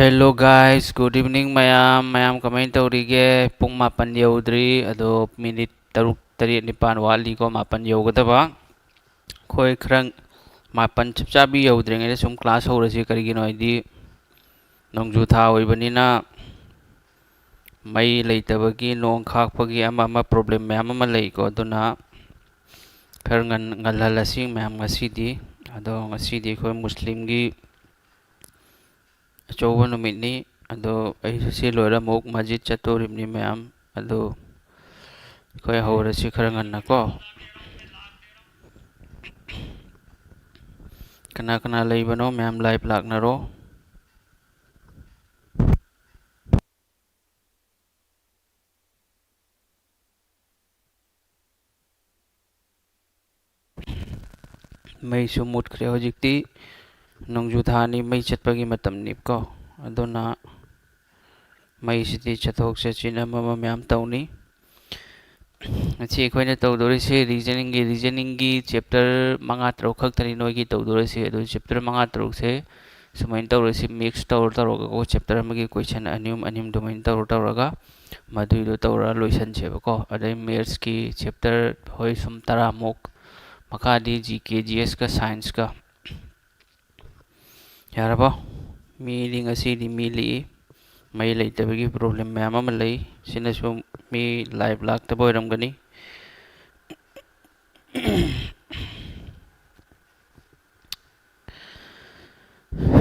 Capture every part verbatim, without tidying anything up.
Hello guys, good evening ꯃꯌꯥꯝ꯫ ꯃꯌꯥꯝ ꯀꯃꯥꯏꯅ ꯇꯧꯔꯤꯒꯦ? ꯄꯨꯡ ꯃꯥꯄꯟ ꯌꯧꯗ꯭ꯔꯤ, ꯑꯗꯣ ꯃꯤꯅꯤꯠ ꯇꯔꯨꯛ, ꯇꯔꯦꯠ, ꯅꯤꯄꯥꯟ ꯋꯥꯠꯂꯤꯀꯣ ꯃꯥꯄꯟ ꯌꯧꯒꯗꯕ꯫ ꯑꯩꯈꯣꯏ ꯈꯔ ꯃꯥꯄꯟ ꯆꯞ ꯆꯥꯕꯤ ꯌꯧꯗ꯭ꯔꯤꯉꯩꯗ ꯁꯨꯝ class ꯍꯧꯔꯁꯤ꯫ ꯀꯔꯤꯒꯤꯅꯣ ꯍꯥꯏꯗꯤ ꯅꯣꯡꯖꯨ ꯊꯥ ꯑꯣꯏꯕꯅꯤꯅ ꯃꯩ ꯂꯩꯇꯕꯒꯤ, ꯅꯣꯡ ꯈꯥꯛꯄꯒꯤ ꯑꯃ ꯑꯃ problem ꯃꯌꯥꯝ ꯑꯃ ꯂꯩꯀꯣ꯫ ꯑꯗꯨꯅ ꯈꯔ ꯉꯟ-, ꯉꯜꯍꯜꯂꯁꯤ ꯃꯌꯥꯝ ꯉꯁꯤꯗꯤ꯫ ꯑꯗꯣ ꯉꯁꯤꯗꯤ ꯑꯩꯈꯣꯏ ꯃꯨꯁꯂꯤꯝꯒꯤ ꯑꯆꯧꯕ ꯅꯨꯃꯤꯠꯅꯤ꯫ ꯑꯗꯣ ꯑꯩꯁꯨ ꯁꯤ ꯂꯣꯏꯔ ꯑꯃꯨꯛ ꯃꯁꯖꯤꯗ ꯆꯠꯇꯣꯔꯤꯕꯅꯤ ꯃꯌꯥꯝ꯫ ꯑꯗꯣ ꯑꯩꯈꯣꯏ ꯍꯧꯔꯁꯤ ꯈꯔ ꯉꯟꯅꯀꯣ꯫ ꯀꯅꯥ ꯀꯅꯥ ꯂꯩꯕꯅꯣ ꯃꯌꯥꯝ live ꯂꯥꯛꯅꯔꯣ꯫ ꯃꯩꯁꯨ ꯃꯨꯠꯈ꯭ꯔꯦ꯫ ꯍꯧꯖꯤꯛꯇꯤ ꯅꯣꯡꯖꯨ ꯊꯥꯅꯤ, ꯃꯩ ꯆꯠꯄꯒꯤ ꯃꯇꯝꯅꯤꯀꯣ꯫ ꯑꯗꯨꯅ ꯃꯩꯁꯤꯗꯤ ꯆꯠꯊꯣꯛ ꯆꯠꯁꯤꯟ ꯑꯃ ꯑꯃ ꯃꯌꯥꯝ ꯇꯧꯅꯤ꯫ ꯉꯁꯤ ꯑꯩꯈꯣꯏꯅ ꯇꯧꯗꯣꯔꯤꯁꯦ reasoningꯒꯤ, reasoningꯒꯤ chapter ꯃꯉꯥ ꯇꯔꯨꯛ ꯈꯛꯇꯅꯤ ꯅꯣꯏꯒꯤ ꯇꯧꯗꯣꯔꯤꯁꯦ꯫ ꯑꯗꯨ chapter ꯃꯉꯥ ꯇꯔꯨꯛꯁꯦ ꯁꯨꯃꯥꯏꯅ ꯇꯧꯔꯁꯤ, mix ꯇꯧꯔ ꯇꯧꯔꯒꯀꯣ, chapter ꯑꯃꯒꯤ question ꯑꯅꯤ ꯑꯍꯨꯝ, ꯑꯅꯤ ꯑꯍꯨꯝ ꯑꯗꯨꯃꯥꯏꯅ ꯇꯧꯔ ꯇꯧꯔꯒ ꯃꯗꯨꯏꯗꯣ ꯇꯧꯔ ꯂꯣꯏꯁꯟꯁꯦꯕꯀꯣ꯫ ꯑꯗꯩ mathsꯀꯤ chapter ꯍꯣꯏ ꯁꯨꯝ ꯇꯔꯥꯃꯨꯛ, ꯃꯈꯥꯗꯤ GK, GSꯀ scienceꯀ꯫ ꯌꯥꯔꯕꯣ? ꯃꯤꯗꯤ ꯉꯁꯤꯗꯤ ꯃꯤ ꯂꯤꯛꯏ꯫ ꯃꯩ ꯂꯩꯇꯕꯒꯤ problem ꯃꯌꯥꯝ ꯑꯃ ꯂꯩ꯫ ꯁꯤꯅꯁꯨ ꯃꯤ live ꯂꯥꯛꯇꯕ ꯑꯣꯏꯔꯝꯒꯅꯤ꯫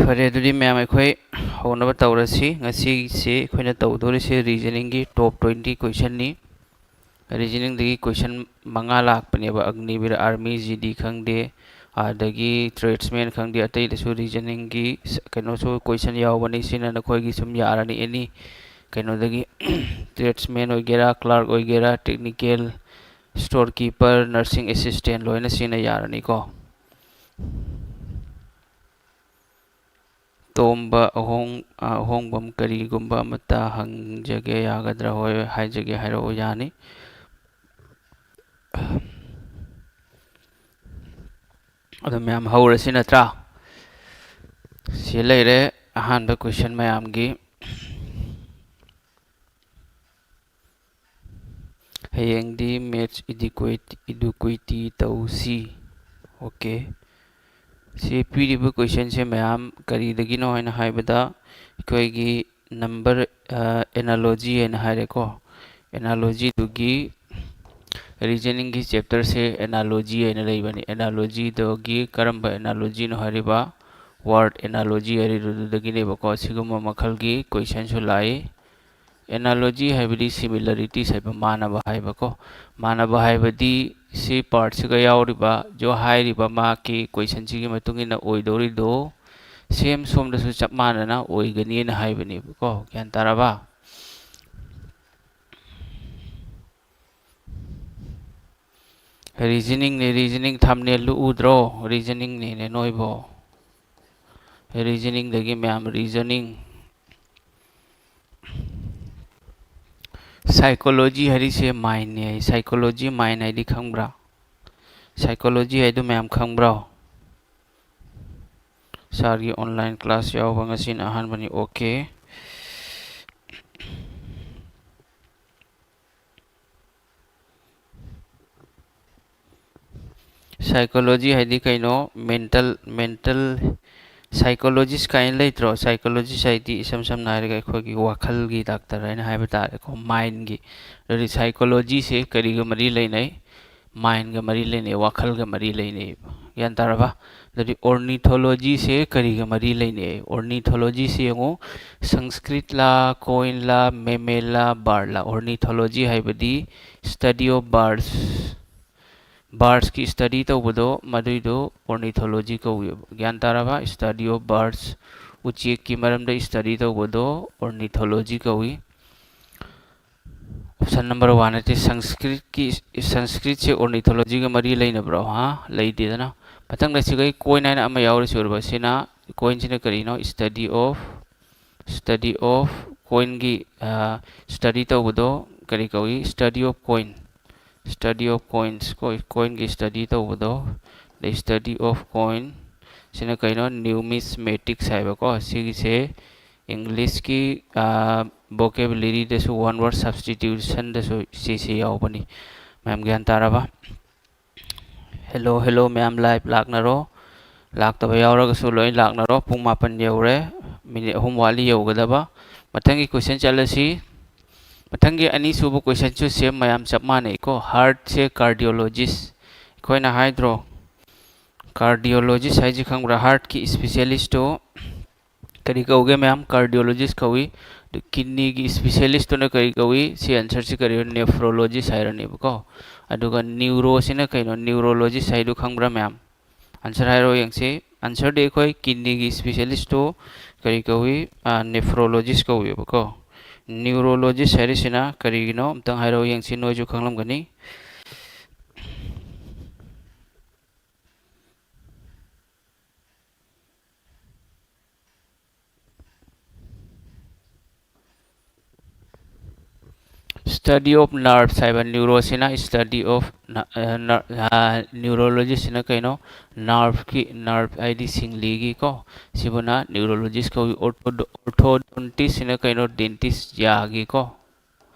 ꯐꯔꯦ, ꯑꯗꯨꯗꯤ ꯃꯌꯥꯝ ꯑꯩꯈꯣꯏ ꯍꯧꯅꯕ ꯇꯧꯔꯁꯤ꯫ ꯉꯁꯤꯁꯤ ꯑꯩꯈꯣꯏꯅ ꯇꯧꯗꯣꯔꯤꯁꯦ reasoningꯒꯤ top twenty questionꯅꯤ꯫ Reasoningꯗꯒꯤ question ꯃꯉꯥ ꯂꯥꯛꯄꯅꯦꯕ, ꯑꯒꯅꯤꯕꯤꯔ, army, GD ꯈꯪꯗꯦ, ꯑꯗꯒꯤ tradesman ꯈꯪꯗꯦ, ꯑꯇꯩꯗꯁꯨ reasoningꯒꯤ ꯁ-, ꯀꯩꯅꯣꯁꯨ question ꯌꯥꯎꯕꯅꯤ꯫ ꯁꯤꯅ ꯅꯈꯣꯏꯒꯤ ꯁꯨꯝ ꯌꯥꯔꯅꯤ, any ꯀꯩꯅꯣꯗꯒꯤ tradesman ꯑꯣꯏꯒꯦꯔꯥ, clerk ꯑꯣꯏꯒꯦꯔꯥ, technical, storekeeper, nursing assistant ꯂꯣꯏꯅ ꯁꯤꯅ ꯌꯥꯔꯅꯤꯀꯣ꯫ ꯇꯣꯝꯕ ꯑꯍꯣꯡ-, ꯑ, ꯑꯍꯣꯡꯕꯝ, ꯀꯔꯤꯒꯨꯝꯕ ꯑꯃꯠꯇ ꯍꯪꯖꯒꯦ ꯌꯥꯒꯗ꯭ꯔꯥ? ꯍꯣꯏ, ꯍꯥꯏꯖꯒꯦ, ꯍꯥꯏꯔꯛꯑꯣ, ꯌꯥꯅꯤ꯫ ꯑꯗꯣ ꯃꯌꯥꯝ ꯍꯧꯔꯁꯤ ꯅꯠꯇ꯭ꯔꯥ? ꯁꯤ ꯂꯩꯔꯦ꯫ ꯑꯍꯥꯟꯕ question ꯃꯌꯥꯝꯒꯤ꯫ ꯍꯌꯦꯡꯗꯤ maths eduquate-, eduquity ꯇꯧꯁꯤ꯫ Okay꯫ ꯁꯤ ꯄꯤꯔꯤꯕ questionꯁꯦ ꯃꯌꯥꯝ ꯀꯔꯤꯗꯒꯤꯅꯣ ꯍꯥꯏꯅ ꯍꯥꯏꯕꯗ, ꯑꯩꯈꯣꯏꯒꯤ number, ꯑ, analogy ꯍꯥꯏꯅ ꯍꯥꯏꯔꯦꯀꯣ꯫ Analogyꯗꯨꯒꯤ reasoningꯒꯤ chapterꯁꯦ analogy ꯍꯥꯏꯅ ꯂꯩꯕꯅꯤ꯫ Analogyꯗꯨꯒꯤ ꯀꯔꯝꯕ analogyꯅꯣ ꯍꯥꯏꯔꯤꯕ, word analogy ꯍꯥꯏꯔꯤꯗꯨꯗꯒꯤꯅꯦꯕꯀꯣ꯫ ꯁꯤꯒꯨꯝꯕ ꯃꯈꯜꯒꯤ questionꯁꯨ ꯂꯥꯛꯏ꯫ Analogy ꯍꯥꯏꯕꯗꯤ similarities ꯍꯥꯏꯕ, ꯃꯥꯟꯅꯕ ꯍꯥꯏꯕꯀꯣ꯫ ꯃꯥꯟꯅꯕ ꯍꯥꯏꯕꯗꯤ ꯁꯤ partꯁꯤꯒ ꯌꯥꯎꯔꯤꯕ, ꯖꯣ ꯍꯥꯏꯔꯤꯕ ꯃꯍꯥꯛꯀꯤ questionꯁꯤꯒꯤ ꯃꯇꯨꯡ ꯏꯟꯅ ꯑꯣꯏꯗꯧꯔꯤꯗꯣ same ꯁꯣꯝꯗꯁꯨ ꯆꯞ ꯃꯥꯟꯅꯅ ꯑꯣꯏꯒꯅꯤꯅ ꯍꯥꯏꯕꯅꯦꯕꯀꯣ꯫ ꯒ꯭ꯌꯥꯟ ꯇꯥꯔꯕ? Reasoningꯅꯦ, reasoning, thumbnailꯗꯨ ꯎꯗ꯭ꯔꯣ? Reasoningꯅꯦꯅꯦ ꯅꯣꯏꯕꯣ꯫ Reasoningꯗꯒꯤ ꯃꯌꯥꯝ reasoning꯫ Psychology ꯍꯥꯏꯔꯤꯁꯦ mindꯅꯦ꯫ Psychology, mind ꯍꯥꯏꯗꯤ ꯈꯪꯕ꯭ꯔꯥ? Psychology ꯍꯥꯏꯗꯨ ꯃꯌꯥꯝ ꯈꯪꯕ꯭ꯔꯣ? Sirꯒꯤ online class ꯌꯥꯎꯕ ꯉꯁꯤꯅ ꯑꯍꯥꯟꯕꯅꯤ꯫ Okay꯫ Psychology ꯍꯥꯏꯗꯤ ꯀꯩꯅꯣ? Mental, mental psychologist ꯀꯥꯏꯅ ꯂꯩꯇ꯭ꯔꯣ? Psychologist ꯍꯥꯏꯗꯤ ꯏꯁꯝ ꯁꯝꯅ ꯍꯥꯏꯔꯒ ꯑꯩꯈꯣꯏꯒꯤ ꯋꯥꯈꯜꯒꯤ doctor ꯍꯥꯏꯅ ꯍꯥꯏꯕ ꯇꯥꯔꯦꯀꯣ, mindꯒꯤ꯫ ꯑꯗꯨꯗꯤ psychologyꯁꯦ ꯀꯔꯤꯒ ꯃꯔꯤ ꯂꯩꯅꯩ? Mindꯒ ꯃꯔꯤ ꯂꯩꯅꯩ, ꯋꯥꯈꯜꯒ ꯃꯔꯤ ꯂꯩꯅꯩ꯫ ꯒ꯭ꯌꯥꯟ ꯇꯥꯔꯕ? ꯑꯗꯨꯗꯤ ornithologyꯁꯦ ꯀꯔꯤꯒ ꯃꯔꯤ ꯂꯩꯅꯩ? Ornithologyꯁꯦ ꯌꯦꯡꯉꯨ, Sanskritꯂꯥ, coinꯂꯥ, mammalꯂꯥ, birdꯂꯥ? Ornithology ꯍꯥꯏꯕꯗꯤ study of birds, birdsꯀꯤ study ꯇꯧꯕꯗꯣ, ꯃꯗꯨꯏꯗꯣ ornithology ꯀꯧꯋꯦꯕ꯫ ꯒ꯭ꯌꯥꯟ ꯇꯥꯔꯕ? Study of birds, ꯎꯆꯦꯛꯀꯤ ꯃꯔꯝꯗ study ꯇꯧꯕꯗꯣ ornithology ꯀꯧꯏ꯫ Option number one ꯅꯠꯇꯦ, Sanskritꯀꯤ, Sanskritꯁꯦ ornithologyꯒ ꯃꯔꯤ ꯂꯩꯅꯕ꯭ꯔꯣ? ꯍꯥ? ꯂꯩꯇꯦꯗꯅ꯫ ꯃꯊꯪꯗ ꯁꯤꯒꯩ coin ꯍꯥꯏꯅ ꯑꯃ ꯌꯥꯎꯔꯤꯁꯤ ꯎꯔꯕ? ꯁꯤꯅ, coinꯁꯤꯅ ꯀꯔꯤꯅꯣ? Study of, study of coinꯒꯤ, ꯑ, study ꯇꯧꯕꯗꯣ ꯀꯔꯤ ꯀꯧꯏ? Study of coin, study of coins ꯀꯣ, coinꯒꯤ study ꯇꯧꯕꯗꯣ꯫ The study of coin, ꯁꯤꯅ ꯀꯩꯅꯣ? Numismatics ꯍꯥꯏꯕꯀꯣ꯫ ꯁꯤꯒꯤꯁꯦ English ꯀꯤ vocabulary ꯗꯁꯨ, one word substitution ꯗꯁꯨ ꯁꯤꯁꯦ ꯌꯥꯎꯕꯅꯤ꯫ ꯃꯌꯥꯝ ꯒ꯭ꯌꯥꯟ ꯇꯥꯔꯕ? Hello, hello, ꯃꯌꯥꯝ live ꯂꯥꯛꯅꯔꯣ꯫ ꯂꯥꯛꯇꯕ ꯌꯥꯎꯔꯒꯁꯨ ꯂꯣꯏ ꯂꯥꯛꯅꯔꯣ꯫ ꯄꯨꯡ ꯃꯥꯄꯟ ꯌꯧꯔꯦ, minute ꯑꯍꯨꯝ ꯋꯥꯠꯂꯤ ꯌꯧꯒꯗꯕ꯫ ꯃꯊꯪꯒꯤ question ꯆꯠꯂꯁꯤ꯫ ꯃꯊꯪꯒꯤ ꯑꯅꯤꯁꯨꯕ question ꯁꯨ same, ꯃꯌꯥꯝ ꯆꯞ ꯃꯥꯟꯅꯩꯀꯣ꯫ Heart ꯁꯦ cardiologist, ꯑꯩꯈꯣꯏꯅ ꯍꯥꯏꯗ꯭ꯔꯣ? Cardiologist ꯍꯥꯏꯁꯤ ꯈꯪꯕ꯭ꯔꯥ? Heart ꯀꯤ specialist ꯇꯣ ꯀꯔꯤ ꯀꯧꯒꯦ ꯃꯌꯥꯝ? Cardiologist ꯀꯧꯏ꯫ ꯑꯗꯨ kidney ꯒꯤ specialist ꯇꯨꯅ ꯀꯔꯤ ꯀꯧꯏ? ꯁꯤ answer ꯁꯤ ꯀꯔꯤ? Nephrologist ꯍꯥꯏꯔꯅꯦꯕꯀꯣ꯫ ꯑꯗꯨꯒ neuro ꯁꯤꯅ ꯀꯩꯅꯣ? Neurologist ꯍꯥꯏꯗꯨ ꯈꯪꯕ꯭ꯔꯥ ꯃꯌꯥꯝ? Answer ꯍꯥꯏꯔꯣ ꯌꯦꯡꯁꯤ꯫ Answer ꯗꯤ ꯑꯩꯈꯣꯏ kidney ꯒꯤ specialist ꯇꯨ ꯀꯔꯤ ꯀꯧꯏ? ꯑꯥ, nephrologist ꯀꯧꯏꯕꯀꯣ꯫ Neurologist ꯍꯥꯏꯔꯤꯁꯤꯅ ꯀꯔꯤꯒꯤꯅꯣ? ꯑꯝꯇꯪ ꯍꯥꯏꯔꯛꯑꯣ ꯌꯦꯡꯁꯤ, ꯅꯣꯏꯁꯨ ꯈꯪꯂꯝꯒꯅꯤ꯫ Study of nerves ꯍꯥꯏꯕ, neuro ꯁꯤꯅ study of ꯅ-, ꯑ, ꯅ-, ꯑ, neurology ꯁꯤꯅ ꯀꯩꯅꯣ? Nerve ꯀꯤ, nerve ꯍꯥꯏꯗꯤ ꯁꯤꯡꯂꯤꯒꯤ ꯀꯣ꯫ ꯁꯤꯕꯨꯅ neurologist ꯀꯧꯏ꯫ Ortho-, orthodontist ꯁꯤꯅ ꯀꯩꯅꯣ? Dentist, ꯌꯥꯒꯤ ꯀꯣ꯫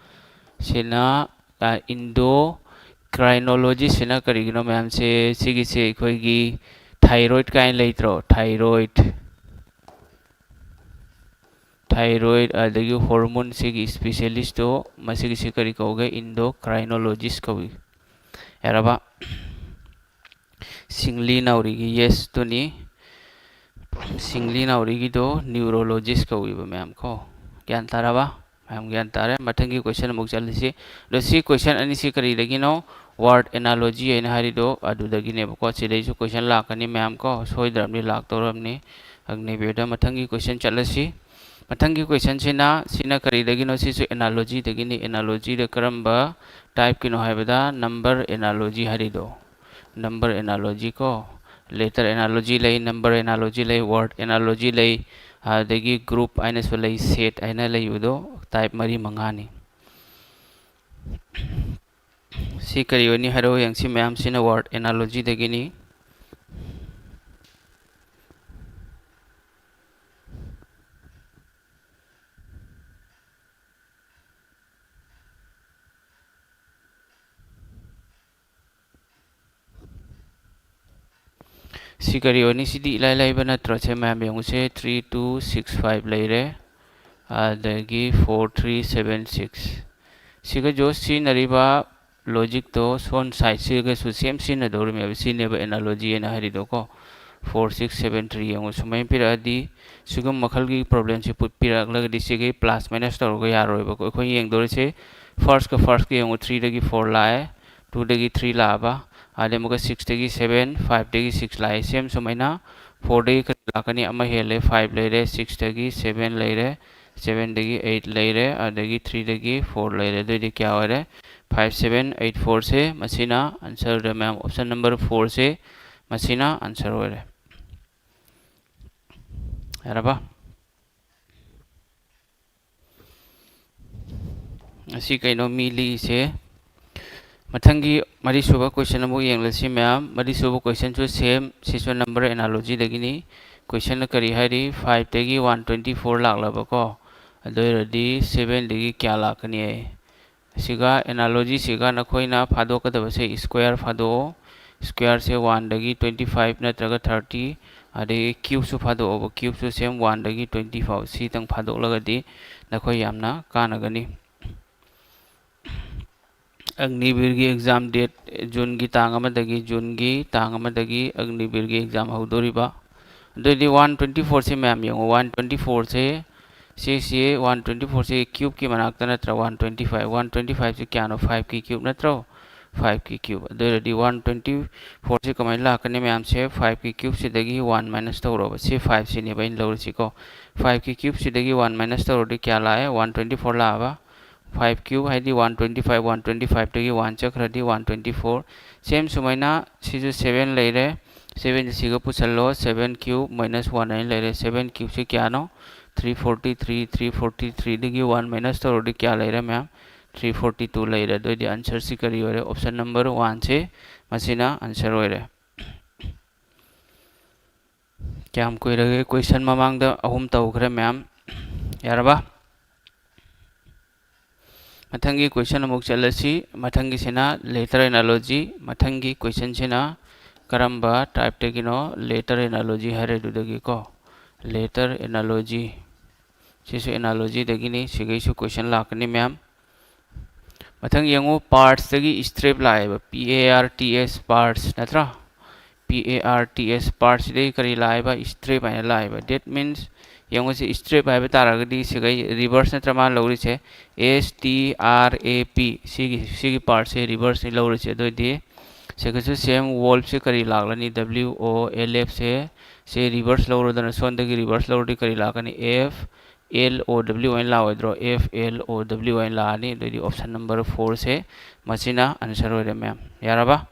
ꯁꯤꯅ, ꯑ, endocrinologist ꯁꯤꯅ ꯀꯔꯤꯒꯤꯅꯣ ꯃꯌꯥꯝꯁꯦ? ꯁꯤꯒꯤꯁꯦ ꯑꯩꯈꯣꯏꯒꯤ thyroid ꯀꯥꯏꯅ ꯂꯩꯇ꯭ꯔꯣ? Thyroid, thyroid ꯑꯗꯒꯤ hormone ꯁꯤꯒꯤ specialist ꯇꯣ, ꯃꯁꯤꯒꯤꯁꯤ ꯀꯔꯤ ꯀꯧꯒꯦ? Endocrinologist ꯀꯧꯏ꯫ ꯌꯥꯔꯕ? ꯁꯤꯡꯂꯤ ꯅꯥꯎꯔꯤꯒꯤ yes ꯇꯨꯅꯤ꯫ ꯁꯤꯡꯂꯤ ꯅꯥꯎꯔꯤꯒꯤꯗꯣ neurologist ꯀꯧꯏꯕ ꯃꯌꯥꯝ ꯀꯣ꯫ ꯒ꯭ꯌꯥꯟ ꯇꯥꯔꯕ? ꯃꯌꯥꯝ ꯒ꯭ꯌꯥꯟ ꯇꯥꯔꯦ꯫ ꯃꯊꯪꯒꯤ question ꯑꯃꯨꯛ ꯆꯠꯂꯁꯤ꯫ ꯑꯗꯣ ꯁꯤ question ꯑꯅꯤꯁꯤ ꯀꯔꯤꯗꯒꯤꯅꯣ? Word analogy ꯍꯥꯏꯅ ꯍꯥꯏꯔꯤꯗꯣ ꯑꯗꯨꯗꯒꯤꯅꯦꯕꯀꯣ꯫ ꯁꯤꯗꯩꯁꯨ question ꯂꯥꯛꯀꯅꯤ ꯃꯌꯥꯝ ꯀꯣ꯫ ꯁꯣꯏꯗ꯭ꯔꯕꯅꯤ, ꯂꯥꯛꯇꯧꯔꯕꯅꯤ꯫ ꯑꯒꯅꯤꯕꯤꯔꯗ ꯃꯊꯪꯒꯤ question ꯆꯠꯂꯁꯤ꯫ ꯃꯊꯪꯒꯤ question ꯁꯤꯅ, ꯁꯤꯅ ꯀꯔꯤꯗꯒꯤꯅꯣ? ꯁꯤꯁꯨ analogy ꯗꯒꯤꯅꯤ꯫ Analogy ꯗ ꯀꯔꯝꯕ type ꯀꯤꯅꯣ ꯍꯥꯏꯕꯗ number analogy ꯍꯥꯏꯔꯤꯗꯣ꯫ Number analogy ꯀꯣ, letter analogy ꯂꯩ, number analogy ꯂꯩ, word analogy ꯂꯩ, ꯑꯗꯒꯤ group ꯍꯥꯏꯅꯁꯨ ꯂꯩ, set ꯍꯥꯏꯅ ꯂꯩꯕꯗꯣ, type ꯃꯔꯤ ꯃꯉꯥꯅꯤ꯫ ꯁꯤ ꯀꯔꯤ ꯑꯣꯏꯅꯤ ꯍꯥꯏꯔꯣ ꯌꯦꯡꯁꯤ ꯃꯌꯥꯝ, ꯁꯤꯅ word analogy ꯗꯒꯤꯅꯤ꯫ ꯁꯤ ꯀꯔꯤ ꯑꯣꯏꯅꯤ? ꯁꯤꯗꯤ ꯏꯂꯥꯏ ꯂꯥꯏꯕ ꯅꯠꯇ꯭ꯔꯣ? ꯁꯦ ꯃꯌꯥꯝ ꯌꯦꯡꯉꯨꯁꯦ, ꯊ꯭ꯔꯤ ꯇꯨ ꯁꯤꯛꯁ ꯐꯥꯏꯚ ꯂꯩꯔꯦ, ꯑꯗꯒꯤ ꯐꯣꯔ ꯊ꯭ꯔꯤ ꯁꯕꯦꯟ ꯁꯤꯛꯁ꯫ ꯁꯤꯒ ꯖꯣꯁ ꯁꯤꯖꯤꯟꯅꯔꯤꯕ ꯂꯣꯖꯤꯛꯇꯣ ꯁꯣꯝ ꯁꯥꯏꯠꯁꯤꯒꯁꯨ ꯁꯦꯝ ꯁꯤꯖꯤꯟꯅꯗꯧꯔꯤꯃꯦꯕ꯫ ꯁꯤꯅꯦꯕ ꯑꯦꯅꯥꯂꯣꯖꯤ ꯍꯥꯏꯅ ꯍꯥꯏꯔꯤꯗꯣꯀꯣ꯫ ꯐꯣꯔ ꯁꯤꯛꯁ ꯁꯕꯦꯟ ꯊ꯭ꯔꯤ ꯌꯦꯡꯉꯨ, ꯁꯨꯃꯥꯏꯅ ꯄꯤꯔꯛꯑꯗꯤ, ꯁꯤꯒꯨꯝꯕ ꯃꯈꯜꯒꯤ ꯄ꯭ꯔꯣꯕ꯭ꯂꯦꯝꯁꯦ ꯄꯨ-, ꯄꯤꯔꯛꯂꯒꯗꯤ ꯁꯤꯒꯤ ꯄ꯭ꯂꯁ ꯃꯥꯏꯅꯁ ꯇꯧꯔꯒ ꯌꯥꯔꯣꯏꯕꯀꯣ꯫ ꯑꯩꯈꯣꯏꯅ ꯌꯦꯡꯗꯧꯔꯤꯁꯦ ꯐꯥꯔꯁꯀ ꯐꯥꯔꯁꯀ ꯌꯦꯡꯉꯨ, ꯊ꯭ꯔꯤꯗꯒꯤ ꯐꯣꯔ ꯂꯥꯛꯑꯦ, ꯇꯨꯗꯒꯤ ꯊ꯭ꯔꯤ ꯂꯥꯛꯑꯕ, ꯑꯗꯩ ꯑꯃꯨꯛꯀ ꯁꯤꯛꯁꯇꯒꯤ ꯁꯕꯦꯟ, ꯐꯥꯏꯚꯇꯒꯤ ꯁꯤꯛꯁ ꯂꯥꯛꯑꯦ꯫ ꯁꯦꯝ ꯁꯨꯃꯥꯏꯅ ꯐꯣꯔꯗꯒꯤ ꯀꯔꯤ ꯂꯥꯛꯀꯅꯤ? ꯑꯃ ꯍꯦꯜꯂꯦ, ꯐꯥꯏꯚ ꯂꯩꯔꯦ, ꯁꯤꯛꯁꯇꯒꯤ ꯁꯕꯦꯟ ꯂꯩꯔꯦ, ꯁꯕꯦꯟꯗꯒꯤ ꯑꯩꯠ ꯂꯩꯔꯦ, ꯑꯗꯒꯤ ꯊ꯭ꯔꯤꯗꯒꯤ ꯐꯣꯔ ꯂꯩꯔꯦ꯫ ꯑꯗꯨꯑꯣꯏꯗꯤ ꯀꯌꯥ ꯑꯣꯏꯔꯦ? ꯐꯥꯏꯚ ꯁꯕꯦꯟ ꯑꯩꯠ ꯐꯣꯔꯁꯦ ꯃꯁꯤꯅ ꯑꯟꯁꯔ ꯑꯣꯏꯔꯦ ꯃꯌꯥꯝ꯫ ꯑꯣꯞꯁꯟ ꯅꯝꯕꯔ ꯐꯣꯔꯁꯦ ꯃꯁꯤꯅ ꯑꯟꯁꯔ ꯑꯣꯏꯔꯦ꯫ ꯌꯥꯔꯕ? ꯑꯁꯤ ꯀꯩꯅꯣ ꯃꯤ ꯂꯤꯛꯏꯁꯦ? ꯃꯊꯪꯒꯤ ꯃꯔꯤꯁꯨꯕ ꯀꯣꯏꯁꯟ ꯑꯃꯨꯛ ꯌꯦꯡꯂꯁꯤ ꯃꯌꯥꯝ꯫ ꯃꯔꯤꯁꯨꯕ ꯀꯣꯏꯁꯟꯁꯨ ꯁꯦꯝ, ꯁꯤꯁꯨ ꯅꯝꯕꯔ ꯑꯦꯅꯥꯂꯣꯖꯤꯗꯒꯤꯅꯤ꯫ ꯀꯣꯏꯁꯟꯅ ꯀꯔꯤ ꯍꯥꯏꯔꯤ? ꯐꯥꯏꯚꯇꯒꯤ ꯋꯥꯟ ꯇ꯭ꯋꯦꯟꯇꯤ ꯐꯣꯔ ꯂꯥꯛꯂꯕꯀꯣ, ꯑꯗꯨ ꯑꯣꯏꯔꯗꯤ ꯁꯕꯦꯟꯗꯒꯤ ꯀꯌꯥ ꯂꯥꯛꯀꯅꯤ? ꯁꯤꯒ ꯑꯦꯅꯥꯂꯣꯖꯤꯁꯤꯒ ꯅꯈꯣꯏꯅ ꯐꯥꯗꯣꯛꯀꯗꯕꯁꯦ ꯁ꯭ꯀ꯭ꯋꯦꯔ ꯐꯥꯗꯣꯛꯑꯣ꯫ ꯁ꯭ꯀ꯭ꯋꯦꯔꯁꯦ ꯋꯥꯟꯗꯒꯤ ꯇ꯭ꯋꯦꯟꯇꯤ ꯐꯥꯏꯚ ꯅꯠꯇ꯭ꯔꯒ ꯊꯥꯔꯇꯤ, ꯑꯗꯒꯤ ꯀ꯭ꯌꯨꯕꯁꯨ ꯐꯥꯗꯣꯛꯑꯣꯕ꯫ ꯀ꯭ꯌꯨꯕꯁꯨ ꯁꯦꯝ ꯋꯥꯟꯗꯒꯤ ꯇ꯭ꯋꯦꯟꯇꯤ ꯐꯥꯎ꯫ ꯁꯤꯇꯪ ꯐꯥꯗꯣꯛꯂꯒꯗꯤ ꯅꯈꯣꯏ ꯌꯥꯝꯅ ꯀꯥꯟꯅꯒꯅꯤ꯫ ꯑꯒꯅꯤꯕꯤꯔꯒꯤ ꯑꯦꯛꯖꯥꯝ ꯗꯦꯠ, ꯖꯨꯟꯒꯤ ꯇꯥꯡ ꯑꯃꯗꯒꯤ, ꯖꯨꯟꯒꯤ ꯇꯥꯡ ꯑꯃꯗꯒꯤ ꯑꯒꯅꯤꯕꯤꯔꯒꯤ ꯑꯦꯛꯖꯥꯝ ꯍꯧꯗꯣꯔꯤꯕ꯫ ꯑꯗꯨꯑꯣꯏꯗꯤ ꯋꯥꯟ ꯇ꯭ꯋꯦꯟꯇꯤ ꯐꯣꯔꯁꯦ ꯃꯌꯥꯝ ꯌꯦꯡꯉꯣ, ꯋꯥꯟ ꯇ꯭ꯋꯦꯟꯇꯤ ꯐꯣꯔꯁꯦ, ꯁꯤꯁꯤ ꯋꯥꯟ ꯇ꯭ꯋꯦꯟꯇꯤ ꯐꯣꯔꯁꯦ ꯀ꯭ꯌꯨꯕꯀꯤ ꯃꯅꯥꯛꯇ ꯅꯠꯇ꯭ꯔꯥ? One twenty five, one twenty ꯐꯥꯏꯚꯁꯦ ꯀꯌꯥꯅꯣ? ꯐꯥꯏꯚꯀꯤ ꯀ꯭ꯌꯨꯕ ꯅꯠꯇ꯭ꯔꯣ? ꯐꯥꯏꯚꯀꯤ ꯀ꯭ꯌꯨꯕ꯫ ꯑꯗꯨ ꯑꯣꯏꯔꯗꯤ ꯋꯥꯟ ꯇ꯭ꯋꯦꯟꯇꯤ ꯐꯣꯔꯁꯦ ꯀꯃꯥꯏꯅ ꯂꯥꯛꯀꯅꯤ ꯃꯌꯥꯝꯁꯦ? ꯐꯥꯏꯚꯀꯤ ꯀ꯭ꯌꯨꯕꯁꯤꯗꯒꯤ ꯋꯥꯟ ꯃꯥꯏꯅꯁ ꯇꯧꯔꯣꯕ꯫ ꯁꯤ ꯐꯥꯏꯚꯁꯤꯅꯦꯕ ꯑꯩꯅ ꯂꯧꯔꯤꯁꯤꯀꯣ꯫ ꯐꯥꯏꯚꯀꯤ ꯀ꯭ꯌꯨꯕꯁꯤꯗꯒꯤ ꯋꯥꯟ ꯃꯥꯏꯅꯁ ꯇꯧꯔꯗꯤ ꯀꯌꯥ ꯂꯥꯛꯑꯦ? ꯋꯥꯟ ꯇ꯭ꯋꯦꯟꯇꯤ ꯐꯣꯔ ꯂꯥꯛꯑꯕ꯫ ꯐꯥꯏꯚ ꯀ꯭ꯌꯨꯕ ꯍꯥꯏꯗꯤ one twenty five, one twenty ꯐꯥꯏꯚꯇꯒꯤ ꯋꯥꯟ ꯆꯠꯈ꯭ꯔꯗꯤ ꯋꯥꯟ ꯇ꯭ꯋꯦꯟꯇꯤ ꯐꯣꯔ꯫ ꯁꯦꯝ ꯁꯨꯃꯥꯏꯅ ꯁꯤꯁꯨ ꯁꯕꯦꯟ ꯂꯩꯔꯦ, ꯁꯕꯦꯟꯁꯦ ꯁꯤꯒ ꯄꯨꯁꯜꯂꯣ, ꯁꯕꯦꯟ ꯀ꯭ꯌꯨꯕ ꯃꯥꯏꯅꯁ ꯋꯥꯟ ꯍꯥꯏꯅ ꯂꯩꯔꯦ꯫ ꯁꯕꯦꯟ ꯀ꯭ꯌꯨꯕꯁꯤ ꯀꯌꯥꯅꯣ? Three forty three. Three forty ꯊ꯭ꯔꯤꯗꯒꯤ ꯋꯥꯟ ꯃꯥꯏꯅꯁ ꯇꯧꯔꯗꯤ ꯀꯌꯥ ꯂꯩꯔꯦ ꯃꯌꯥꯝ? ꯊ꯭ꯔꯤ ꯐꯣꯔꯇꯤ ꯇꯨ ꯂꯩꯔꯦ꯫ ꯑꯗꯨꯑꯣꯏꯗꯤ ꯑꯟꯁꯔꯁꯤ ꯀꯔꯤ ꯑꯣꯏꯔꯦ? ꯑꯣꯞꯁꯟ ꯅꯝꯕꯔ ꯋꯥꯟꯁꯦ ꯃꯁꯤꯅ ꯑꯟꯁꯔ ꯑꯣꯏꯔꯦ꯫ ꯀꯌꯥꯝ ꯀꯨꯏꯔꯒꯦ? ꯀꯣꯏꯁꯟ ꯃꯃꯥꯡꯗ ꯑꯍꯨꯝ ꯇꯧꯈ꯭ꯔꯦ ꯃꯌꯥꯝ꯫ ꯌꯥꯔꯕ? ꯃꯊꯪꯒꯤ ꯀꯣꯏꯁꯟ ꯑꯃꯨꯛ ꯆꯠꯂꯁꯤ꯫ ꯃꯊꯪꯒꯤꯁꯤꯅ ꯂꯦꯇꯔ ꯑꯦꯅꯥꯂꯣꯖꯤ꯫ ꯃꯊꯪꯒꯤ ꯀꯣꯏꯁꯟꯁꯤꯅ ꯀꯔꯝꯕ typeꯇꯒꯤꯅꯣ? Letter analogy ꯍꯥꯏꯔꯦ ꯑꯗꯨꯗꯒꯤꯀꯣ, letter analogy꯫ ꯁꯤꯁꯨ analogyꯗꯒꯤꯅꯤ꯫ ꯁꯤꯈꯩꯁꯨ question ꯂꯥꯛꯀꯅꯤ ꯃꯌꯥꯝ꯫ ꯃꯊꯪ ꯌꯦꯡꯉꯨ, partsꯇꯒꯤ strap ꯂꯥꯛꯑꯦꯕ, P A R T S, parts ꯅꯠꯇ꯭ꯔꯥ? P A R T S, partsꯁꯤꯗꯒꯤ ꯀꯔꯤ ꯂꯥꯛꯑꯦꯕ? Strap ꯍꯥꯏꯅ ꯂꯥꯛꯑꯦꯕ꯫ That means, ꯌꯦꯡꯉꯨꯁꯦ, strap ꯍꯥꯏꯕ ꯇꯥꯔꯒꯗꯤ ꯁꯤꯈꯩ reverse ꯅꯠꯇ꯭ꯔ ꯃꯥꯅ ꯂꯧꯔꯤꯁꯦ? S T R A P, ꯁꯤꯒꯤ, ꯁꯤꯒꯤ partꯁꯦ reverseꯅꯤ ꯂꯧꯔꯤꯁꯦ꯫ ꯑꯗꯨ ꯑꯣꯏꯗꯤ ꯁꯤꯒꯁꯨ same, wolfꯁꯦ ꯀꯔꯤ ꯂꯥꯛꯂꯅꯤ? W O L Fꯁꯦ, ꯁꯦ reverse ꯂꯧꯔꯗꯅ, ꯁꯣꯝꯗꯒꯤ reverse ꯂꯧꯔꯗꯤ ꯀꯔꯤ ꯂꯥꯛꯀꯅꯤ? F L O W ꯑꯣꯏꯅ ꯂꯥꯛꯑꯣꯏꯗ꯭ꯔꯣ? F L O W ꯑꯣꯏꯅ ꯂꯥꯛꯑꯅꯤ꯫ ꯑꯗꯨꯑꯣꯏꯗꯤ option number fourꯁꯦ ꯃꯁꯤꯅ answer ꯑꯣꯏꯔꯦ ꯃꯌꯥꯝ꯫ ꯌꯥꯔꯕ?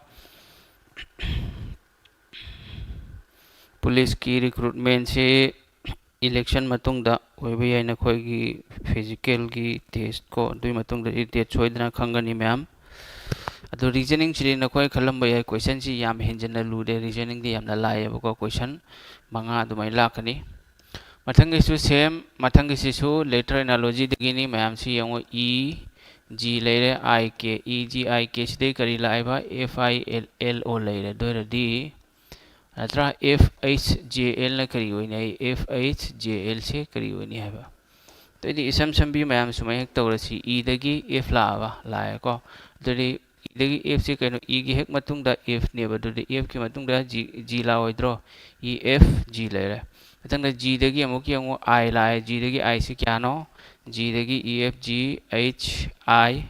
Policeꯀꯤ recruitmentꯁꯤ election ꯃꯇꯨꯡꯗ ꯑꯣꯏꯕ ꯌꯥꯏ, ꯅꯈꯣꯏꯒꯤ physicalꯒꯤ test ꯀꯣ, ꯑꯗꯨꯒꯤ ꯃꯇꯨꯡꯗꯗꯤ date ꯁꯣꯏꯗꯅ ꯈꯪꯒꯅꯤ ꯃꯌꯥꯝ꯫ ꯑꯗꯨ reasoningꯁꯤꯗꯤ ꯅꯈꯣꯏ ꯈꯜꯂꯝꯕ ꯌꯥꯏ, questionꯁꯤ ꯌꯥꯝ ꯍꯦꯟꯖꯤꯟꯅ ꯂꯨꯗꯦ, reasoningꯗꯤ ꯌꯥꯝꯅ ꯂꯥꯏꯌꯦꯕꯀꯣ, question ꯃꯉꯥ ꯑꯗꯨꯃꯥꯏꯅ ꯂꯥꯛꯀꯅꯤ꯫ ꯃꯊꯪꯒꯤꯁꯨ same, ꯃꯊꯪꯒꯤꯁꯤꯁꯨ letter analogyꯗꯒꯤꯅꯤ꯫ ꯃꯌꯥꯝꯁꯤ ꯌꯦꯡꯉꯨ, E, G ꯂꯩꯔꯦ, I, K, E, G, I, K ꯁꯤꯗꯩ ꯀꯔꯤ ꯂꯥꯛꯏꯕ? F I L L O ꯂꯩꯔꯦ꯫ ꯑꯗꯨ ꯑꯣꯏꯔꯗꯤ, ꯅꯠꯇ꯭ꯔꯥ, F H J Lꯅ ꯀꯔꯤ ꯑꯣꯏꯅꯤ? F H J Lꯁꯦ ꯀꯔꯤ ꯑꯣꯏꯅꯤ ꯍꯥꯏꯕ? ꯑꯗꯨꯗꯤ ꯏꯁꯝ ꯁꯝꯕꯤ ꯃꯌꯥꯝ, ꯁꯨꯃꯥꯏꯅ ꯍꯦꯛ ꯇꯧꯔꯁꯤ꯫ Eꯗꯒꯤ F ꯂꯥꯛꯑꯕ? ꯂꯥꯛꯑꯦꯀꯣ꯫ ꯑꯗꯨꯗꯤ Eꯗꯒꯤ Fꯁꯦ ꯀꯩꯅꯣ? Eꯒꯤ ꯍꯦꯛ ꯃꯇꯨꯡꯗ Fꯅꯦꯕ꯫ ꯑꯗꯨꯗꯤ Fꯀꯤ ꯃꯇꯨꯡꯗ G, G ꯂꯥꯛꯑꯣꯏꯗ꯭ꯔꯣ? E F G ꯂꯩꯔꯦ꯫ ꯃꯊꯪꯗ Gꯗꯒꯤ ꯑꯃꯨꯛ ꯌꯦꯡꯉꯨ, I ꯂꯥꯛꯑꯦ꯫ Gꯗꯒꯤ Iꯁꯤ ꯀꯌꯥꯅꯣ? Gꯗꯒꯤ E F G H I,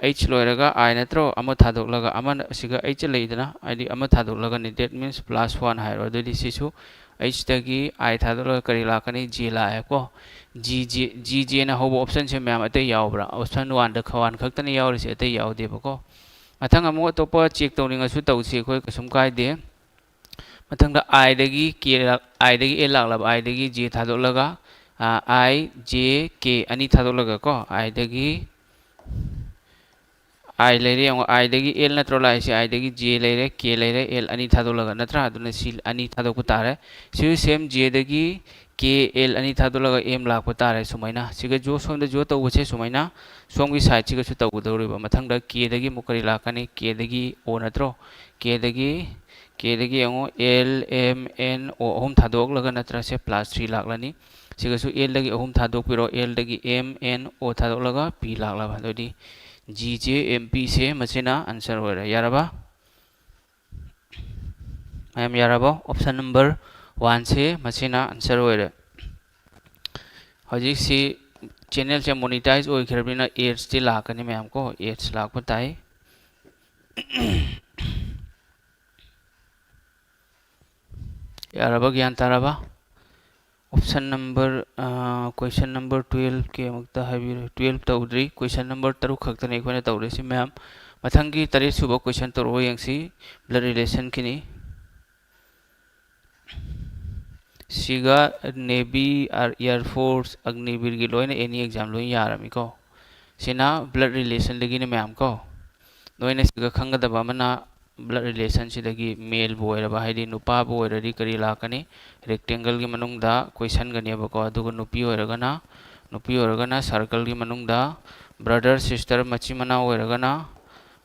H ꯂꯣꯏꯔꯒ I ꯅꯠꯇ꯭ꯔꯣ? ꯑꯃ ꯊꯥꯗꯣꯛꯂꯒ, ꯑꯃꯅ ꯁꯤꯒ H ꯂꯩꯗꯅ, ꯍꯥꯏꯗꯤ ꯑꯃ ꯊꯥꯗꯣꯛꯂꯒꯅꯤ, that means plus one ꯍꯥꯏꯔꯣ꯫ ꯑꯗꯨꯗꯤ ꯁꯤꯁꯨ Hꯇꯒꯤ I ꯊꯥꯗꯣꯛꯂꯒ ꯀꯔꯤ ꯂꯥꯛꯀꯅꯤ? J ꯂꯥꯛꯑꯦꯀꯣ꯫ G, J, G, Jꯅ ꯍꯧꯕ optionꯁꯦ ꯃꯌꯥꯝ ꯑꯇꯩ ꯌꯥꯎꯕ꯭ꯔꯥ? Option oneꯗ ꯈ-, one ꯈꯛꯇꯅꯤ ꯌꯥꯎꯔꯤꯁꯦ, ꯑꯇꯩ ꯌꯥꯎꯗꯦꯕꯀꯣ꯫ ꯃꯊꯪ ꯑꯃꯨꯛ ꯑꯇꯣꯞꯄ check ꯇꯧꯅꯤꯡꯉꯁꯨ ꯇꯧꯁꯤ ꯑꯩꯈꯣꯏ, ꯀꯩꯁꯨꯝ ꯀꯥꯏꯗꯦ꯫ ꯃꯊꯪꯗ Iꯗꯒꯤ K ꯂꯥꯛ-, Iꯗꯒꯤ L ꯂꯥꯛꯂꯕ, Iꯗꯒꯤ J ꯊꯥꯗꯣꯛꯂꯒ, ꯑ, I, J, K ꯑꯅꯤ ꯊꯥꯗꯣꯛꯂꯒ ꯀꯣ, Iꯗꯒꯤ I ꯂꯩꯔꯦ ꯌꯦꯡꯉꯣ, Iꯗꯒꯤ L ꯅꯠꯇ꯭ꯔꯣ ꯂꯥꯛꯏꯁꯦ? Iꯗꯒꯤ J ꯂꯩꯔꯦ, K ꯂꯩꯔꯦ, L ꯑꯅꯤ ꯊꯥꯗꯣꯛꯂꯒ, ꯅꯠꯇ꯭ꯔꯥ? ꯑꯗꯨꯅ ꯁꯤ ꯑꯅꯤ ꯊꯥꯗꯣꯛꯄ ꯇꯥꯔꯦ꯫ ꯁꯤꯁꯨ same, Jꯗꯒꯤ ꯀꯦ ꯑꯦꯜ ꯑꯅꯤ ꯊꯥꯗꯣꯛꯂꯒ ꯑꯦꯝ ꯂꯥꯛꯄ ꯇꯥꯔꯦ꯫ ꯁꯨꯃꯥꯏꯅ ꯁꯤꯒ ꯖꯣ ꯁꯣꯝꯗ ꯖꯣ ꯇꯧꯕꯁꯦ ꯁꯨꯃꯥꯏꯅ ꯁꯣꯝꯒꯤ ꯁꯥꯏꯠꯁꯤꯒꯁꯨ ꯇꯧꯒꯗꯧꯔꯤꯕ꯫ ꯃꯊꯪꯗ ꯀꯦꯗꯒꯤ ꯑꯃꯨꯛ ꯀꯔꯤ ꯂꯥꯛꯀꯅꯤ? ꯀꯦꯗꯒꯤ ꯑꯣ ꯅꯠꯇ꯭ꯔꯣ? ꯀꯦꯗꯒꯤ ꯀꯦꯗꯒꯤ ꯌꯦꯡꯉꯣ, ꯑꯦꯜ ꯑꯦꯝ ꯑꯦꯟ ꯑꯣ ꯑꯍꯨꯝ ꯊꯥꯗꯣꯛꯂꯒ ꯅꯠꯇ꯭ꯔꯁꯦ ꯄ꯭ꯂꯁ ꯊ꯭ꯔꯤ ꯂꯥꯛꯂꯅꯤ꯫ ꯁꯤꯒꯁꯨ ꯑꯦꯜꯗꯒꯤ ꯑꯍꯨꯝ ꯊꯥꯗꯣꯛꯄꯤꯔꯣ, ꯑꯦꯜꯗꯒꯤ ꯑꯦꯝ ꯑꯦꯟ ꯑꯣ ꯊꯥꯗꯣꯛꯂꯒ ꯄꯤ ꯂꯥꯛꯂꯕ꯫ ꯑꯗꯨꯗꯤ ꯖꯤꯁꯦ ꯑꯦꯝ ꯄꯤꯁꯦ ꯃꯁꯤꯅ ꯑꯟꯁꯔ ꯑꯣꯏꯔꯦ꯫ ꯌꯥꯔꯕ? ꯃꯌꯥꯝ ꯌꯥꯔꯕꯣ? ꯑꯣꯞꯁꯟ ꯅꯝꯕꯔ ꯋꯥꯟꯁꯦ ꯃꯁꯤꯅ ꯑꯟꯁꯔ ꯑꯣꯏꯔꯦ꯫ ꯍꯧꯖꯤꯛꯁꯤ ꯆꯦꯅꯦꯜꯁꯦ ꯃꯣꯅꯤꯇꯥꯏꯖ ꯑꯣꯏꯈ꯭ꯔꯕꯅꯤꯅ ꯑꯦꯗꯁꯇꯤ ꯂꯥꯛꯀꯅꯤ ꯃꯌꯥꯝ ꯀꯣ, ꯑꯦꯗꯁ ꯂꯥꯛꯄ ꯇꯥꯏ꯫ ꯌꯥꯔꯕ? ꯒ꯭ꯌꯥꯟ ꯇꯥꯔꯕ? ꯑꯣꯞꯁꯟ ꯅꯝꯕꯔ, ꯑ, ꯀꯣꯏꯁꯟ ꯅꯝꯕꯔ ꯇꯨꯌꯦꯜꯐꯀꯤ ꯑꯃꯨꯛꯇ ꯍꯥꯏꯕꯤꯔꯣ꯫ ꯇꯨꯌꯦꯜꯐ ꯇꯧꯗ꯭ꯔꯤ, ꯀꯣꯏꯁꯟ ꯅꯝꯕꯔ ꯇꯔꯨꯛ ꯈꯛꯇꯅꯤ ꯑꯩꯈꯣꯏꯅ ꯇꯧꯔꯤꯁꯤ ꯃꯌꯥꯝ꯫ ꯃꯊꯪꯒꯤ ꯇꯔꯦꯠ ꯁꯨꯕ ꯀꯣꯏꯁꯟ ꯇꯧꯔꯛꯑꯣ ꯌꯦꯡꯁꯤ, ꯕ꯭ꯂꯗ ꯔꯤꯂꯦꯁꯟꯒꯤꯅꯤ꯫ ꯁꯤꯒ ꯅꯦꯚꯤ, ꯑꯥꯔ-, ꯑꯦꯌꯔ ꯐꯣꯔꯁ, ꯑꯒꯅꯤꯕꯤꯔꯒꯤ ꯂꯣꯏꯅ ꯑꯦꯅꯤ ꯑꯦꯛꯖꯥꯝ ꯂꯣꯏ ꯌꯥꯔꯝꯃꯤꯀꯣ꯫ ꯁꯤꯅ ꯕ꯭ꯂꯗ ꯔꯤꯂꯦꯁꯟꯗꯒꯤꯅꯤ ꯃꯌꯥꯝ ꯀꯣ꯫ ꯅꯣꯏꯅ ꯁꯤꯒ ꯈꯪꯒꯗꯕ ꯑꯃꯅ, ꯕ꯭ꯂꯗ ꯔꯤꯂꯦꯁꯟꯁꯤꯗꯒꯤ ꯃꯦꯜꯕꯨ ꯑꯣꯏꯔꯕ, ꯍꯥꯏꯗꯤ ꯅꯨꯄꯥꯕꯨ ꯑꯣꯏꯔꯗꯤ ꯀꯔꯤ ꯂꯥꯛꯀꯅꯤ? ꯔꯦꯛꯇꯦꯡꯒꯜꯒꯤ ꯃꯅꯨꯡꯗ ꯀꯣꯏꯁꯟꯒꯅꯦꯕꯀꯣ꯫ ꯑꯗꯨꯒ ꯅꯨꯄꯤ ꯑꯣꯏꯔꯒꯅ, ꯅꯨꯄꯤ ꯑꯣꯏꯔꯒꯅ ꯁꯔꯀꯜꯒꯤ ꯃꯅꯨꯡꯗ, ꯕ꯭ꯔꯗꯔ ꯁꯤꯁꯇꯔ ꯃꯆꯤꯟ ꯃꯅꯥꯎ ꯑꯣꯏꯔꯒꯅ,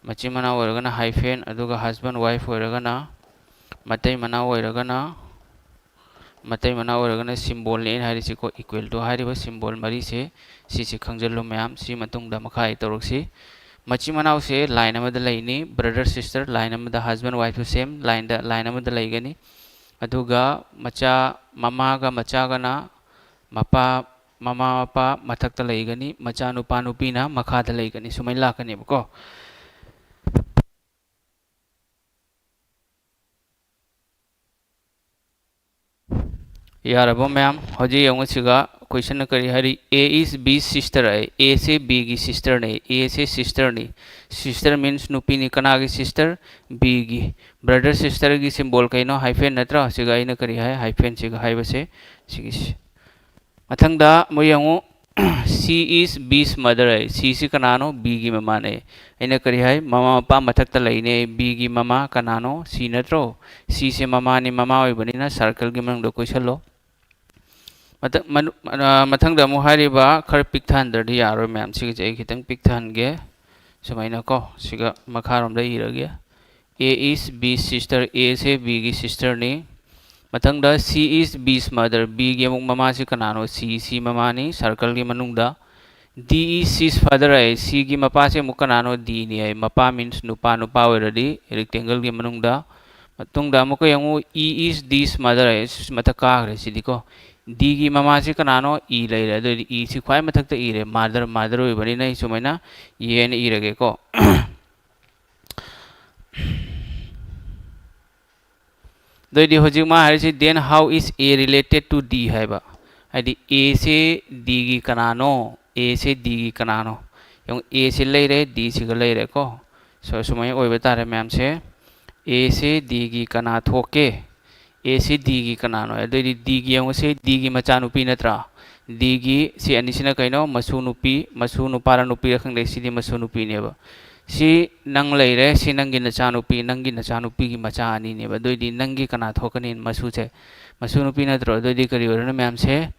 ꯃꯆꯤꯟ ꯃꯅꯥꯎ ꯑꯣꯏꯔꯒꯅ ꯍꯥꯏꯐꯦꯟ, ꯑꯗꯨꯒ ꯍꯁꯕꯦꯟ ꯋꯥꯏꯐ ꯑꯣꯏꯔꯒꯅ, ꯃꯇꯩ ꯃꯅꯥꯎ ꯑꯣꯏꯔꯒꯅ, ꯃꯇꯩ ꯃꯅꯥꯎ ꯑꯣꯏꯔꯒꯅ ꯁꯤꯝꯕꯣꯜꯅꯤ ꯑꯩꯅ ꯍꯥꯏꯔꯤꯁꯤꯀꯣ, ꯏꯀ꯭ꯋꯦꯜ ꯇꯨ ꯍꯥꯏꯔꯤꯕ ꯁꯤꯝꯕꯣꯜ ꯃꯔꯤꯁꯦ, ꯁꯤꯁꯦ ꯈꯪꯖꯤꯜꯂꯨ ꯃꯌꯥꯝ꯫ ꯁꯤ ꯃꯇꯨꯡꯗ ꯃꯈꯥ ꯑꯩ ꯇꯧꯔꯛꯁꯤ꯫ ꯃꯆꯤꯟ ꯃꯅꯥꯎꯁꯦ ꯂꯥꯏꯟ ꯑꯃꯗ ꯂꯩꯅꯤ, ꯕ꯭ꯔꯗꯔ ꯁꯤꯁꯇꯔ ꯂꯥꯏꯟ ꯑꯃꯗ, ꯍꯁꯕꯦꯟ ꯋꯥꯏꯐꯁꯨ ꯁꯦꯝ ꯂꯥꯏꯟꯗ, ꯂꯥꯏꯟ ꯑꯃꯗ ꯂꯩꯒꯅꯤ꯫ ꯑꯗꯨꯒ ꯃꯆꯥ, ꯃꯃꯥꯒ ꯃꯆꯥꯒꯅ ꯃꯄꯥ, ꯃꯃꯥ ꯃꯄꯥ ꯃꯊꯛꯇ ꯂꯩꯒꯅꯤ, ꯃꯆꯥ ꯅꯨꯄꯥ ꯅꯨꯄꯤꯅ ꯃꯈꯥꯗ ꯂꯩꯒꯅꯤ, ꯁꯨꯃꯥꯏꯅ ꯂꯥꯛꯀꯅꯦꯕꯀꯣ꯫ ꯌꯥꯔꯕꯣ ꯃꯌꯥꯝ? ꯍꯧꯖꯤꯛ ꯌꯦꯡꯉꯨ ꯁꯤꯒ ꯀꯣꯏꯁꯟꯅ ꯀꯔꯤ ꯍꯥꯏꯔꯤ? A is B's sister ꯍꯥꯏ꯫ ꯑꯦꯁꯦ ꯕꯤꯒꯤ ꯁꯤꯁꯇꯔꯅꯦ꯫ ꯑꯦꯁꯦ ꯁꯤꯁꯇꯔꯅꯤ꯫ ꯁꯤꯁꯇꯔ ꯃꯤꯟꯁ ꯅꯨꯄꯤꯅꯤ꯫ ꯀꯅꯥꯒꯤ ꯁꯤꯁꯇꯔ? ꯕꯤꯒꯤ꯫ ꯕ꯭ꯔꯗꯔ ꯁꯤꯁꯇꯔꯒꯤ ꯁꯤꯝꯕꯣꯜ ꯀꯩꯅꯣ? ꯍꯥꯏꯐꯦꯟ ꯅꯠꯇ꯭ꯔꯣ? ꯁꯤꯒ ꯑꯩꯅ ꯀꯔꯤ ꯍꯥꯏ? ꯍꯥꯏꯐꯦꯟꯁꯤꯒ ꯍꯥꯏꯕꯁꯦ ꯁꯤꯒꯤꯁꯤ꯫ ꯃꯊꯪꯗ ꯑꯃꯨꯛ ꯌꯦꯡꯉꯨ, she is B's mother ꯍꯥꯏ꯫ ꯁꯤꯁꯤ ꯀꯅꯥꯅꯣ? ꯕꯤꯒꯤ ꯃꯃꯥꯅꯦ꯫ ꯑꯩꯅ ꯀꯔꯤ ꯍꯥꯏ? ꯃꯃꯥ ꯃꯄꯥ ꯃꯊꯛꯇ ꯂꯩꯅꯦ꯫ ꯕꯤꯒꯤ ꯃꯃꯥ ꯀꯅꯥꯅꯣ? ꯁꯤ ꯅꯠꯇ꯭ꯔꯣ? ꯁꯤꯁꯦ ꯃꯃꯥꯅꯤ, ꯃꯃꯥ ꯑꯣꯏꯕꯅꯤꯅ ꯁꯔꯀꯜꯒꯤ ꯃꯅꯨꯡꯗ ꯀꯣꯏꯁꯜꯂꯣ꯫ ꯃꯊꯪ ꯃꯅꯨ- ꯑ, ꯃꯊꯪꯗ ꯑꯃꯨꯛ ꯍꯥꯏꯔꯤꯕ ꯈꯔ ꯄꯤꯛꯊꯍꯟꯗ꯭ꯔꯗꯤ ꯌꯥꯔꯣꯏ ꯃꯌꯥꯝ꯫ ꯁꯤꯒꯤꯁꯦ ꯑꯩ ꯈꯤꯇꯪ ꯄꯤꯛꯊꯍꯟꯒꯦ꯫ ꯁꯨꯃꯥꯏꯅꯀꯣ, ꯁꯤꯒ ꯃꯈꯥꯔꯣꯝꯗ ꯏꯔꯒꯦ꯫ A is B's sister, A say B ꯒꯤ sisterꯅꯤ꯫ ꯃꯊꯪꯗ C is B's mother, B ꯒꯤ ꯑꯃꯨꯛ ꯃꯃꯥꯁꯤ ꯀꯅꯥꯅꯣ? C, C ꯃꯃꯥꯅꯤ circleꯒꯤ ꯃꯅꯨꯡꯗ꯫ D is C's father ꯍꯥꯏ, Cꯒꯤ ꯃꯄꯥꯁꯦ ꯑꯃꯨꯛ ꯀꯅꯥꯅꯣ? Dꯅꯤ ꯍꯥꯏ꯫ ꯃꯄꯥ means ꯅꯨꯄꯥ, ꯅꯨꯄꯥ ꯑꯣꯏꯔꯗꯤ rectangleꯒꯤ ꯃꯅꯨꯡꯗ꯫ ꯃꯇꯨꯡꯗ ꯑꯃꯨꯛꯀ ꯌꯦꯡꯉꯨ, E is D's mother ꯍꯥꯏ, ꯃꯊꯛ ꯀꯥꯈ꯭ꯔꯦ ꯁꯤꯗꯤꯀꯣ꯫ Dꯒꯤ ꯃꯃꯥꯁꯤ ꯀꯅꯥꯅꯣ? E ꯂꯩꯔꯦ꯫ ꯑꯗꯨꯑꯣꯏꯗꯤ Eꯁꯤ ꯈ꯭ꯋꯥꯏ ꯃꯊꯛꯇ ꯏꯔꯦ, mother, mother ꯑꯣꯏꯕꯅꯤꯅ ꯑꯩ ꯁꯨꯃꯥꯏꯅ A ꯍꯥꯏꯅ ꯏꯔꯒꯦꯀꯣ꯫ ꯑꯗꯨꯑꯣꯏꯗꯤ ꯍꯧꯖꯤꯛ ꯃꯥ ꯍꯥꯏꯔꯤꯁꯤ, "Then how is A related to D?" ꯍꯥꯏꯕ꯫ ꯍꯥꯏꯗꯤ Aꯁꯦ Dꯒꯤ ꯀꯅꯥꯅꯣ? Aꯁꯦ Dꯒꯤ ꯀꯅꯥꯅꯣ? ꯌꯦꯡꯉꯨ, Aꯁꯦ ꯂꯩꯔꯦ, Dꯁꯤꯒ ꯂꯩꯔꯦꯀꯣ꯫ So, ꯁꯨꯃꯥꯏꯅ ꯑꯣꯏꯕ ꯇꯥꯔꯦ ꯃꯌꯥꯝꯁꯦ꯫ Aꯁꯦ Dꯒꯤ ꯀꯅꯥ ꯊꯣꯛꯀꯦ? Aꯁꯦ Dꯒꯤ ꯀꯅꯥꯅꯣ? ꯑꯗꯨꯑꯣꯏꯗꯤ Dꯒꯤ ꯌꯦꯡꯉꯨꯁꯦ, Dꯒꯤ ꯃꯆꯥꯅꯨꯄꯤ ꯅꯠꯇ꯭ꯔꯥ? Dꯒꯤ ꯁꯤ ꯑꯅꯤꯁꯤꯅ ꯀꯩꯅꯣ? ꯃꯁꯨ ꯅꯨꯄꯤ, ꯃꯁꯨ ꯅꯨꯄꯥꯔ ꯅꯨꯄꯤꯔ ꯈꯪꯗꯦ, ꯁꯤꯗꯤ ꯃꯁꯨ ꯅꯨꯄꯤꯅꯦꯕ꯫ ꯁꯤ ꯅꯪ ꯂꯩꯔꯦ, ꯁꯤ ꯅꯪꯒꯤ ꯅꯆꯥꯅꯨꯄꯤ, ꯅꯪꯒꯤ ꯅꯆꯥꯅꯨꯄꯤꯒꯤ ꯃꯆꯥ ꯑꯅꯤꯅꯦꯕ꯫ ꯑꯗꯨꯑꯣꯏꯗꯤ ꯅꯪꯒꯤ ꯀꯅꯥ ꯊꯣꯛꯀꯅꯤ? ꯃꯁꯨꯁꯦ꯫ ꯃꯁꯨ ꯅꯨꯄꯤ ꯅꯠꯇ꯭ꯔꯣ? ꯑꯗꯨꯑꯣꯏꯗꯤ ꯀꯔꯤ ꯑꯣꯏꯔꯅꯤ ꯃꯌꯥꯝꯁꯦ?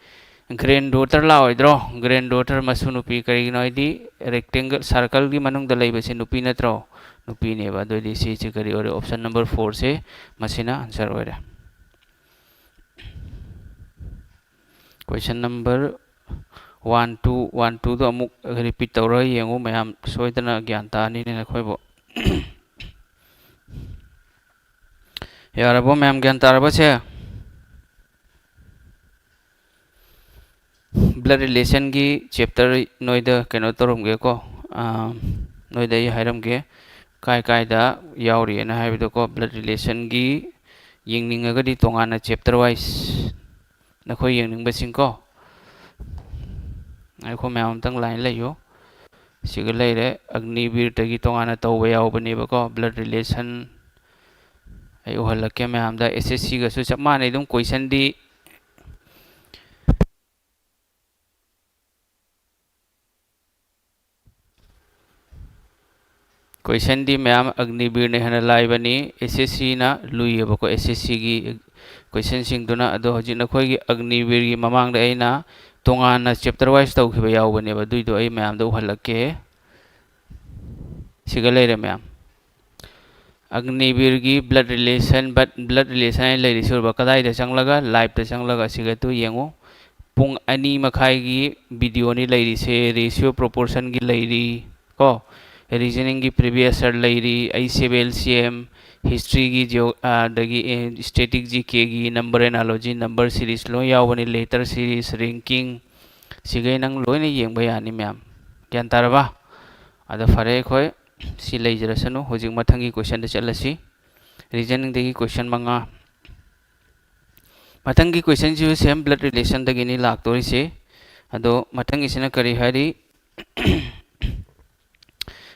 Granddaughter ꯂꯥꯛꯑꯣꯏꯗ꯭ꯔꯣ? Granddaughter ꯃꯁꯨ ꯅꯨꯄꯤ꯫ ꯀꯔꯤꯒꯤꯅꯣ ꯍꯥꯏꯗꯤ rectangle, circleꯒꯤ ꯃꯅꯨꯡꯗ ꯂꯩꯕꯁꯦ ꯅꯨꯄꯤ ꯅꯠꯇ꯭ꯔꯣ? ꯅꯨꯄꯤꯅꯦꯕ꯫ ꯑꯗꯨꯑꯣꯏꯗꯤ ꯁꯤꯁꯦ ꯀꯔꯤ ꯑꯣꯏꯔꯦ? Option number fourꯁꯦ ꯃꯁꯤꯅ answer ꯑꯣꯏꯔꯦ꯫ Question number one, two, one, twoꯗꯣ ꯑꯃꯨꯛ repeat ꯇꯧꯔꯒ ꯌꯦꯡꯉꯨ ꯃꯌꯥꯝ, ꯁꯣꯏꯗꯅ ꯒ꯭ꯌꯥꯟ ꯇꯥꯅꯤꯅꯦ ꯅꯈꯣꯏꯕꯨ꯫ ꯌꯥꯔꯕꯣ ꯃꯌꯥꯝ, ꯒ꯭ꯌꯥꯟ ꯇꯥꯔꯕꯣ ꯁꯦ? Blood relationꯒꯤ chapter ꯅꯣꯏꯗ ꯀꯩꯅꯣ ꯇꯧꯔꯝꯒꯦꯀꯣ, ꯑꯥ, ꯅꯣꯏꯗ ꯑꯩ ꯍꯥꯏꯔꯝꯒꯦ ꯀꯥꯏ ꯀꯥꯏꯗ ꯌꯥꯎꯔꯤꯑꯅ ꯍꯥꯏꯕꯗꯣꯀꯣ꯫ Blood relationꯒꯤ ꯌꯦꯡꯅꯤꯡꯉꯒꯗꯤ ꯇꯣꯉꯥꯟꯅ chapter wise ꯅꯈꯣꯏ ꯌꯦꯡꯅꯤꯡꯕꯁꯤꯡꯀꯣ꯫ ꯉꯥꯏꯈꯣ ꯃꯌꯥꯝ, ꯑꯝꯇꯪ line ꯂꯩꯌꯨ꯫ ꯁꯤꯒ ꯂꯩꯔꯦ, ꯑꯒꯅꯤꯕꯤꯔꯗꯒꯤ ꯇꯣꯉꯥꯟꯅ ꯇꯧꯕ ꯌꯥꯎꯕꯅꯦꯕꯀꯣ, blood relation꯫ ꯑꯩ ꯎꯍꯜꯂꯛꯀꯦ ꯃꯌꯥꯝꯗ꯫ S S Cꯒꯁꯨ ꯆꯞ ꯃꯥꯟꯅꯩ ꯑꯗꯨꯝ, questionꯗꯤ questionꯗꯤ ꯃꯌꯥꯝ ꯑꯒꯅꯤꯕꯤꯔꯅ ꯍꯦꯟꯅ ꯂꯥꯏꯕꯅꯤ, S S Cꯅ ꯂꯨꯏꯌꯦꯕꯀꯣ꯫ S S Cꯒꯤ ꯀꯣꯏꯁꯟꯁꯤꯡꯗꯨꯅ꯫ ꯑꯗꯣ ꯍꯧꯖꯤꯛ ꯅꯈꯣꯏꯒꯤ ꯑꯒꯅꯤꯕꯤꯔꯒꯤ ꯃꯃꯥꯡꯗ ꯑꯩꯅ ꯇꯣꯉꯥꯟꯅ ꯆꯦꯞꯇꯔ ꯋꯥꯏꯁ ꯇꯧꯈꯤꯕ ꯌꯥꯎꯕꯅꯦꯕ, ꯑꯗꯨꯏꯗꯣ ꯑꯩ ꯃꯌꯥꯝꯗ ꯎꯍꯜꯂꯛꯀꯦ꯫ ꯁꯤꯒ ꯂꯩꯔꯦ ꯃꯌꯥꯝ꯫ ꯑꯒꯅꯤꯕꯤꯔꯒꯤ ꯕ꯭ꯂꯠ ꯔꯤꯂꯦꯁꯟ, ꯕ꯭ꯂꯠ ꯔꯤꯂꯦꯁꯟ ꯍꯥꯏꯅ ꯂꯩꯔꯤꯁꯤ ꯎꯔꯕ? ꯀꯗꯥꯏꯗ ꯆꯪꯂꯒ? ꯂꯥꯏꯐꯇ ꯆꯪꯂꯒ꯫ ꯑꯁꯤꯒ ꯇꯨ ꯌꯦꯡꯉꯨ꯫ ꯄꯨꯡ ꯑꯅꯤ ꯃꯈꯥꯏꯒꯤ ꯚꯤꯗꯤꯑꯣꯅꯤ ꯂꯩꯔꯤꯁꯦ꯫ ꯔꯦꯁꯤꯌꯣ ꯄ꯭ꯔꯣꯄꯣꯔꯁꯟꯒꯤ ꯂꯩꯔꯤ ꯀꯣ, ꯔꯤꯖꯅꯤꯡꯒꯤ ꯄ꯭ꯔꯤꯚꯤꯌꯁ ꯌꯔ ꯂꯩꯔꯤ, ꯑꯩꯁ ꯑꯦꯕꯤ ꯑꯦꯜ ꯁꯤ ꯑꯦꯝ, ꯍꯤꯁꯇ꯭ꯔꯤꯒꯤ ꯖꯤꯑꯣ-, ꯑꯗꯒꯤ ꯁ꯭ꯇꯦꯇꯤꯛ ꯖꯤ ꯀꯦꯒꯤ ꯅꯝꯕꯔ ꯑꯦꯅꯥꯂꯣꯖꯤ, ꯅꯝꯕꯔ ꯁꯤꯔꯤꯁ ꯂꯣꯏ ꯌꯥꯎꯕꯅꯤ, ꯂꯦꯇꯔ ꯁꯤꯔꯤꯁ, ꯔꯦꯡꯀꯤꯡ, ꯁꯤꯈꯩ ꯅꯪ ꯂꯣꯏꯅ ꯌꯦꯡꯕ ꯌꯥꯅꯤ ꯃꯌꯥꯝ꯫ ꯒ꯭ꯌꯥꯟ ꯇꯥꯔꯕ? ꯑꯗꯣ ꯐꯔꯦ, ꯑꯩꯈꯣꯏ ꯁꯤ ꯂꯩꯖꯔꯁꯅꯨ꯫ ꯍꯧꯖꯤꯛ ꯃꯊꯪꯒꯤ ꯀꯣꯏꯁꯟꯗ ꯆꯠꯂꯁꯤ꯫ ꯔꯤꯖꯅꯤꯡꯗꯒꯤ ꯀꯣꯏꯁꯟ ꯃꯉꯥ꯫ ꯃꯊꯪꯒꯤ ꯀꯣꯏꯁꯟꯁꯤꯁꯨ ꯁꯦꯝ ꯕ꯭ꯂꯠ ꯔꯤꯂꯦꯁꯟꯗꯒꯤꯅꯤ ꯂꯥꯛꯇꯣꯔꯤꯁꯦ꯫ ꯑꯗꯣ ꯃꯊꯪꯒꯤꯁꯤꯅ ꯀꯔꯤ ꯍꯥꯏꯔꯤ?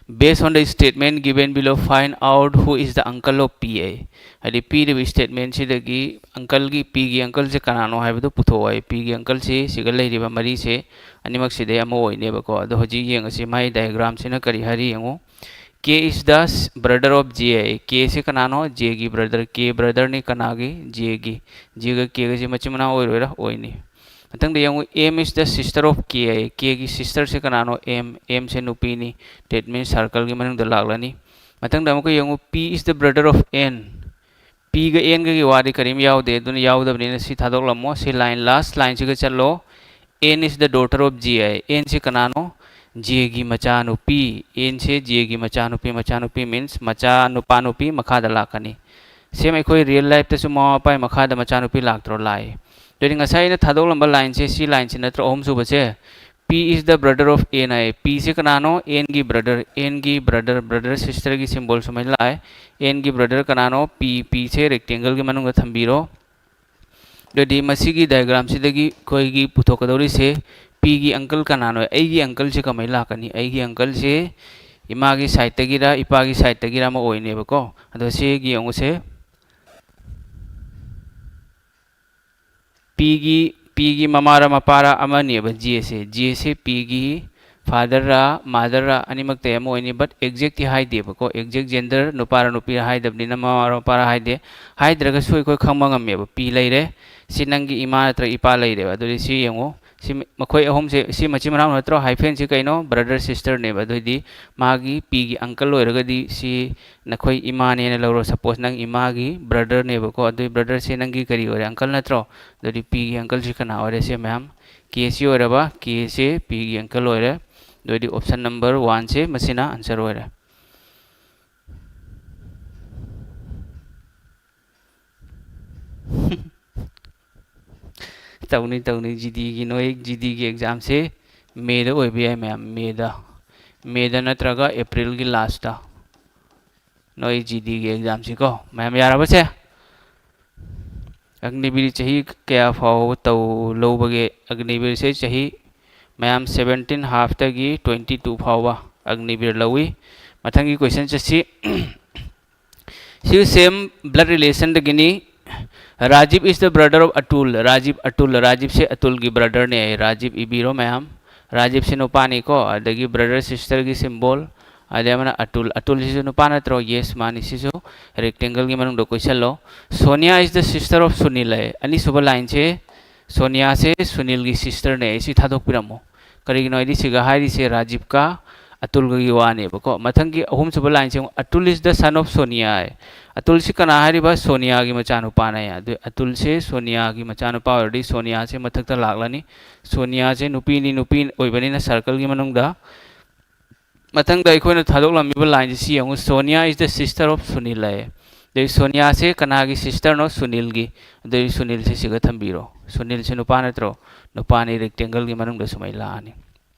Based on the statement given below, find out who is the uncle of P ꯑꯩ꯫ ꯍꯥꯏꯗꯤ ꯄꯤꯔꯤꯕ ꯁ꯭ꯇꯦꯠꯃꯦꯟꯁꯤꯗꯒꯤ ꯑꯪꯀꯜꯒꯤ, ꯄꯤꯒꯤ ꯑꯪꯀꯜꯁꯦ ꯀꯅꯥꯅꯣ ꯍꯥꯏꯕꯗꯨ ꯄꯨꯊꯣꯛꯑꯣ ꯍꯥꯏ꯫ ꯄꯤꯒꯤ ꯑꯪꯀꯜꯁꯤ ꯁꯤꯒ ꯂꯩꯔꯤꯕ ꯃꯔꯤꯁꯦ ꯑꯅꯤꯃꯛꯁꯤꯗꯩ ꯑꯃ ꯑꯣꯏꯅꯦꯕꯀꯣ꯫ ꯑꯗꯣ ꯍꯧꯖꯤꯛ ꯌꯦꯡꯉꯁꯤ ꯃꯥꯒꯤ ꯗꯥꯏꯒ꯭ꯔꯥꯝꯁꯤꯅ ꯀꯔꯤ ꯍꯥꯏꯔꯤ ꯌꯦꯡꯉꯨ꯫ K is the brother of J ꯑꯩ꯫ K ꯁꯤ ꯀꯅꯥꯅꯣ? J ꯒꯤ ꯕ꯭ꯔꯗꯔ꯫ K ꯕ꯭ꯔꯗꯔꯅꯤ ꯀꯅꯥꯒꯤ? J ꯒꯤ꯫ J ꯒ K ꯒꯁꯤ ꯃꯆꯤꯟ ꯃꯅꯥꯎ ꯑꯣꯏꯔꯣꯏꯔꯥ? ꯑꯣꯏꯅꯤ꯫ ꯃꯊꯪꯗ ꯌꯦꯡꯉꯨ, M is the sister of K ꯑꯩ꯫ K ꯒꯤ ꯁꯤꯁꯇꯔꯁꯦ ꯀꯅꯥꯅꯣ? M꯫ M ꯁꯦ ꯅꯨꯄꯤꯅꯤ꯫ That means circle ꯒꯤ ꯃꯅꯨꯡꯗ ꯂꯥꯛꯂꯅꯤ꯫ ꯃꯊꯪꯗ ꯑꯃꯨꯛꯀ ꯌꯦꯡꯉꯨ, P is the brother of N꯫ P ꯒ N ꯒꯒꯤ ꯋꯥꯗꯤ ꯀꯔꯤꯝ ꯌꯥꯎꯗꯦ, ꯑꯗꯨꯅ ꯌꯥꯎꯗꯕꯅꯤꯅ ꯁꯤ ꯊꯥꯗꯣꯛꯂꯝꯃꯣ꯫ ꯁꯤ line, last line ꯁꯤꯒ ꯆꯠꯂꯣ꯫ N is the daughter of J ꯑꯩ꯫ N ꯁꯤ ꯀꯅꯥꯅꯣ? J ꯒꯤ ꯃꯆꯥꯅꯨꯄꯤ꯫ N ꯁꯦ J ꯒꯤ ꯃꯆꯥꯅꯨꯄꯤ, ꯃꯆꯥꯅꯨꯄꯤ means ꯃꯆꯥ ꯅꯨꯄꯥ ꯅꯨꯄꯤ ꯃꯈꯥꯗ ꯂꯥꯛꯀꯅꯤ꯫ Same ꯑꯩꯈꯣꯏ real life ꯇꯁꯨ ꯃꯃꯥ ꯃꯄꯥꯒꯤ ꯃꯈꯥꯗ ꯃꯆꯥꯅꯨꯄꯤ ꯂꯥꯛꯇ꯭ꯔꯣ? ꯂꯥꯛꯏ꯫ ꯑꯗꯨꯗꯤ ꯉꯁꯥꯏ ꯑꯩꯅ ꯊꯥꯗꯣꯛꯂꯝꯕ line ꯁꯦ ꯁꯤ line ꯁꯤ ꯅꯠꯇ꯭ꯔꯣ ꯑꯍꯨꯝꯁꯨꯕꯁꯦ? P is the brother of N high. P ꯁꯦ ꯀꯅꯥꯅꯣ? N ꯒꯤ brother, N ꯒꯤ brother, brother sister ꯒꯤ symbol ꯁꯨꯃꯥꯏꯅ ꯂꯥꯛꯑꯦ꯫ N ꯒꯤ brother ꯀꯅꯥꯅꯣ? P꯫ P ꯁꯦ rectangle ꯒꯤ ꯃꯅꯨꯡꯗ ꯊꯝꯕꯤꯔꯣ꯫ ꯑꯗꯨꯗꯤ ꯃꯁꯤꯒꯤ diagram ꯁꯤꯗꯒꯤ ꯑꯩꯈꯣꯏꯒꯤ ꯄꯨꯊꯣꯛꯀꯗꯧꯔꯤꯁꯦ P ꯒꯤ uncle ꯀꯅꯥꯅꯣ? ꯑꯩꯒꯤ uncle ꯁꯦ ꯀꯃꯥꯏꯅ ꯂꯥꯛꯀꯅꯤ? ꯑꯩꯒꯤ uncle ꯁꯦ ꯏꯃꯥꯒꯤ side ꯇꯒꯤꯔ ꯏꯄꯥꯒꯤ side ꯇꯒꯤꯔ ꯑꯃ ꯑꯣꯏꯅꯦꯕꯀꯣ꯫ ꯑꯗꯣ ꯁꯤꯒꯤ ꯌꯦꯡꯉꯨꯁꯦ꯫ P ꯒꯤ, P ꯒꯤ ꯃꯃꯥꯔ ꯃꯄꯥꯔ ꯑꯃꯅꯦꯕ J ꯁꯦ꯫ J ꯁꯦ P ꯒꯤ ꯐꯥꯗꯔꯔꯥ ꯃꯥꯗꯔꯔꯥ ꯑꯅꯤꯃꯛꯇ ꯑꯃ ꯑꯣꯏꯅꯤ, but exactꯤ ꯍꯥꯏꯗꯦꯕꯀꯣ꯫ Exact gender, ꯅꯨꯄꯥꯔ ꯅꯨꯄꯤꯔ ꯍꯥꯏꯗꯕꯅꯤꯅ ꯃꯃꯥꯔ ꯃꯄꯥꯔ ꯍꯥꯏꯗꯦ꯫ ꯍꯥꯏꯗ꯭ꯔꯒꯁꯨ ꯑꯩꯈꯣꯏ ꯈꯪꯕ ꯉꯝꯃꯦꯕ꯫ ꯄꯤ ꯂꯩꯔꯦ, ꯁꯤ ꯅꯪꯒꯤ ꯏꯃꯥ ꯅꯠꯇ꯭ꯔꯒ ꯏꯄꯥ ꯂꯩꯔꯦꯕ꯫ ꯑꯗꯨꯗꯤ ꯁꯤ ꯌꯦꯡꯉꯨ, ꯁꯤ ꯃ-, ꯃꯈꯣꯏ ꯑꯍꯨꯝꯁꯦ, ꯁꯤ ꯃꯆꯤꯟ ꯃꯅꯥꯎ ꯅꯠꯇ꯭ꯔꯣ? Hyphenꯁꯤ ꯀꯩꯅꯣ? Brother sisterꯅꯦꯕ꯫ ꯑꯗꯨꯑꯣꯏꯗꯤ ꯃꯥꯒꯤ ꯄꯤꯒꯤ uncle ꯑꯣꯏꯔꯒꯗꯤ ꯁꯤ ꯅꯈꯣꯏ ꯏꯃꯥꯅꯦꯅ ꯂꯧꯔꯣ꯫ Suppose ꯅꯪ ꯏꯃꯥꯒꯤ brotherꯅꯦꯕꯀꯣ, ꯑꯗꯨꯏ brotherꯁꯦ ꯅꯪꯒꯤ ꯀꯔꯤ ꯑꯣꯏꯔꯦ? Uncle ꯅꯠꯇ꯭ꯔꯣ? ꯑꯗꯨꯗꯤ ꯄꯤꯒꯤ uncleꯁꯤ ꯀꯅꯥ ꯑꯣꯏꯔꯦ? ꯁꯦ ꯃꯌꯥꯝ, ꯀꯦꯁꯤ ꯑꯣꯏꯔꯕ, ꯀꯦꯁꯤ ꯄꯤꯒꯤ uncle ꯑꯣꯏꯔꯦ꯫ ꯑꯗꯨꯑꯣꯏꯗꯤ option number oneꯁꯦ ꯃꯁꯤꯅ answer ꯑꯣꯏꯔꯦ꯫ ꯇꯧꯅꯤ, ꯇꯧꯅꯤ꯫ GDꯒꯤ, ꯅꯣꯏ GDꯒꯤ examꯁꯦ Mayꯗ ꯑꯣꯏꯕ ꯌꯥꯏ ꯃꯌꯥꯝ, Mayꯗ꯫ Mayꯗ ꯅꯠꯇ꯭ꯔꯒ Aprilꯒꯤ lastꯇ ꯅꯣꯏ GDꯒꯤ examꯁꯤꯀꯣ꯫ ꯃꯌꯥꯝ ꯌꯥꯔꯕꯁꯦ? ꯑꯒꯅꯤꯕꯤꯔ ꯆꯍꯤ ꯀꯌꯥ ꯐꯥꯎꯕ ꯇꯧ, ꯂꯧꯕꯒꯦ? ꯑꯒꯅꯤꯕꯤꯔꯁꯦ ꯆꯍꯤ, ꯃꯌꯥꯝ, seventeen halfꯇꯒꯤ twenty two ꯐꯥꯎꯕ ꯑꯒꯅꯤꯕꯤꯔ ꯂꯧꯏ꯫ ꯃꯊꯪꯒꯤ question ꯆꯠꯁꯤ꯫ ꯁꯤ same blood relationꯗꯒꯤꯅꯤ꯫ Rajiv is the brother of Atul. Rajiv, Atul, ꯔꯥꯖꯤꯕꯁꯦ ꯑꯇꯨꯜꯒꯤ brotherꯅꯦ꯫ Rajiv ꯏꯕꯤꯔꯣ ꯃꯌꯥꯝ꯫ ꯔꯥꯖꯤꯕꯁꯦ ꯅꯨꯄꯥꯅꯤꯀꯣ, ꯑꯗꯒꯤ brother sisterꯒꯤ symbol꯫ ꯑꯗꯩ ꯑꯃꯅ ꯑꯇꯨꯜ꯫ ꯑꯇꯨꯜꯁꯤꯁꯨ ꯅꯨꯄꯥ ꯅꯠꯇ꯭ꯔꯣ? Yes, ꯃꯥꯅꯤ꯫ ꯁꯤꯁꯨ rectangleꯒꯤ ꯃꯅꯨꯡꯗ ꯀꯣꯏꯁꯜꯂꯣ꯫ Sonia is the sister of Sunil ꯍꯥꯏ꯫ ꯑꯅꯤꯁꯨꯕ lineꯁꯦ, ꯁꯣꯅꯤꯌꯥꯁꯦ ꯁꯨꯅꯤꯜꯒꯤ sisterꯅꯦ꯫ ꯁꯤ ꯊꯥꯗꯣꯛꯄꯤꯔꯝꯃꯣ꯫ ꯀꯔꯤꯒꯤꯅꯣ ꯍꯥꯏꯗꯤ ꯁꯤꯒ ꯍꯥꯏꯔꯤꯁꯦ ꯔꯥꯖꯤꯕꯀ ꯑꯇꯨꯜꯒꯒꯤ ꯋꯥꯅꯦꯕꯀꯣ꯫ ꯃꯊꯪꯒꯤ ꯑꯍꯨꯝꯁꯨꯕ lineꯁꯦ ꯑꯃꯨꯛ, "Atul is the son of Sonia" ꯍꯥꯏ꯫ ꯑꯇꯨꯜꯁꯤ ꯀꯅꯥ ꯍꯥꯏꯔꯤꯕ? ꯁꯣꯅꯤꯌꯥꯒꯤ ꯃꯆꯥꯅꯨꯄꯥꯅꯦ꯫ ꯑꯗꯨ ꯑꯇꯨꯜꯁꯦ ꯁꯣꯅꯤꯌꯥꯒꯤ ꯃꯆꯥꯅꯨꯄꯥ ꯑꯣꯏꯔꯗꯤ ꯁꯣꯅꯤꯌꯥꯁꯦ ꯃꯊꯛꯇ ꯂꯥꯛꯂꯅꯤ꯫ ꯁꯣꯅꯤꯌꯥꯁꯦ ꯅꯨꯄꯤꯅꯤ, ꯅꯨꯄꯤ ꯑꯣꯏꯕꯅꯤꯅ circleꯒꯤ ꯃꯅꯨꯡꯗ꯫ ꯃꯊꯪꯗ ꯑꯩꯈꯣꯏꯅ ꯊꯥꯗꯣꯛꯂꯝꯃꯤꯕ lineꯁꯤ ꯁꯤ ꯌꯦꯡꯉꯨ, "Sonia is the sister of Sunil" ꯍꯥꯏ꯫ ꯑꯗꯩ ꯁꯣꯅꯤꯌꯥꯁꯦ ꯀꯅꯥꯒꯤ sisterꯅꯣ? ꯁꯨꯅꯤꯜꯒꯤ꯫ ꯑꯗꯩ ꯁꯨꯅꯤꯜꯁꯦ ꯁꯤꯒ ꯊꯝꯕꯤꯔꯣ꯫ ꯁꯨꯅꯤꯜꯁꯦ ꯅꯨꯄꯥ ꯅꯠꯇ꯭ꯔꯣ? ꯅꯨꯄꯥꯅꯤ, rectangleꯒꯤ ꯃꯅꯨꯡꯗ ꯁꯨꯃꯥꯏꯅ ꯂꯥꯛꯑꯅꯤ꯫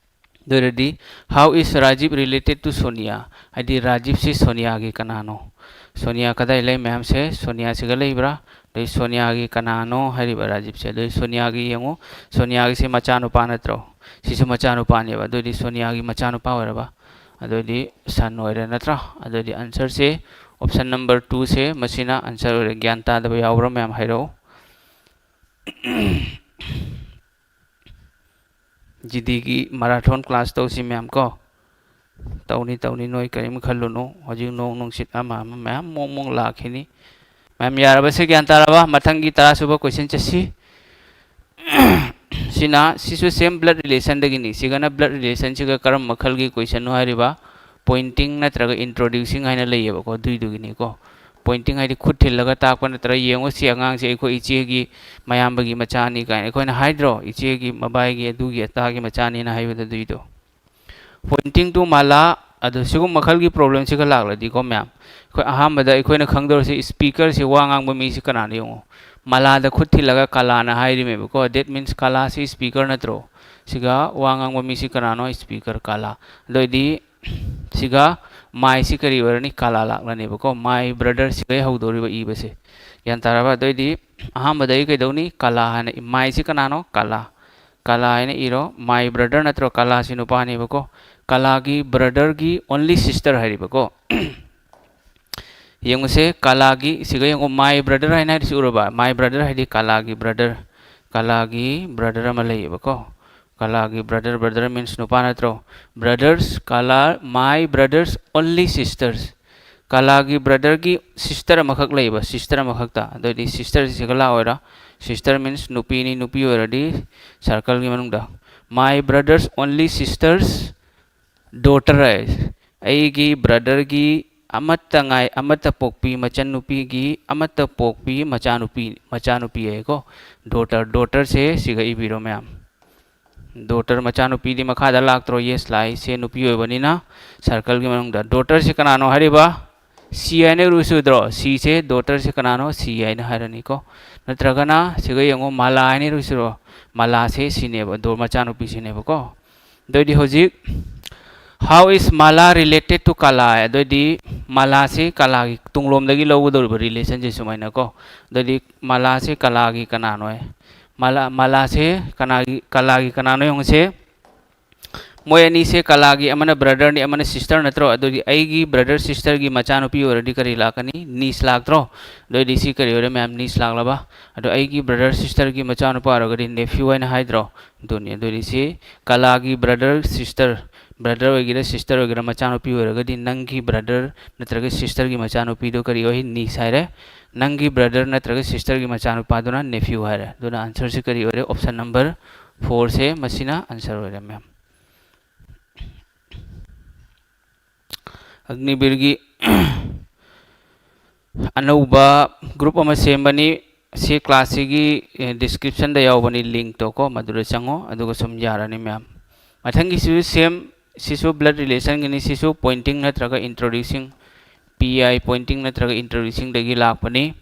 ꯑꯗꯨ ꯑꯣꯏꯔꯗꯤ, "How is Rajiv related to Sonia?" ꯍꯥꯏꯗꯤ ꯔꯥꯖꯤꯕꯁꯤ ꯁꯣꯅꯤꯌꯥꯒꯤ ꯀꯅꯥꯅꯣ? ꯁꯣꯅꯤꯌꯥ ꯀꯗꯥꯏ ꯂꯩ? ꯃꯌꯥꯝꯁꯦ ꯁꯣꯅꯤꯌꯥꯁꯤꯒ ꯂꯩꯕ꯭ꯔꯥ? ꯑꯗꯩ ꯁꯣꯅꯤꯌꯥꯒꯤ ꯀꯅꯥꯅꯣ ꯍꯥꯏꯔꯤꯕ ꯔꯥꯖꯤꯕꯁꯦ? ꯑꯗꯩ ꯁꯣꯅꯤꯌꯥꯒꯤ ꯌꯦꯡꯉꯨ, ꯁꯣꯅꯤꯌꯥꯒꯤꯁꯦ ꯃꯆꯥꯅꯨꯄꯥ ꯅꯠꯇ꯭ꯔꯣ? ꯁꯤꯁꯨ ꯃꯆꯥꯅꯨꯄꯥꯅꯦꯕ꯫ ꯑꯗꯨꯑꯣꯏꯗꯤ ꯁꯣꯅꯤꯌꯥꯒꯤ ꯃꯆꯥꯅꯨꯄꯥ ꯑꯣꯏꯔꯕ? ꯑꯗꯨꯑꯣꯏꯗꯤ son ꯑꯣꯏꯔꯦ ꯅꯠꯇ꯭ꯔꯥ? ꯑꯗꯨꯑꯣꯏꯗꯤ answerꯁꯦ option number twoꯁꯦ ꯃꯁꯤꯅ answer ꯑꯣꯏꯔꯦ꯫ ꯒ꯭ꯌꯥꯟ ꯇꯥꯗꯕ ꯌꯥꯎꯕ꯭ꯔꯥ ꯃꯌꯥꯝ ꯍꯥꯏꯔꯛꯎ꯫ ꯖꯤꯗꯤꯒꯤ ꯃꯔꯥꯊꯣꯟ ꯀ꯭ꯂꯥꯁ ꯇꯧꯁꯤ ꯃꯌꯥꯝ ꯀꯣ꯫ ꯇꯧꯅꯤ, ꯇꯧꯅꯤ, ꯅꯣꯏ ꯀꯔꯤꯝ ꯈꯜꯂꯨꯅꯨ꯫ ꯍꯧꯖꯤꯛ ꯅꯣꯡ ꯅꯨꯡꯁꯤꯠ ꯑꯃ ꯑꯃ ꯃꯌꯥꯝ ꯃꯣꯡ ꯃꯣꯡ ꯂꯥꯛꯈꯤꯅꯤ꯫ ꯃꯌꯥꯝ ꯌꯥꯔꯕꯁꯦ ꯒ꯭ꯌꯥꯟ ꯇꯥꯔꯕ? ꯃꯊꯪꯒꯤ ꯇꯔꯥꯁꯨꯕ ꯀꯣꯏꯁꯟ ꯆꯠꯁꯤ꯫ ꯁꯤꯅ, ꯁꯤꯁꯨ ꯁꯦꯝ ꯕ꯭ꯂꯗ ꯔꯤꯂꯦꯁꯟꯗꯒꯤꯅꯤ꯫ ꯁꯤꯒꯅ ꯕ꯭ꯂꯗ ꯔꯤꯂꯦꯁꯟꯁꯤꯒ ꯀꯔꯝꯕ ꯃꯈꯜꯒꯤ ꯀꯣꯏꯁꯟꯅꯣ ꯍꯥꯏꯔꯤꯕ? ꯄꯣꯏꯟꯇꯤꯡ ꯅꯠꯇ꯭ꯔꯒ ꯏꯟꯇ꯭ꯔꯣꯗ꯭ꯌꯨꯁꯤꯡ ꯍꯥꯏꯅ ꯂꯩꯌꯦꯕꯀꯣ, ꯑꯗꯨꯏꯗꯨꯒꯤꯅꯤꯀꯣ꯫ ꯄꯣꯏꯟꯇꯤꯡ ꯍꯥꯏꯗꯤ ꯈꯨꯠ ꯊꯤꯜꯂꯒ ꯇꯥꯛꯄ ꯅꯠꯇ꯭ꯔꯒ, "ꯌꯦꯡꯉꯣ, ꯁꯤ ꯑꯉꯥꯡꯁꯦ ꯑꯩꯈꯣꯏ ꯏꯆꯦꯒꯤ ꯃꯌꯥꯝꯕꯒꯤ ꯃꯆꯥꯅꯤ" ꯀꯥꯏꯅ ꯑꯩꯈꯣꯏꯅ ꯍꯥꯏꯗ꯭ꯔꯣ? "ꯏꯆꯦꯒꯤ ꯃꯕꯥꯏꯒꯤ ꯑꯗꯨꯒꯤ ꯑꯇꯥꯒꯤ ꯃꯆꯥꯅꯤꯅ" ꯍꯥꯏꯕꯗꯣ ꯑꯗꯨꯏꯗꯣ꯫ Pointing to ꯃꯥꯂꯥ, ꯑꯗꯣ ꯁꯤꯒꯨꯝꯕ ꯃꯈꯜꯒꯤ ꯄ꯭ꯔꯣꯕ꯭ꯂꯦꯝꯁꯤꯒ ꯂꯥꯛꯂꯗꯤꯀꯣ ꯃꯌꯥꯝ, ꯑꯩꯈꯣꯏ ꯑꯍꯥꯟꯕꯗ ꯑꯩꯈꯣꯏꯅ ꯈꯪꯗꯧꯔꯤꯁꯤ ꯁ꯭ꯄꯤꯀꯔꯁꯤ, ꯋꯥ ꯉꯥꯡꯕ ꯃꯤꯁꯤ ꯀꯅꯥꯅꯣ ꯌꯦꯡꯉꯣ꯫ ꯃꯥꯂꯥꯗ ꯈꯨꯠ ꯊꯤꯜꯂꯒ ꯀꯥꯂꯥꯅ ꯍꯥꯏꯔꯤꯃꯦꯕꯀꯣ꯫ That means ꯀꯥꯂꯥꯁꯤ ꯁ꯭ꯄꯤꯀꯔ ꯅꯠꯇ꯭ꯔꯣ? ꯁꯤꯒ ꯋꯥ ꯉꯥꯡꯕ ꯃꯤꯁꯤ ꯀꯅꯥꯅꯣ? ꯁ꯭ꯄꯤꯀꯔ ꯀꯥꯂꯥ꯫ ꯑꯗꯨ ꯑꯣꯏꯗꯤ ꯁꯤꯒ ꯃꯥꯏꯁꯤ ꯀꯔꯤ ꯑꯣꯏꯔꯅꯤ? ꯀꯥꯂꯥ ꯂꯥꯛꯂꯅꯦꯕꯀꯣ꯫ My brother ꯁꯤꯒꯩ ꯍꯧꯗꯧꯔꯤꯕ ꯏꯕꯁꯦ꯫ ꯒ꯭ꯌꯥꯟ ꯇꯥꯔꯕ? ꯑꯗꯨ ꯑꯣꯏꯗꯤ ꯑꯍꯥꯟꯕꯗ ꯑꯩ ꯀꯩꯗꯧꯅꯤ? ꯀꯥꯂꯥ ꯍꯥꯏꯅ ꯏ-, ꯃꯥꯏꯁꯤ ꯀꯅꯥꯅꯣ? ꯀꯥꯂꯥ꯫ ꯀꯥꯂꯥ ꯍꯥꯏꯅ ꯏꯔꯣ꯫ My brother ꯅꯠꯇ꯭ꯔꯣ? ꯀꯥꯂꯥꯁꯤ ꯅꯨꯄꯥꯅꯦꯕꯀꯣ꯫ ꯀꯥꯂꯥꯒꯤ ꯕ꯭ꯔꯗꯔꯒꯤ only sister ꯍꯥꯏꯔꯤꯕꯀꯣ꯫ ꯌꯦꯡꯉꯨꯁꯦ, ꯀꯥꯂꯥꯒꯤ, ꯁꯤꯒ ꯌꯦꯡꯉꯨ, my brother ꯍꯥꯏꯅ ꯍꯥꯏꯔꯤꯁꯤ ꯎꯔꯕ? My brother ꯍꯥꯏꯗꯤ ꯀꯥꯂꯥꯒꯤ ꯕ꯭ꯔꯗꯔ, ꯀꯥꯂꯥꯒꯤ ꯕ꯭ꯔꯗꯔ ꯑꯃ ꯂꯩꯌꯦꯕꯀꯣ꯫ ꯀꯥꯂꯥꯒꯤ ꯕ꯭ꯔꯗꯔ, ꯕ꯭ꯔꯗꯔ means ꯅꯨꯄꯥ ꯅꯠꯇ꯭ꯔꯣ? Brothers, Kala, my brother's only sisters꯫ ꯀꯥꯂꯥꯒꯤ ꯕ꯭ꯔꯗꯔꯒꯤ ꯁꯤꯁꯇꯔ ꯑꯃꯈꯛ ꯂꯩꯌꯦꯕ, ꯁꯤꯁꯇꯔ ꯑꯃꯈꯛꯇ꯫ ꯑꯗꯨꯑꯣꯏꯗꯤ ꯁꯤꯁꯇꯔꯁꯤ ꯁꯤꯒ ꯂꯥꯛꯑꯣꯏꯔꯥ? ꯁꯤꯁꯇꯔ means ꯅꯨꯄꯤꯅꯤ, ꯅꯨꯄꯤ ꯑꯣꯏꯔꯗꯤ ꯁꯔꯀꯜꯒꯤ ꯃꯅꯨꯡꯗ꯫ My brother's only sister's daughter ꯍꯥꯏ꯫ ꯑꯩꯒꯤ ꯕ꯭ꯔꯗꯔꯒꯤ ꯑꯃꯠꯇ ꯉꯥꯏ-, ꯑꯃꯠꯇ ꯄꯣꯛꯄꯤ ꯃꯆꯟꯅꯨꯄꯤꯒꯤ, ꯑꯃꯠꯇ ꯄꯣꯛꯄꯤ ꯃꯆꯥꯅꯨꯄꯤ, ꯃꯆꯥꯅꯨꯄꯤ ꯍꯥꯏꯀꯣ꯫ Daughter, daughterꯁꯦ ꯁꯤꯒ ꯏꯕꯤꯔꯣ ꯃꯌꯥꯝ꯫ Daughter ꯃꯆꯥꯅꯨꯄꯤꯗꯤ ꯃꯈꯥꯗ ꯂꯥꯛꯇ꯭ꯔꯣ? Yes, ꯂꯥꯛꯏ꯫ ꯁꯦ ꯅꯨꯄꯤ ꯑꯣꯏꯕꯅꯤꯅ circleꯒꯤ ꯃꯅꯨꯡꯗ꯫ Daughterꯁꯤ ꯀꯅꯥꯅꯣ ꯍꯥꯏꯔꯤꯕ? ꯁꯤ ꯍꯥꯏꯅ ꯏꯔꯨꯁꯨꯗ꯭ꯔꯣ? ꯁꯤꯁꯦ daughterꯁꯦ ꯀꯅꯥꯅꯣ? ꯁꯤ ꯍꯥꯏꯅ ꯍꯥꯏꯔꯅꯤꯀꯣ꯫ ꯅꯠꯇ꯭ꯔꯒꯅ ꯁꯤꯒ ꯌꯦꯡꯉꯣ, ꯃꯥꯂꯥ ꯍꯥꯏꯅ ꯏꯔꯨꯁꯤꯔꯣ? ꯃꯥꯂꯥꯁꯦ ꯁꯤꯅꯦꯕ, ꯗꯣ-, ꯃꯆꯥꯅꯨꯄꯤꯁꯤꯅꯦꯕꯀꯣ꯫ ꯑꯗꯨꯑꯣꯏꯗꯤ ꯍꯧꯖꯤꯛ, "How is Mala related to Kala?" ꯍꯥꯏ꯫ ꯑꯗꯨꯑꯣꯏꯗꯤ ꯃꯥꯂꯥꯁꯤ ꯀꯥꯂꯥꯒꯤ ꯇꯨꯡꯂꯣꯝꯗꯒꯤ ꯂꯧꯒꯗꯧꯔꯤꯕ relationꯁꯦ ꯁꯨꯃꯥꯏꯅꯀꯣ꯫ ꯑꯗꯨꯑꯣꯏꯗꯤ ꯃꯥꯂꯥꯁꯤ ꯀꯥꯂꯥꯒꯤ ꯀꯅꯥꯅꯣ ꯍꯥꯏ? ꯃꯥꯂꯥ, ꯃꯥꯂꯥꯁꯦ ꯀꯅꯥꯒꯤ, ꯀꯥꯂꯥꯒꯤ ꯀꯅꯥꯅꯣ ꯌꯦꯡꯉꯨꯁꯦ꯫ ꯃꯣꯏ ꯑꯅꯤꯁꯦ ꯀꯂꯥꯒꯤ ꯑꯃꯅ ꯕ꯭ꯔꯗꯔꯅꯤ, ꯑꯃꯅ ꯁꯤꯁꯇꯔ ꯅꯠꯇ꯭ꯔꯣ? ꯑꯗꯨꯗꯤ ꯑꯩꯒꯤ ꯕ꯭ꯔꯗꯔ ꯁꯤꯁꯇꯔꯒꯤ ꯃꯆꯥꯅꯨꯄꯤ ꯑꯣꯏꯔꯗꯤ ꯀꯔꯤ ꯂꯥꯛꯀꯅꯤ? ꯅꯤꯁ ꯂꯥꯛꯇ꯭ꯔꯣ? ꯑꯗꯨꯑꯣꯏꯗꯤ ꯁꯤ ꯀꯔꯤ ꯑꯣꯏꯔꯦ ꯃꯌꯥꯝ? ꯅꯤꯁ ꯂꯥꯛꯂꯕ? ꯑꯗꯣ ꯑꯩꯒꯤ ꯕ꯭ꯔꯗꯔ ꯁꯤꯁꯇꯔꯒꯤ ꯃꯆꯥꯅꯨꯄꯥ ꯑꯣꯏꯔꯒꯗꯤ ꯅꯦꯐ꯭ꯌꯨ ꯍꯥꯏꯅ ꯍꯥꯏꯗ꯭ꯔꯣ? ꯑꯗꯨꯅꯤ꯫ ꯑꯗꯨꯗꯤ ꯁꯤ ꯀꯂꯥꯒꯤ ꯕ꯭ꯔꯗꯔ ꯁꯤꯁꯇꯔ, ꯕ꯭ꯔꯗꯔ ꯑꯣꯏꯒꯦꯔꯥ ꯁꯤꯁꯇꯔ ꯑꯣꯏꯒꯦꯔꯥ, ꯃꯆꯥꯅꯨꯄꯤ ꯑꯣꯏꯔꯒꯗꯤ ꯅꯪꯒꯤ ꯕ꯭ꯔꯗꯔ ꯅꯠꯇ꯭ꯔꯒ ꯁꯤꯁꯇꯔꯒꯤ ꯃꯆꯥꯅꯨꯄꯤꯗꯣ ꯀꯔꯤ ꯑꯣꯏ? ꯅꯤꯁ ꯍꯥꯏꯔꯦ꯫ ꯅꯪꯒꯤ ꯕ꯭ꯔꯗꯔ ꯅꯠꯇ꯭ꯔꯒ ꯁꯤꯁꯇꯔꯒꯤ ꯃꯆꯥꯅꯨꯄꯥꯗꯨꯅ ꯅꯦꯐ꯭ꯌꯨ ꯍꯥꯏꯔꯦ꯫ ꯑꯗꯨꯅ ꯑꯟꯁꯔꯁꯤ ꯀꯔꯤ ꯑꯣꯏꯔꯦ? ꯑꯣꯞꯁꯟ ꯅꯝꯕꯔ ꯐꯣꯔꯁꯦ, ꯃꯁꯤꯅ ꯑꯟꯁꯔ ꯑꯣꯏꯔꯦ ꯃꯌꯥꯝ꯫ ꯑꯒꯅꯤꯕꯤꯔꯒꯤ ꯑꯅꯧꯕ ꯒ꯭ꯔꯨꯞ ꯑꯃ ꯁꯦꯝꯕꯅꯤ꯫ ꯁꯤ ꯀ꯭ꯂꯥꯁꯁꯤꯒꯤ, ꯑꯦ, ꯗꯤꯁꯀ꯭ꯔꯤꯞꯁꯟꯗ ꯌꯥꯎꯕꯅꯤ, ꯂꯤꯡꯛꯇꯣ ꯀꯣ, ꯃꯗꯨꯗ ꯆꯪꯉꯣ, ꯑꯗꯨꯒ ꯁꯨꯝ ꯌꯥꯔꯅꯤ ꯃꯌꯥꯝ꯫ ꯃꯊꯪꯒꯤꯁꯤꯁꯨ ꯁꯦꯝ, ꯁꯤꯁꯨ ꯕ꯭ꯂꯗ ꯔꯤꯂꯦꯁꯟꯒꯤꯅꯤ꯫ ꯁꯤꯁꯨ ꯄꯣꯏꯟꯇꯤꯡ ꯅꯠꯇ꯭ꯔꯒ ꯏꯟꯇ꯭ꯔꯣꯗ꯭ꯌꯨꯁꯤꯡ, ꯄꯤ ꯑꯥꯏ ꯄꯣꯏꯟꯇꯤꯡ ꯅꯠꯇ꯭ꯔꯒ ꯏꯟꯇ꯭ꯔꯣꯗ꯭ꯌꯨꯁꯤꯡꯗꯒꯤ ꯂꯥꯛꯄꯅꯤ꯫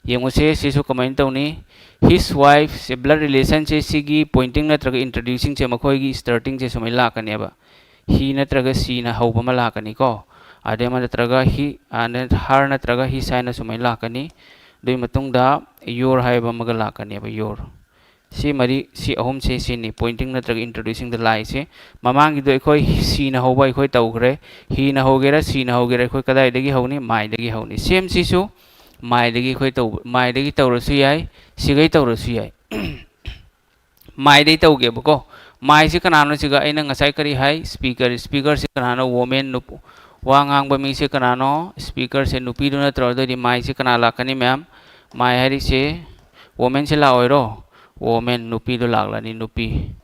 ꯌꯦꯡꯉꯨꯁꯦ, ꯁꯤꯁꯨ ꯀꯃꯥꯏꯅ ꯇꯧꯅꯤ? His wife ꯁꯦ ꯕ꯭ꯂꯗ ꯔꯤꯂꯦꯁꯟꯁꯦ, ꯁꯤꯒꯤ ꯄꯣꯏꯟꯇꯤꯡ ꯅꯠꯇ꯭ꯔꯒ ꯏꯟꯇ꯭ꯔꯣꯗ꯭ꯌꯨꯁꯤꯡꯁꯦ ꯃꯈꯣꯏꯒꯤ ꯁ꯭ꯇꯥꯔꯇꯤꯡꯁꯦ ꯁꯨꯃꯥꯏꯅ ꯂꯥꯛꯀꯅꯦꯕ꯫ He ꯅꯠꯇ꯭ꯔꯒ sheꯅ ꯍꯧꯕ ꯑꯃ ꯂꯥꯛꯀꯅꯤꯀꯣ꯫ ꯑꯗꯩ ꯑꯃ ꯅꯠꯇ꯭ꯔꯒ he, ꯑ, ꯅꯠ-, her ꯅꯠꯇ꯭ꯔꯒ his ꯍꯥꯏꯅ ꯁꯨꯃꯥꯏꯅ ꯂꯥꯛꯀꯅꯤ꯫ ꯑꯗꯨꯒꯤ ꯃꯇꯨꯡꯗ your ꯍꯥꯏꯕ ꯑꯃꯒ ꯂꯥꯛꯀꯅꯦꯕ, your꯫ ꯁꯤ ꯃꯔꯤ, ꯁꯤ ꯑꯍꯨꯝꯁꯦ, ꯁꯤꯅꯤ ꯄꯣꯏꯟꯇꯤꯡ ꯅꯠꯇ꯭ꯔꯒ ꯏꯟꯇ꯭ꯔꯣꯗ꯭ꯌꯨꯁꯤꯡꯗ ꯂꯥꯛꯏꯁꯦ꯫ ꯃꯃꯥꯡꯒꯤꯗꯣ ꯑꯩꯈꯣꯏ sheꯅ ꯍꯧꯕ ꯑꯩꯈꯣꯏ ꯇꯧꯈ꯭ꯔꯦ꯫ Heꯅ ꯍꯧꯒꯦꯔꯥ, sheꯅ ꯍꯧꯒꯦꯔꯥ, ꯑꯩꯈꯣꯏ ꯀꯗꯥꯏꯗꯒꯤ ꯍꯧꯅꯤ? Myꯗꯒꯤ ꯍꯧꯅꯤ꯫ Sameꯁꯤꯁꯨ myꯗꯒꯤ ꯑꯩꯈꯣꯏ ꯇꯧꯕ, myꯗꯒꯤ ꯇꯧꯔꯁꯨ ꯌꯥꯏ, ꯁꯤꯒꯩ ꯇꯧꯔꯁꯨ ꯌꯥꯏ꯫ Myꯗꯩ ꯇꯧꯒꯦꯕꯀꯣ꯫ Myꯁꯤ ꯀꯅꯥꯅꯣ? ꯁꯤꯒ ꯑꯩꯅ ꯉꯁꯥꯏ ꯀꯔꯤ ꯍꯥꯏ? Speaker꯫ Speakerꯁꯤ ꯀꯅꯥꯅꯣ? Woman, ꯅꯨꯞ-, ꯋꯥ ꯉꯥꯡꯕ ꯃꯤꯁꯦ ꯀꯅꯥꯅꯣ? Speakerꯁꯦ ꯅꯨꯄꯤꯗꯨ ꯅꯠꯇ꯭ꯔꯣ? ꯑꯗꯨꯑꯣꯏꯗꯤ myꯁꯦ ꯀꯅꯥ ꯂꯥꯛꯀꯅꯤ ꯃꯌꯥꯝ? My ꯍꯥꯏꯔꯤꯁꯦ womanꯁꯦ ꯂꯥꯛꯑꯣꯏꯔꯣ? Woman, ꯅꯨꯄꯤꯗꯣ ꯂꯥꯛꯂꯅꯤ, ꯅꯨꯄꯤ꯫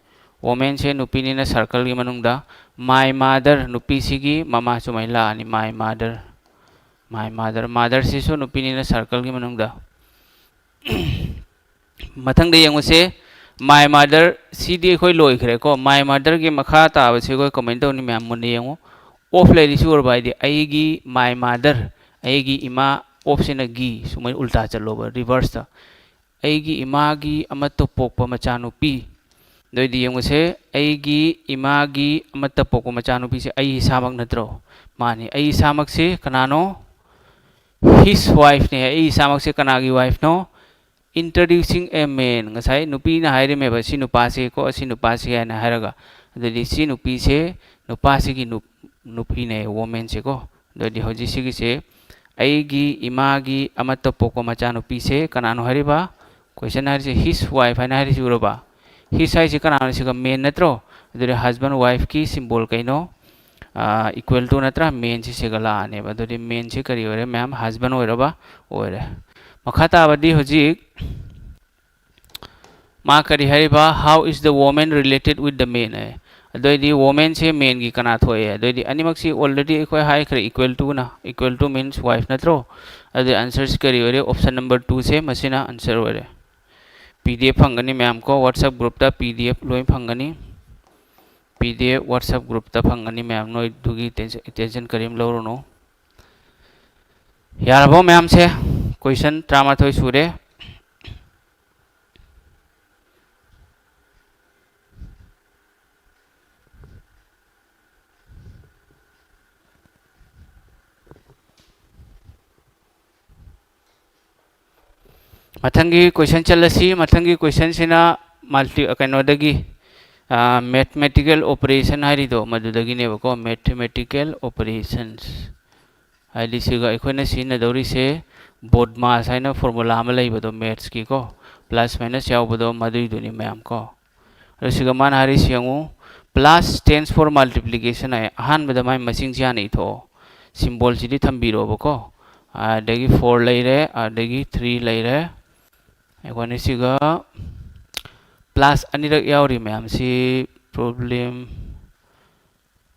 Womanꯁꯦ ꯅꯨꯄꯤꯅꯤꯅ circleꯒꯤ ꯃꯅꯨꯡꯗ꯫ My mother, ꯅꯨꯄꯤꯁꯤꯒꯤ ꯃꯃꯥ ꯁꯨꯃꯥꯏꯅ ꯂꯥꯛꯑꯅꯤ, my mother꯫ My mother, motherꯁꯤꯁꯨ ꯅꯨꯄꯤꯅꯤꯅ circleꯒꯤ ꯃꯅꯨꯡꯗ꯫ ꯃꯊꯪꯗ ꯌꯦꯡꯉꯨꯁꯦ, my mother, ꯁꯤꯗꯤ ꯑꯩꯈꯣꯏ ꯂꯣꯏꯈ꯭ꯔꯦꯀꯣ꯫ My motherꯒꯤ ꯃꯈꯥ ꯇꯥꯕꯁꯤ ꯑꯩꯈꯣꯏ ꯀꯃꯥꯏꯅ ꯇꯧꯅꯤ ꯃꯌꯥꯝ ꯃꯨꯟꯅ ꯌꯦꯡꯉꯨ꯫ Of ꯂꯩꯔꯤꯁꯤ ꯎꯔꯕ? ꯍꯥꯏꯗꯤ ꯑꯩꯒꯤ, my mother, ꯑꯩꯒꯤ ꯏꯃꯥ, ofꯁꯤꯅ ꯒꯤ, ꯁꯨꯃꯥꯏꯅ ꯎꯜꯇꯥ ꯆꯠꯂꯣꯕ, reverseꯇ꯫ ꯑꯩꯒꯤ ꯏꯃꯥꯒꯤ ꯑꯃꯠꯇ ꯄꯣꯛꯄ ꯃꯆꯥꯅꯨꯄꯤ꯫ ꯑꯗꯨꯑꯣꯏꯗꯤ ꯌꯦꯡꯉꯨꯁꯦ, ꯑꯩꯒꯤ ꯏꯃꯥꯒꯤ ꯑꯃꯠꯇ ꯄꯣꯛꯄ ꯃꯆꯥꯅꯨꯄꯤꯁꯦ ꯑꯩ ꯏꯁꯥꯃꯛ ꯅꯠꯇ꯭ꯔꯣ? ꯃꯥꯅꯤ꯫ ꯑꯩ ꯏꯁꯥꯃꯛꯁꯦ ꯀꯅꯥꯅꯣ? His wifeꯅꯦ꯫ ꯑꯩ ꯏꯁꯥꯃꯛꯁꯦ ꯀꯅꯥꯒꯤ wifeꯅꯣ? Introducing a man꯫ ꯉꯁꯥꯏ ꯅꯨꯄꯤꯅ ꯍꯥꯏꯔꯝꯃꯦꯕ, "ꯁꯤ ꯅꯨꯄꯥꯁꯦ ꯀꯣ, ꯑꯁꯤ ꯅꯨꯄꯥꯁꯦ" ꯍꯥꯏꯅ ꯍꯥꯏꯔꯒ꯫ ꯑꯗꯨꯗꯤ ꯁꯤ ꯅꯨꯄꯤꯁꯦ ꯅꯨꯄꯥꯁꯤꯒꯤ ꯅꯨ-, ꯅꯨꯄꯤꯅꯦ, woman ꯁꯦꯀꯣ꯫ ꯑꯗꯨꯗꯤ ꯍꯧꯖꯤꯛ ꯁꯤꯒꯤꯁꯦ ꯑꯩꯒꯤ ꯏꯃꯥꯒꯤ ꯑꯃꯠꯇ ꯄꯣꯛꯄ ꯃꯆꯥꯅꯨꯄꯤꯁꯦ ꯀꯅꯥꯅꯣ ꯍꯥꯏꯔꯤꯕ? Question ꯍꯥꯏꯔꯤꯁꯦ his wife ꯍꯥꯏꯅ ꯍꯥꯏꯔꯤꯁꯤ ꯎꯔꯕ? His ꯍꯥꯏꯁꯤ ꯀꯅꯥꯅꯣ? ꯁꯤꯒ man ꯅꯠꯇ꯭ꯔꯣ? ꯑꯗꯨꯗꯤ husband wife ꯀꯤ symbol ꯀꯩꯅꯣ? ꯑꯥ, equal to ꯅꯠꯇ꯭ꯔꯥ? Man ꯁꯤ ꯁꯤꯒ ꯂꯥꯛꯑꯅꯦꯕ꯫ ꯑꯗꯨꯗꯤ man ꯁꯤ ꯀꯔꯤ ꯑꯣꯏꯔꯦ ꯃꯌꯥꯝ? Husband ꯑꯣꯏꯔꯕ? ꯑꯣꯏꯔꯦ꯫ ꯃꯈꯥ ꯇꯥꯕꯗꯤ ꯍꯧꯖꯤꯛ ꯃꯥ ꯀꯔꯤ ꯍꯥꯏꯔꯤꯕ? How is the woman related with the man ꯍꯥꯏ꯫ ꯑꯗꯨꯑꯣꯏꯗꯤ woman ꯁꯦ man ꯒꯤ ꯀꯅꯥ ꯊꯣꯛꯑꯦ? ꯑꯗꯨꯑꯣꯏꯗꯤ ꯑꯅꯤꯃꯛꯁꯤ already ꯑꯩꯈꯣꯏ ꯍꯥꯏꯈ꯭ꯔꯦ, equal to ꯅ, equal to means wife ꯅꯠꯇ꯭ꯔꯣ? ꯑꯗꯨꯗꯤ answer ꯁꯤ ꯀꯔꯤ ꯑꯣꯏꯔꯦ? Option number two ꯁꯦ ꯃꯁꯤꯅ answer ꯑꯣꯏꯔꯦ꯫ P D F ꯐꯪꯒꯅꯤ ꯃꯌꯥꯝ ꯀꯣ, WhatsApp group ꯇ P D F ꯂꯣꯏ ꯐꯪꯒꯅꯤ꯫ P D F WhatsApp group ꯇ ꯐꯪꯒꯅꯤ ꯃꯌꯥꯝ, ꯅꯣꯏꯗꯨꯒꯤ tension, tension ꯀꯔꯤꯝ ꯂꯧꯔꯨꯅꯨ꯫ ꯌꯥꯔꯕꯣ ꯃꯌꯥꯝꯁꯦ? Question ꯇꯔꯥꯃꯥꯊꯣꯏ ꯁꯨꯔꯦ꯫ ꯃꯊꯪꯒꯤ question ꯆꯠꯂꯁꯤ꯫ ꯃꯊꯪꯒꯤ question ꯁꯤꯅ multi-, ꯀꯩꯅꯣꯗꯒꯤ, ꯑꯥ, mathematical operation ꯍꯥꯏꯔꯤꯗꯣ ꯃꯗꯨꯗꯒꯤꯅꯦꯕꯀꯣ, mathematical operations꯫ ꯍꯥꯏꯗꯤ ꯁꯤꯒ ꯑꯩꯈꯣꯏꯅ ꯁꯤꯖꯤꯟꯅꯗꯧꯔꯤꯁꯦ BODMAS ꯍꯥꯏꯅ formula ꯑꯃ ꯂꯩꯕꯗꯣ, maths ꯀꯤꯀꯣ, plus minus ꯌꯥꯎꯕꯗꯣ, ꯃꯗꯨꯏꯗꯨꯅꯤ ꯃꯌꯥꯝ ꯀꯣ꯫ ꯑꯗꯣ ꯁꯤꯒ ꯃꯥꯅ ꯍꯥꯏꯔꯤꯁꯤ ꯌꯦꯡꯉꯨ, plus stands for multiplication ꯍꯥꯏ꯫ ꯑꯍꯥꯟꯕꯗ ꯃꯥꯏ ꯃꯁꯤꯡꯁꯤ ꯍꯥꯟꯅ ꯏꯊꯣꯛꯑꯣ, symbol ꯁꯤꯗꯤ ꯊꯝꯕꯤꯔꯣꯕꯀꯣ꯫ ꯑꯗꯒꯤ four ꯂꯩꯔꯦ, ꯑꯗꯒꯤ three ꯂꯩꯔꯦ꯫ ꯑꯩꯈꯣꯏꯅ ꯁꯤꯒ plus ꯑꯅꯤꯔꯛ ꯌꯥꯎꯔꯤ ꯃꯌꯥꯝꯁꯤ, problem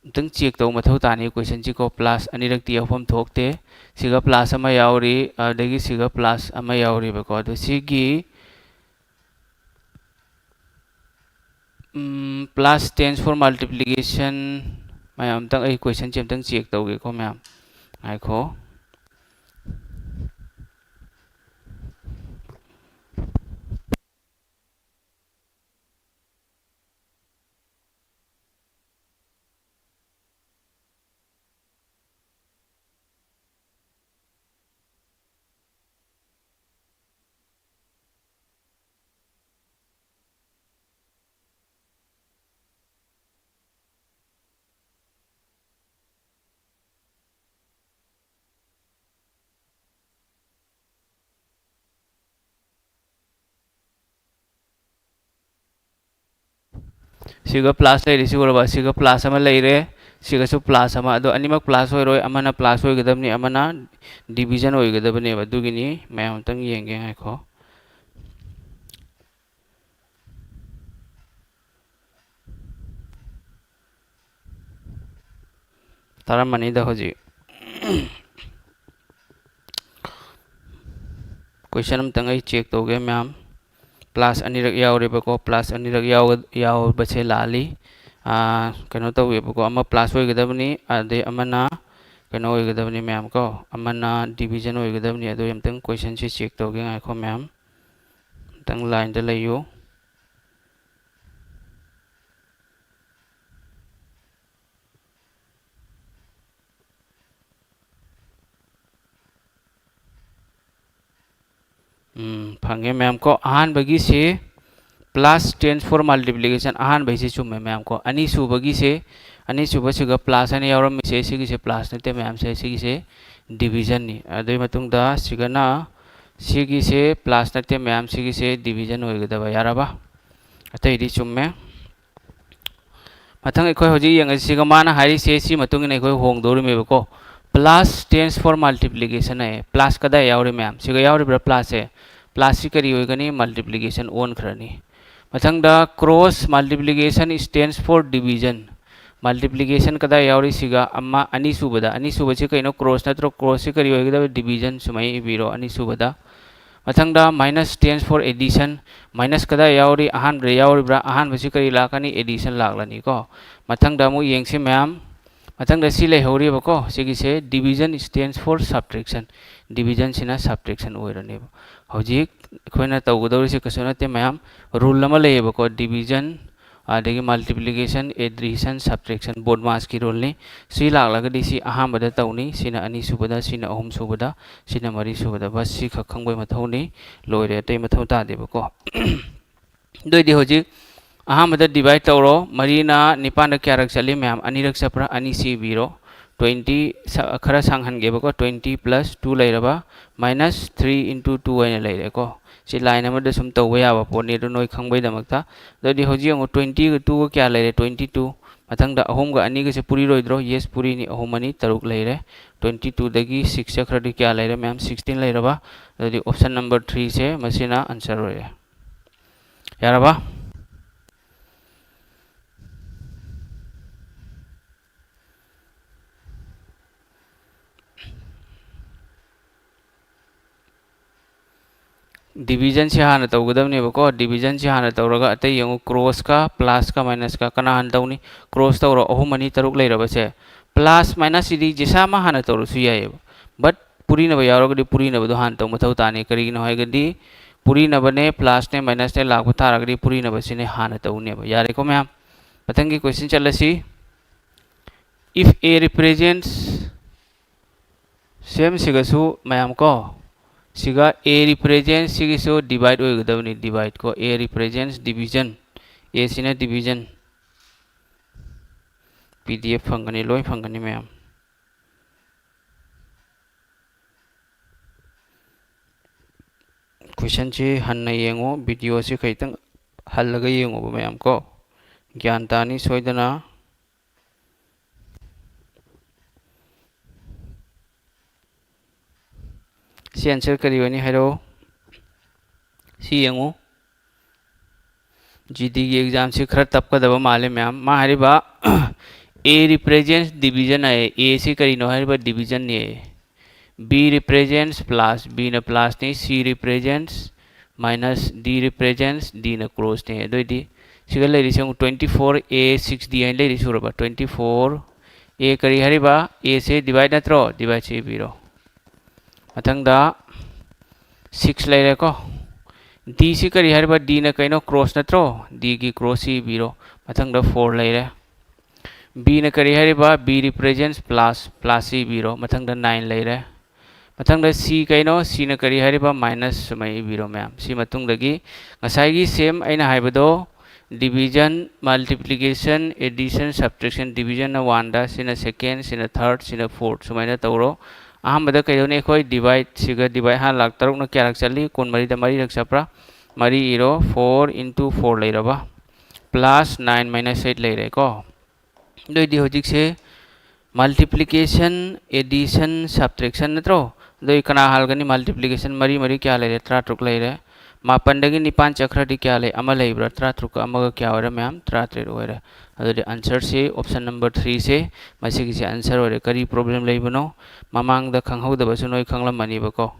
ꯑꯝꯇꯪ check ꯇꯧꯕ ꯃꯊꯧ ꯇꯥꯅꯤ꯫ Question ꯁꯤꯀꯣ, plus ꯑꯅꯤꯔꯛꯇꯤ ꯌꯥꯎꯐꯝ ꯊꯣꯛꯇꯦ꯫ ꯁꯤꯒ plus ꯑꯃ ꯌꯥꯎꯔꯤ, ꯑꯗꯒꯤ ꯁꯤꯒ plus ꯑꯃ ꯌꯥꯎꯔꯤꯕꯀꯣ꯫ ꯑꯗꯣ ꯁꯤꯒꯤ, ꯎꯝ, plus stands for multiplication꯫ ꯃꯌꯥꯝ ꯑꯝꯇꯪ ꯑꯩ question ꯁꯦ ꯑꯝꯇꯪ check ꯇꯧꯒꯦꯀꯣ ꯃꯌꯥꯝ꯫ ꯉꯥꯏꯈꯣ꯫ ꯁꯤꯒ ꯄ꯭ꯂꯁ ꯂꯩꯔꯤꯁꯤ ꯎꯔꯕ? ꯁꯤꯒ ꯄ꯭ꯂꯁ ꯑꯃ ꯂꯩꯔꯦ, ꯁꯤꯒꯁꯨ ꯄ꯭ꯂꯁ ꯑꯃ꯫ ꯑꯗꯣ ꯑꯅꯤꯃꯛ ꯄ꯭ꯂꯁ ꯑꯣꯏꯔꯣꯏ, ꯑꯃꯅ ꯄ꯭ꯂꯁ ꯑꯣꯏꯒꯗꯕꯅꯤ, ꯑꯃꯅ ꯗꯤꯚꯤꯖꯟ ꯑꯣꯏꯒꯗꯕꯅꯦꯕ꯫ ꯑꯗꯨꯒꯤꯅꯤ, ꯃꯌꯥꯝ ꯑꯝꯇꯪ ꯌꯦꯡꯒꯦ, ꯉꯥꯏꯈꯣ꯫ ꯇꯥꯔꯝꯃꯅꯤꯗ ꯍꯧꯖꯤꯛ꯫ ꯀꯣꯏꯁꯟ ꯑꯝꯇꯪ ꯑꯩ ꯆꯦꯛ ꯇꯧꯒꯦ ꯃꯌꯥꯝ꯫ ꯄ꯭ꯂꯁ ꯑꯅꯤꯔꯛ ꯌꯥꯎꯔꯦꯕꯀꯣ, ꯄ꯭ꯂꯁ ꯑꯅꯤꯔꯛ ꯌꯥꯎ-, ꯌꯥꯎꯕꯁꯦ ꯂꯥꯜꯂꯤ꯫ ꯑꯥ, ꯀꯩꯅꯣ ꯇꯧꯋꯦꯕꯀꯣ, ꯑꯃ ꯄ꯭ꯂꯁ ꯑꯣꯏꯒꯗꯕꯅꯤ, ꯑꯗꯩ ꯑꯃꯅ ꯀꯩꯅꯣ ꯑꯣꯏꯒꯗꯕꯅꯤ ꯃꯌꯥꯝ ꯀꯣ, ꯑꯃꯅ ꯗꯤꯚꯤꯖꯟ ꯑꯣꯏꯒꯗꯕꯅꯤ꯫ ꯑꯗꯣ ꯑꯝꯇꯪ ꯀꯣꯏꯁꯟꯁꯦ ꯆꯦꯛ ꯇꯧꯒꯦ, ꯉꯥꯏꯈꯣ ꯃꯌꯥꯝ꯫ ꯑꯝꯇꯪ ꯂꯥꯏꯟꯗ ꯂꯩꯌꯨ꯫ ꯎꯝ, ꯐꯪꯉꯦ ꯃꯌꯥꯝ ꯀꯣ꯫ ꯑꯍꯥꯟꯕꯒꯤꯁꯤ plus stands for multiplication, ꯑꯍꯥꯟꯕꯩꯁꯤ ꯆꯨꯝꯃꯦ ꯃꯌꯥꯝ ꯀꯣ꯫ ꯑꯅꯤꯁꯨꯕꯒꯤꯁꯦ, ꯑꯅꯤꯁꯨꯕꯁꯤꯒ ꯄ꯭ꯂꯁ ꯍꯥꯏꯅ ꯌꯥꯎꯔꯝꯃꯤꯁꯦ, ꯁꯤꯒꯤꯁꯦ ꯄ꯭ꯂꯁ ꯅꯠꯇꯦ ꯃꯌꯥꯝꯁꯦ, ꯁꯤꯒꯤꯁꯦ ꯗꯤꯚꯤꯖꯟꯅꯤ꯫ ꯑꯗꯨꯒꯤ ꯃꯇꯨꯡꯗ ꯁꯤꯒꯅ, ꯁꯤꯒꯤꯁꯦ ꯄ꯭ꯂꯁ ꯅꯠꯇꯦ ꯃꯌꯥꯝ, ꯁꯤꯒꯤꯁꯦ ꯗꯤꯚꯤꯖꯟ ꯑꯣꯏꯒꯗꯕ, ꯌꯥꯔꯕ? ꯑꯇꯩꯗꯤ ꯆꯨꯝꯃꯦ꯫ ꯃꯊꯪ ꯑꯩꯈꯣꯏ ꯍꯧꯖꯤꯛ ꯌꯦꯡꯉꯁꯤ, ꯁꯤꯒ ꯃꯥꯅ ꯍꯥꯏꯔꯤꯁꯦ, ꯁꯤ ꯃꯇꯨꯡ ꯏꯟꯅ ꯑꯩꯈꯣꯏ ꯍꯣꯡꯗꯧꯔꯤꯃꯦꯕꯀꯣ꯫ Plus stands for multiplication ꯍꯥꯏꯌꯦ꯫ ꯄ꯭ꯂꯁ ꯀꯗꯥꯏ ꯌꯥꯎꯔꯤ ꯃꯌꯥꯝ? ꯁꯤꯒ ꯌꯥꯎꯔꯤꯕ꯭ꯔꯥ ꯄ꯭ꯂꯁꯁꯦ? ꯄ꯭ꯂꯁꯁꯤ ꯀꯔꯤ ꯑꯣꯏꯒꯅꯤ? ꯃꯜꯇꯤꯄ꯭ꯂꯤꯀꯦꯁꯟ ꯑꯣꯟꯈ꯭ꯔꯅꯤ꯫ ꯃꯊꯪꯗ cross multiplication stands for division꯫ Multiplication ꯀꯗꯥꯏ ꯌꯥꯎꯔꯤ? ꯁꯤꯒ ꯑꯃ, ꯑꯅꯤꯁꯨꯕꯗ꯫ ꯑꯅꯤꯁꯨꯕꯁꯤ ꯀꯩꯅꯣ? ꯀ꯭ꯔꯣꯁ ꯅꯠꯇ꯭ꯔꯣ? ꯀ꯭ꯔꯣꯁꯁꯤ ꯀꯔꯤ ꯑꯣꯏꯒꯗꯕ? ꯗꯤꯚꯤꯖꯟ ꯁꯨꯃꯥꯏꯅ ꯏꯕꯤꯔꯣ ꯑꯅꯤꯁꯨꯕꯗ꯫ ꯃꯊꯪꯗ minus stands for addition꯫ Minus ꯀꯗꯥꯏ ꯌꯥꯎꯔꯤ? ꯑꯍꯥꯟꯕꯗ ꯌꯥꯎꯔꯤꯕ꯭ꯔꯥ? ꯑꯍꯥꯟꯕꯁꯤ ꯀꯔꯤ ꯂꯥꯛꯀꯅꯤ? ꯑꯦꯗꯤꯁꯟ ꯂꯥꯛꯂꯅꯤꯀꯣ꯫ ꯃꯊꯪꯗ ꯑꯃꯨꯛ ꯌꯦꯡꯁꯤ ꯃꯌꯥꯝ꯫ ꯃꯊꯪꯗ ꯁꯤ ꯂꯩꯍꯧꯔꯤꯕꯀꯣ, ꯁꯤꯒꯤꯁꯦ division stands for subtraction꯫ ꯗꯤꯚꯤꯖꯟꯁꯤꯅ ꯁꯕꯇ꯭ꯔꯦꯛꯁꯟ ꯑꯣꯏꯔꯅꯦꯕ꯫ ꯍꯧꯖꯤꯛ ꯑꯩꯈꯣꯏꯅ ꯇꯧꯒꯗꯧꯔꯤꯁꯦ ꯀꯩꯁꯨ ꯅꯠꯇꯦ ꯃꯌꯥꯝ, ꯔꯨꯜ ꯑꯃ ꯂꯩꯌꯦꯕꯀꯣ, ꯗꯤꯚꯤꯖꯟ ꯑꯗꯒꯤ ꯃꯜꯇꯤꯄ꯭ꯂꯤꯀꯦꯁꯟ, ꯑꯦꯗꯤꯁꯟ, ꯁꯕꯇ꯭ꯔꯦꯛꯁꯟ, ꯕꯣꯗꯃꯥꯁꯀꯤ ꯔꯨꯜꯅꯤ꯫ ꯁꯤ ꯂꯥꯛꯂꯒꯗꯤ ꯁꯤ ꯑꯍꯥꯟꯕꯗ ꯇꯧꯅꯤ, ꯁꯤꯅ ꯑꯅꯤꯁꯨꯕꯗ, ꯁꯤꯅ ꯑꯍꯨꯝꯁꯨꯕꯗ, ꯁꯤꯅ ꯃꯔꯤꯁꯨꯕꯗ꯫ ꯕꯁ ꯁꯤꯈꯛ ꯈꯪꯕꯒꯤ ꯃꯊꯧꯅꯤ, ꯂꯣꯏꯔꯦ, ꯑꯇꯩ ꯃꯊꯧ ꯇꯥꯗꯦꯕꯀꯣ꯫ ꯑꯗꯨ ꯑꯣꯏꯗꯤ ꯍꯧꯖꯤꯛ ꯑꯍꯥꯟꯕꯗ ꯗꯤꯚꯥꯏꯠ ꯇꯧꯔꯣ꯫ ꯃꯔꯤꯅ ꯅꯤꯄꯥꯟꯗ ꯀꯌꯥꯔꯛ ꯆꯠꯂꯤ ꯃꯌꯥꯝ? ꯑꯅꯤꯔꯛ ꯆꯠꯄ꯭ꯔꯥ? ꯑꯅꯤ ꯁꯤ ꯏꯕꯤꯔꯣ꯫ ꯇ꯭ꯋꯦꯟꯇꯤ ꯈꯔ ꯁꯥꯡꯍꯟꯒꯦꯕꯀꯣ, ꯇ꯭ꯋꯦꯟꯇꯤ ꯄ꯭ꯂꯁ ꯇꯨ ꯂꯩꯔꯕ ꯃꯥꯏꯅꯁ ꯊ꯭ꯔꯤ ꯏꯟꯇꯨ ꯇꯨ ꯍꯥꯏꯅ ꯂꯩꯔꯦꯀꯣ꯫ ꯁꯤ ꯂꯥꯏꯟ ꯑꯃꯗ ꯁꯨꯝ ꯇꯧꯕ ꯌꯥꯕ ꯄꯣꯠꯅꯤ, ꯑꯗꯨ ꯅꯣꯏ ꯈꯪꯕꯩꯗꯃꯛꯇ꯫ ꯑꯗꯨꯗꯤ ꯍꯧꯖꯤꯛ ꯌꯦꯡꯉꯨ, ꯇ꯭ꯋꯦꯟꯇꯤꯒ ꯇꯨꯒ ꯀꯌꯥ ꯂꯩꯔꯦ? Twenty two. ꯃꯊꯪꯗ ꯑꯍꯨꯝꯒ ꯑꯅꯤꯒꯁꯦ ꯄꯨꯔꯤꯔꯣꯏꯗ꯭ꯔꯣ? ꯌꯦꯁ, ꯄꯨꯔꯤꯅꯤ꯫ ꯑꯍꯨꯝ ꯑꯅꯤ ꯇꯔꯨꯛ ꯂꯩꯔꯦ꯫ ꯇ꯭ꯋꯦꯟꯇꯤ ꯇꯨꯗꯒꯤ ꯁꯤꯛꯁ ꯆꯠꯈ꯭ꯔꯗꯤ ꯀꯌꯥ ꯂꯩꯔꯦ ꯃꯌꯥꯝ? ꯁꯤꯛꯁꯇꯤꯟ ꯂꯩꯔꯕ? ꯑꯗꯨꯗꯤ ꯑꯣꯞꯁꯟ ꯅꯝꯕꯔ ꯊ꯭ꯔꯤꯁꯦ ꯃꯁꯤꯅ ꯑꯟꯁꯔ ꯑꯣꯏꯔꯦ꯫ ꯌꯥꯔꯕ? ꯗꯤꯕꯤꯖꯟꯁꯤ ꯍꯥꯟꯅ ꯇꯧꯒꯗꯕꯅꯦꯕꯀꯣ꯫ ꯗꯤꯕꯤꯖꯟꯁꯤ ꯍꯥꯟꯅ ꯇꯧꯔꯒ ꯑꯇꯩ ꯌꯦꯡꯉꯨ, ꯀ꯭ꯔꯣꯁꯀ ꯄ꯭ꯂꯁꯀ ꯃꯥꯏꯅꯁꯀ ꯀꯅꯥ ꯍꯥꯟꯅ ꯇꯧꯅꯤ? ꯀ꯭ꯔꯣꯁ ꯇꯧꯔꯣ꯫ ꯑꯍꯨꯝ ꯑꯅꯤ ꯇꯔꯨꯛ ꯂꯩꯔꯕꯁꯦ, ꯄ꯭ꯂꯁ ꯃꯥꯏꯅꯁꯁꯤꯗꯤ ꯖꯤꯁꯥ ꯑꯃ ꯍꯥꯟꯅ ꯇꯧꯔꯁꯨ ꯌꯥꯏꯑꯕ, ꯕꯠ ꯄꯨꯔꯤꯅꯕ ꯌꯥꯎꯔꯒꯗꯤ ꯄꯨꯔꯤꯅꯕꯗꯣ ꯍꯥꯟꯅ ꯇꯧ ꯃꯊꯧ ꯇꯥꯅꯤ꯫ ꯀꯔꯤꯒꯤꯅꯣ ꯍꯥꯏꯔꯒꯗꯤ ꯄꯨꯔꯤꯅꯕꯅꯦ, ꯄ꯭ꯂꯁꯅꯦ, ꯃꯥꯏꯅꯁꯅꯦ ꯂꯥꯛꯄ ꯇꯥꯔꯒꯗꯤ ꯄꯨꯔꯤꯅꯕꯁꯤꯅꯦ ꯍꯥꯟꯅ ꯇꯧꯅꯦꯕ꯫ ꯌꯥꯔꯦꯀꯣ ꯃꯌꯥꯝ? ꯃꯊꯪꯒꯤ ꯀꯣꯏꯁꯟ ꯆꯠꯂꯁꯤ꯫ If A represents, ꯁꯦꯝꯁꯤꯒꯁꯨ ꯃꯌꯥꯝ ꯀꯣ, ꯁꯤꯒ A represents ꯁꯤꯒꯤꯁꯨ ꯗꯤꯚꯥꯏꯠ ꯑꯣꯏꯒꯗꯕꯅꯤ, ꯗꯤꯚꯥꯏꯠ ꯀꯣ꯫ A represents division, A ꯁꯤꯅ division꯫ P D F ꯐꯪꯒꯅꯤ, ꯂꯣꯏ ꯐꯪꯒꯅꯤ ꯃꯌꯥꯝ꯫ ꯀꯣꯏꯁꯟꯁꯤ ꯍꯟꯅ ꯌꯦꯡꯉꯨ, ꯚꯤꯗꯤꯑꯣꯁꯤ ꯈꯤꯇꯪ ꯍꯜꯂꯒ ꯌꯦꯡꯉꯨꯕ ꯃꯌꯥꯝ ꯀꯣ, ꯒ꯭ꯌꯥꯟ ꯇꯥꯅꯤ ꯁꯣꯏꯗꯅ꯫ ꯁꯤ ꯑꯟꯁꯔ ꯀꯔꯤ ꯑꯣꯏꯅꯤ ꯍꯥꯏꯔꯛꯑꯣ꯫ ꯁꯤ ꯌꯦꯡꯉꯨ, ꯖꯤꯗꯤꯒꯤ ꯑꯦꯛꯖꯥꯝꯁꯤ ꯈꯔ ꯇꯞꯀꯗꯕ ꯃꯥꯜꯂꯦ ꯃꯌꯥꯝ꯫ ꯃꯥ ꯍꯥꯏꯔꯤꯕ A represents division ꯍꯥꯏꯌꯦ꯫ A ꯁꯤ ꯀꯔꯤꯅꯣ ꯍꯥꯏꯔꯤꯕ? ꯗꯤꯕꯤꯖꯟꯅꯦ꯫ B represents plus, Bꯅ ꯄ꯭ꯂꯁꯅꯤ, C represents minus, D represents, Dꯅ ꯀ꯭ꯔꯣꯁꯅꯤ꯫ ꯑꯗꯨꯑꯣꯏꯗꯤ ꯁꯤꯒ ꯂꯩꯔꯤꯁꯦ ꯑꯃꯨꯛ twenty four A six D ꯍꯥꯏꯅ ꯂꯩꯔꯤ ꯁꯨꯔꯕ? Twenty four A ꯀꯔꯤ ꯍꯥꯏꯔꯤꯕ? Aꯁꯦ ꯗꯤꯚꯥꯏꯠ ꯅꯠꯇ꯭ꯔꯣ? ꯗꯤꯚꯥꯏꯠꯁꯦ ꯏꯕꯤꯔꯣ꯫ ꯃꯊꯪꯗ ꯁꯤꯛꯁ ꯂꯩꯔꯦꯀꯣ꯫ D ꯁꯤ ꯀꯔꯤ ꯍꯥꯏꯔꯤꯕ? Dꯅ ꯀꯩꯅꯣ? ꯀ꯭ꯔꯣꯁ ꯅꯠꯇ꯭ꯔꯣ? Dꯒꯤ ꯀ꯭ꯔꯣꯁꯁꯤ ꯏꯕꯤꯔꯣ꯫ ꯃꯊꯪꯗ ꯐꯣꯔ ꯂꯩꯔꯦ꯫ Bꯅ ꯀꯔꯤ ꯍꯥꯏꯔꯤꯕ? B represents plus, ꯄ꯭ꯂꯁꯁꯤ ꯏꯕꯤꯔꯣ꯫ ꯃꯊꯪꯗ ꯅꯥꯏꯟ ꯂꯩꯔꯦ꯫ ꯃꯊꯪꯗ C ꯀꯩꯅꯣ? Cꯅ ꯀꯔꯤ ꯍꯥꯏꯔꯤꯕ? ꯃꯥꯏꯅꯁ꯫ ꯁꯨꯃꯥꯏꯅ ꯏꯕꯤꯔꯣ ꯃꯌꯥꯝ꯫ ꯁꯤ ꯃꯇꯨꯡꯗꯒꯤ ꯉꯁꯥꯏꯒꯤ ꯁꯦꯝ ꯑꯩꯅ ꯍꯥꯏꯕꯗꯣ, division, multiplication, addition, subtraction, division ꯅ one ꯗ, ꯁꯤꯅ second, ꯁꯤꯅ third, ꯁꯤꯅ fourth, ꯁꯨꯃꯥꯏꯅ ꯇꯧꯔꯣ꯫ ꯑꯍꯥꯟꯕꯗ ꯀꯩꯗꯧꯅꯤ? ꯑꯩꯈꯣꯏ divide ꯁꯤꯒ divide ꯍꯥꯟꯅ ꯂꯥꯛ ꯇꯔꯨꯛꯅ ꯀꯌꯥꯔꯛ ꯆꯠꯂꯤ? ꯀꯨꯟꯃꯔꯤꯗ ꯃꯔꯤꯔꯛ ꯆꯠꯄ꯭ꯔꯥ? ꯃꯔꯤ ꯏꯔꯣ, four into four ꯂꯩꯔꯕ, plus nine minus eight ꯂꯩꯔꯦꯀꯣ꯫ ꯑꯗꯨꯑꯣꯏꯗꯤ ꯍꯧꯖꯤꯛꯁꯦ multiplication, addition, subtraction ꯅꯠꯇ꯭ꯔꯣ? ꯑꯗꯨ ꯑꯩ ꯀꯅꯥ ꯍꯥꯜꯒꯅꯤ? Multiplication ꯃꯔꯤ ꯃꯔꯤ ꯀꯌꯥ ꯂꯩꯔꯦ? ꯇꯔꯥꯇꯔꯨꯛ ꯂꯩꯔꯦ꯫ ꯃꯥꯄꯟꯗꯒꯤ ꯅꯤꯄꯥꯟ ꯆꯠꯈ꯭ꯔꯗꯤ ꯀꯌꯥ ꯂꯩ? ꯑꯃ ꯂꯩꯕ꯭ꯔꯥ? ꯇꯔꯥꯇꯔꯨꯛꯀ ꯑꯃꯒ ꯀꯌꯥ ꯑꯣꯏꯔꯦ ꯃꯌꯥꯝ? ꯇꯔꯥꯇꯔꯦꯠ ꯑꯣꯏꯔꯦ꯫ ꯑꯗꯨꯗꯤ answer ꯁꯤ option number three ꯁꯦ ꯃꯁꯤꯒꯤꯁꯦ answer ꯑꯣꯏꯔꯦ꯫ ꯀꯔꯤ problem ꯂꯩꯕꯅꯣ? ꯃꯃꯥꯡꯗ ꯈꯪꯍꯧꯗꯕꯁꯨ ꯅꯣꯏ ꯈꯪꯂꯝꯃꯅꯤꯕꯀꯣ꯫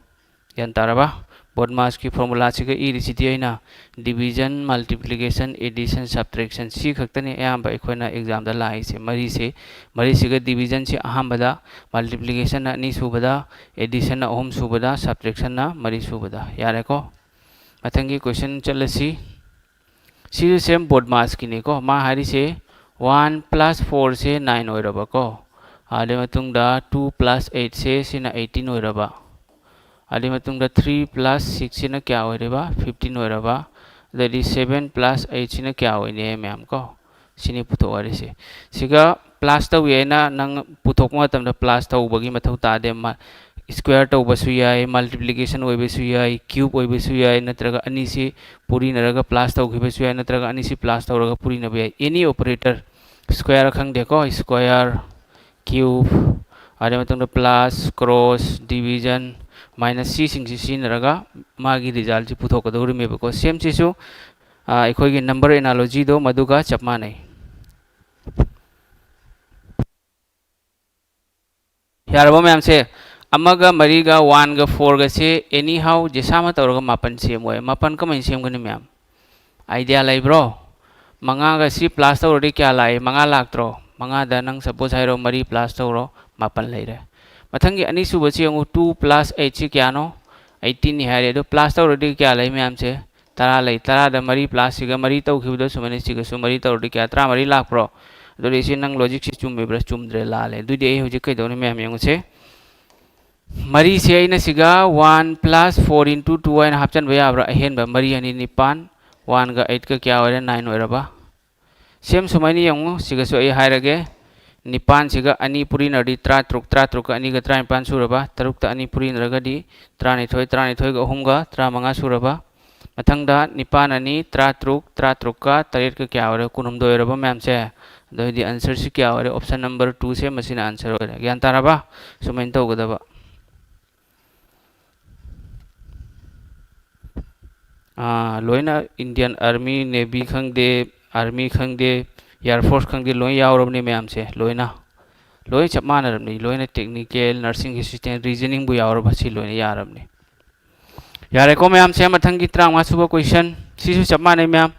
ꯒ꯭ꯌꯥꯟ ꯇꯥꯔꯕ? BODMAS ꯀꯤ formula ꯁꯤꯒ ꯏꯔꯤꯁꯤꯗꯤ ꯑꯩꯅ division, multiplication, addition, subtraction ꯁꯤ ꯈꯛꯇꯅꯤ ꯑꯌꯥꯝꯕ ꯑꯩꯈꯣꯏꯅ exam ꯗ ꯂꯥꯛꯏꯁꯦ꯫ ꯃꯔꯤꯁꯦ, ꯃꯔꯤꯁꯤꯒ division ꯁꯤ ꯑꯍꯥꯟꯕꯗ, multiplication ꯅ ꯑꯅꯤꯁꯨꯕꯗ, addition ꯅ ꯑꯍꯨꯝꯁꯨꯕꯗ, subtraction ꯅ ꯃꯔꯤꯁꯨꯕꯗ꯫ ꯌꯥꯔꯦꯀꯣ? ꯃꯊꯪꯒꯤ question ꯆꯠꯂꯁꯤ꯫ ꯁꯤꯁꯨ same BODMAS ꯀꯤꯅꯤꯀꯣ꯫ ꯃꯥ ꯍꯥꯏꯔꯤꯁꯦ one plus four ꯁꯦ nine ꯑꯣꯏꯔꯕꯀꯣ꯫ ꯑꯗꯨꯒꯤ ꯃꯇꯨꯡꯗ two plus eight ꯁꯦ ꯁꯤꯅ eighteen ꯑꯣꯏꯔꯕ꯫ ꯑꯗꯨꯒꯤ ꯃꯇꯨꯡꯗ three plus six ꯁꯤꯅ ꯀꯌꯥ ꯑꯣꯏꯔꯤꯕ? Fifteen ꯑꯣꯏꯔꯕ꯫ ꯑꯗꯩꯗꯤ seven plus eight ꯁꯤꯅ ꯀꯌꯥ ꯑꯣꯏꯅꯤ ꯃꯌꯥꯝ ꯀꯣ? ꯁꯤꯅꯤ ꯄꯨꯊꯣꯛ ꯍꯥꯏꯔꯤꯁꯦ꯫ ꯁꯤꯒ plus ꯇꯧꯏ ꯍꯥꯏꯅ ꯅꯪ ꯄꯨꯊꯣꯛꯄ ꯃꯇꯝꯗ plus ꯇꯧꯕꯒꯤ ꯃꯊꯧ ꯇꯥꯗꯦ꯫ ꯃ-, square ꯇꯧꯕꯁꯨ ꯌꯥꯏ, multiplication ꯑꯣꯏꯕꯁꯨ ꯌꯥꯏ, cube ꯑꯣꯏꯕꯁꯨ ꯌꯥꯏ, ꯅꯠꯇ꯭ꯔꯒ ꯑꯅꯤꯁꯤ ꯄꯨꯔꯤꯅꯔꯒ plus ꯇꯧꯈꯤꯕꯁꯨ ꯌꯥꯏ, ꯅꯠꯇ꯭ꯔꯒ ꯑꯅꯤꯁꯤ plus ꯇꯧꯔꯒ ꯄꯨꯔꯤꯅꯕ ꯌꯥꯏ꯫ Any operator, square ꯈꯪꯗꯦꯀꯣ, square, cube, ꯑꯗꯨꯒꯤ ꯃꯇꯨꯡꯗ plus, cross, division, minus ꯁꯤꯁꯤꯡꯁꯤ ꯁꯤꯖꯤꯟꯅꯔꯒ ꯃꯥꯒꯤ result ꯁꯤ ꯄꯨꯊꯣꯛꯀꯗꯧꯔꯤꯃꯦꯕꯀꯣ꯫ Same ꯁꯤꯁꯨ, ꯑ, ꯑꯩꯈꯣꯏꯒꯤ number analogy ꯗꯣ ꯃꯗꯨꯒ ꯆꯞ ꯃꯥꯟꯅꯩ꯫ ꯌꯥꯔꯕꯣ ꯃꯌꯥꯝꯁꯦ? ꯑꯃꯒ, ꯃꯔꯤꯒ, one ꯒ, four ꯒꯁꯦ anyhow ꯖꯦꯁꯥ ꯑꯃ ꯇꯧꯔꯒ ꯃꯥꯄꯟ ꯁꯦꯝꯃꯣꯏ꯫ ꯃꯥꯄꯟ ꯀꯃꯥꯏꯅ ꯁꯦꯝꯒꯅꯤ ꯃꯌꯥꯝ? Idea ꯂꯩꯕ꯭ꯔꯣ? ꯃꯉꯥꯒ ꯁꯤ plus ꯇꯧꯔꯗꯤ ꯀꯌꯥ ꯂꯥꯛꯏ? ꯃꯉꯥ ꯂꯥꯛꯇ꯭ꯔꯣ? ꯃꯉꯥꯗ ꯅꯪ suppose ꯍꯥꯏꯔꯣ, ꯃꯔꯤ plus ꯇꯧꯔꯣ, ꯃꯥꯄꯟ ꯂꯩꯔꯦ꯫ ꯃꯊꯪꯒꯤ ꯑꯅꯤꯁꯨꯕꯁꯤ ꯌꯦꯡꯉꯨ, two plus eight ꯁꯤ ꯀꯌꯥꯅꯣ? Eighteen ꯅꯤ ꯍꯥꯏꯔꯦ꯫ ꯑꯗꯣ plus ꯇꯧꯔꯗꯤ ꯀꯌꯥ ꯂꯩ ꯃꯌꯥꯝꯁꯦ? ꯇꯔꯥ ꯂꯩ꯫ ꯇꯔꯥꯗ ꯃꯔꯤ plus ꯁꯤꯒ ꯃꯔꯤ ꯇꯧꯈꯤꯕꯗꯣ ꯁꯨꯃꯥꯏꯅ ꯁꯤꯒꯁꯨ ꯃꯔꯤ ꯇꯧꯔꯗꯤ ꯀꯌꯥ? ꯇꯔꯥꯃꯔꯤ ꯂꯥꯛꯄ꯭ꯔꯣ? ꯑꯗꯨꯗꯤ ꯁꯤ ꯅꯪ logic ꯁꯤ ꯆꯨꯝꯃꯤꯕ꯭ꯔꯥ? ꯆꯨꯝꯗ꯭ꯔꯦ, ꯂꯥꯜꯂꯦ꯫ ꯑꯗꯨꯗꯤ ꯑꯩ ꯍꯧꯖꯤꯛ ꯀꯩꯗꯧꯅꯤ ꯃꯌꯥꯝ ꯌꯦꯡꯉꯨꯁꯦ꯫ ꯃꯔꯤꯁꯦ ꯑꯩꯅ ꯁꯤꯒ one plus four into two ꯍꯥꯏꯅ ꯍꯥꯞꯆꯤꯟꯕ ꯌꯥꯕ꯭ꯔꯥ? ꯑꯍꯦꯟꯕ ꯃꯔꯤ ꯑꯅꯤ ꯅꯤꯄꯥꯟ, Oneꯒ eightꯀ ꯀꯌꯥ ꯑꯣꯏꯔꯦ? Nine ꯑꯣꯏꯔꯕ꯫ Same ꯁꯨꯃꯥꯏꯅ ꯌꯦꯡꯉꯨ, ꯁꯤꯒꯁꯨ ꯑꯩ ꯍꯥꯏꯔꯒꯦ, ꯅꯤꯄꯥꯟꯁꯤꯒ ꯑꯅꯤ ꯄꯨꯔꯤꯅꯔꯗꯤ ꯇꯔꯥꯇꯔꯨꯛ, ꯇꯔꯥꯇꯔꯨꯛꯀ ꯑꯅꯤꯒ ꯇꯔꯥꯅꯤꯄꯥꯟ ꯁꯨꯔꯕ, ꯇꯔꯨꯛꯇ ꯑꯅꯤ ꯄꯨꯔꯤꯅꯔꯒꯗꯤ ꯇꯔꯥꯅꯤꯊꯣꯏ, ꯇꯔꯥꯅꯤꯊꯣꯏꯒ ꯑꯍꯨꯝꯒ ꯇꯔꯥꯃꯉꯥ ꯁꯨꯔꯕ꯫ ꯃꯊꯪꯗ ꯅꯤꯄꯥꯟ ꯑꯅꯤ ꯇꯔꯥꯇꯔꯨꯛ, ꯇꯔꯥꯇꯔꯨꯛꯀ ꯇꯔꯦꯠꯀ ꯀꯌꯥ ꯑꯣꯏꯔꯦ? ꯀꯨꯟꯍꯨꯝꯗꯣꯏ ꯑꯣꯏꯔꯕ ꯃꯌꯥꯝꯁꯦ꯫ ꯑꯗꯨ ꯑꯣꯏꯗꯤ answerꯁꯤ ꯀꯌꯥ ꯑꯣꯏꯔꯦ? Option number twoꯁꯦ ꯃꯁꯤꯅ answer ꯑꯣꯏꯔꯦ꯫ ꯒ꯭ꯌꯥꯟ ꯇꯥꯔꯕ? ꯁꯨꯃꯥꯏꯅ ꯇꯧꯒꯗꯕ꯫ ꯑꯥ, ꯂꯣꯏꯅ Indian Army, Navy ꯈꯪꯗꯦ, Army ꯈꯪꯗꯦ, Air Force ꯈꯪꯗꯦ, ꯂꯣꯏ ꯌꯥꯎꯔꯕꯅꯤ ꯃꯌꯥꯝꯁꯦ, ꯂꯣꯏꯅ꯫ ꯂꯣꯏ ꯆꯞ ꯃꯥꯟꯅꯔꯕꯅꯤ, ꯂꯣꯏꯅ technical, nursing assistant, reasoningꯕꯨ ꯌꯥꯎꯔꯕ, ꯁꯤ ꯂꯣꯏꯅ ꯌꯥꯔꯕꯅꯤ꯫ ꯌꯥꯔꯦꯀꯣ ꯃꯌꯥꯝꯁꯦ, ꯃꯊꯪꯒꯤ ꯇꯔꯥꯃꯉꯥ ꯁꯨꯕ question꯫ ꯁꯤꯁꯨ ꯆꯞ ꯃꯥꯟꯅꯩ ꯃꯌꯥꯝ꯫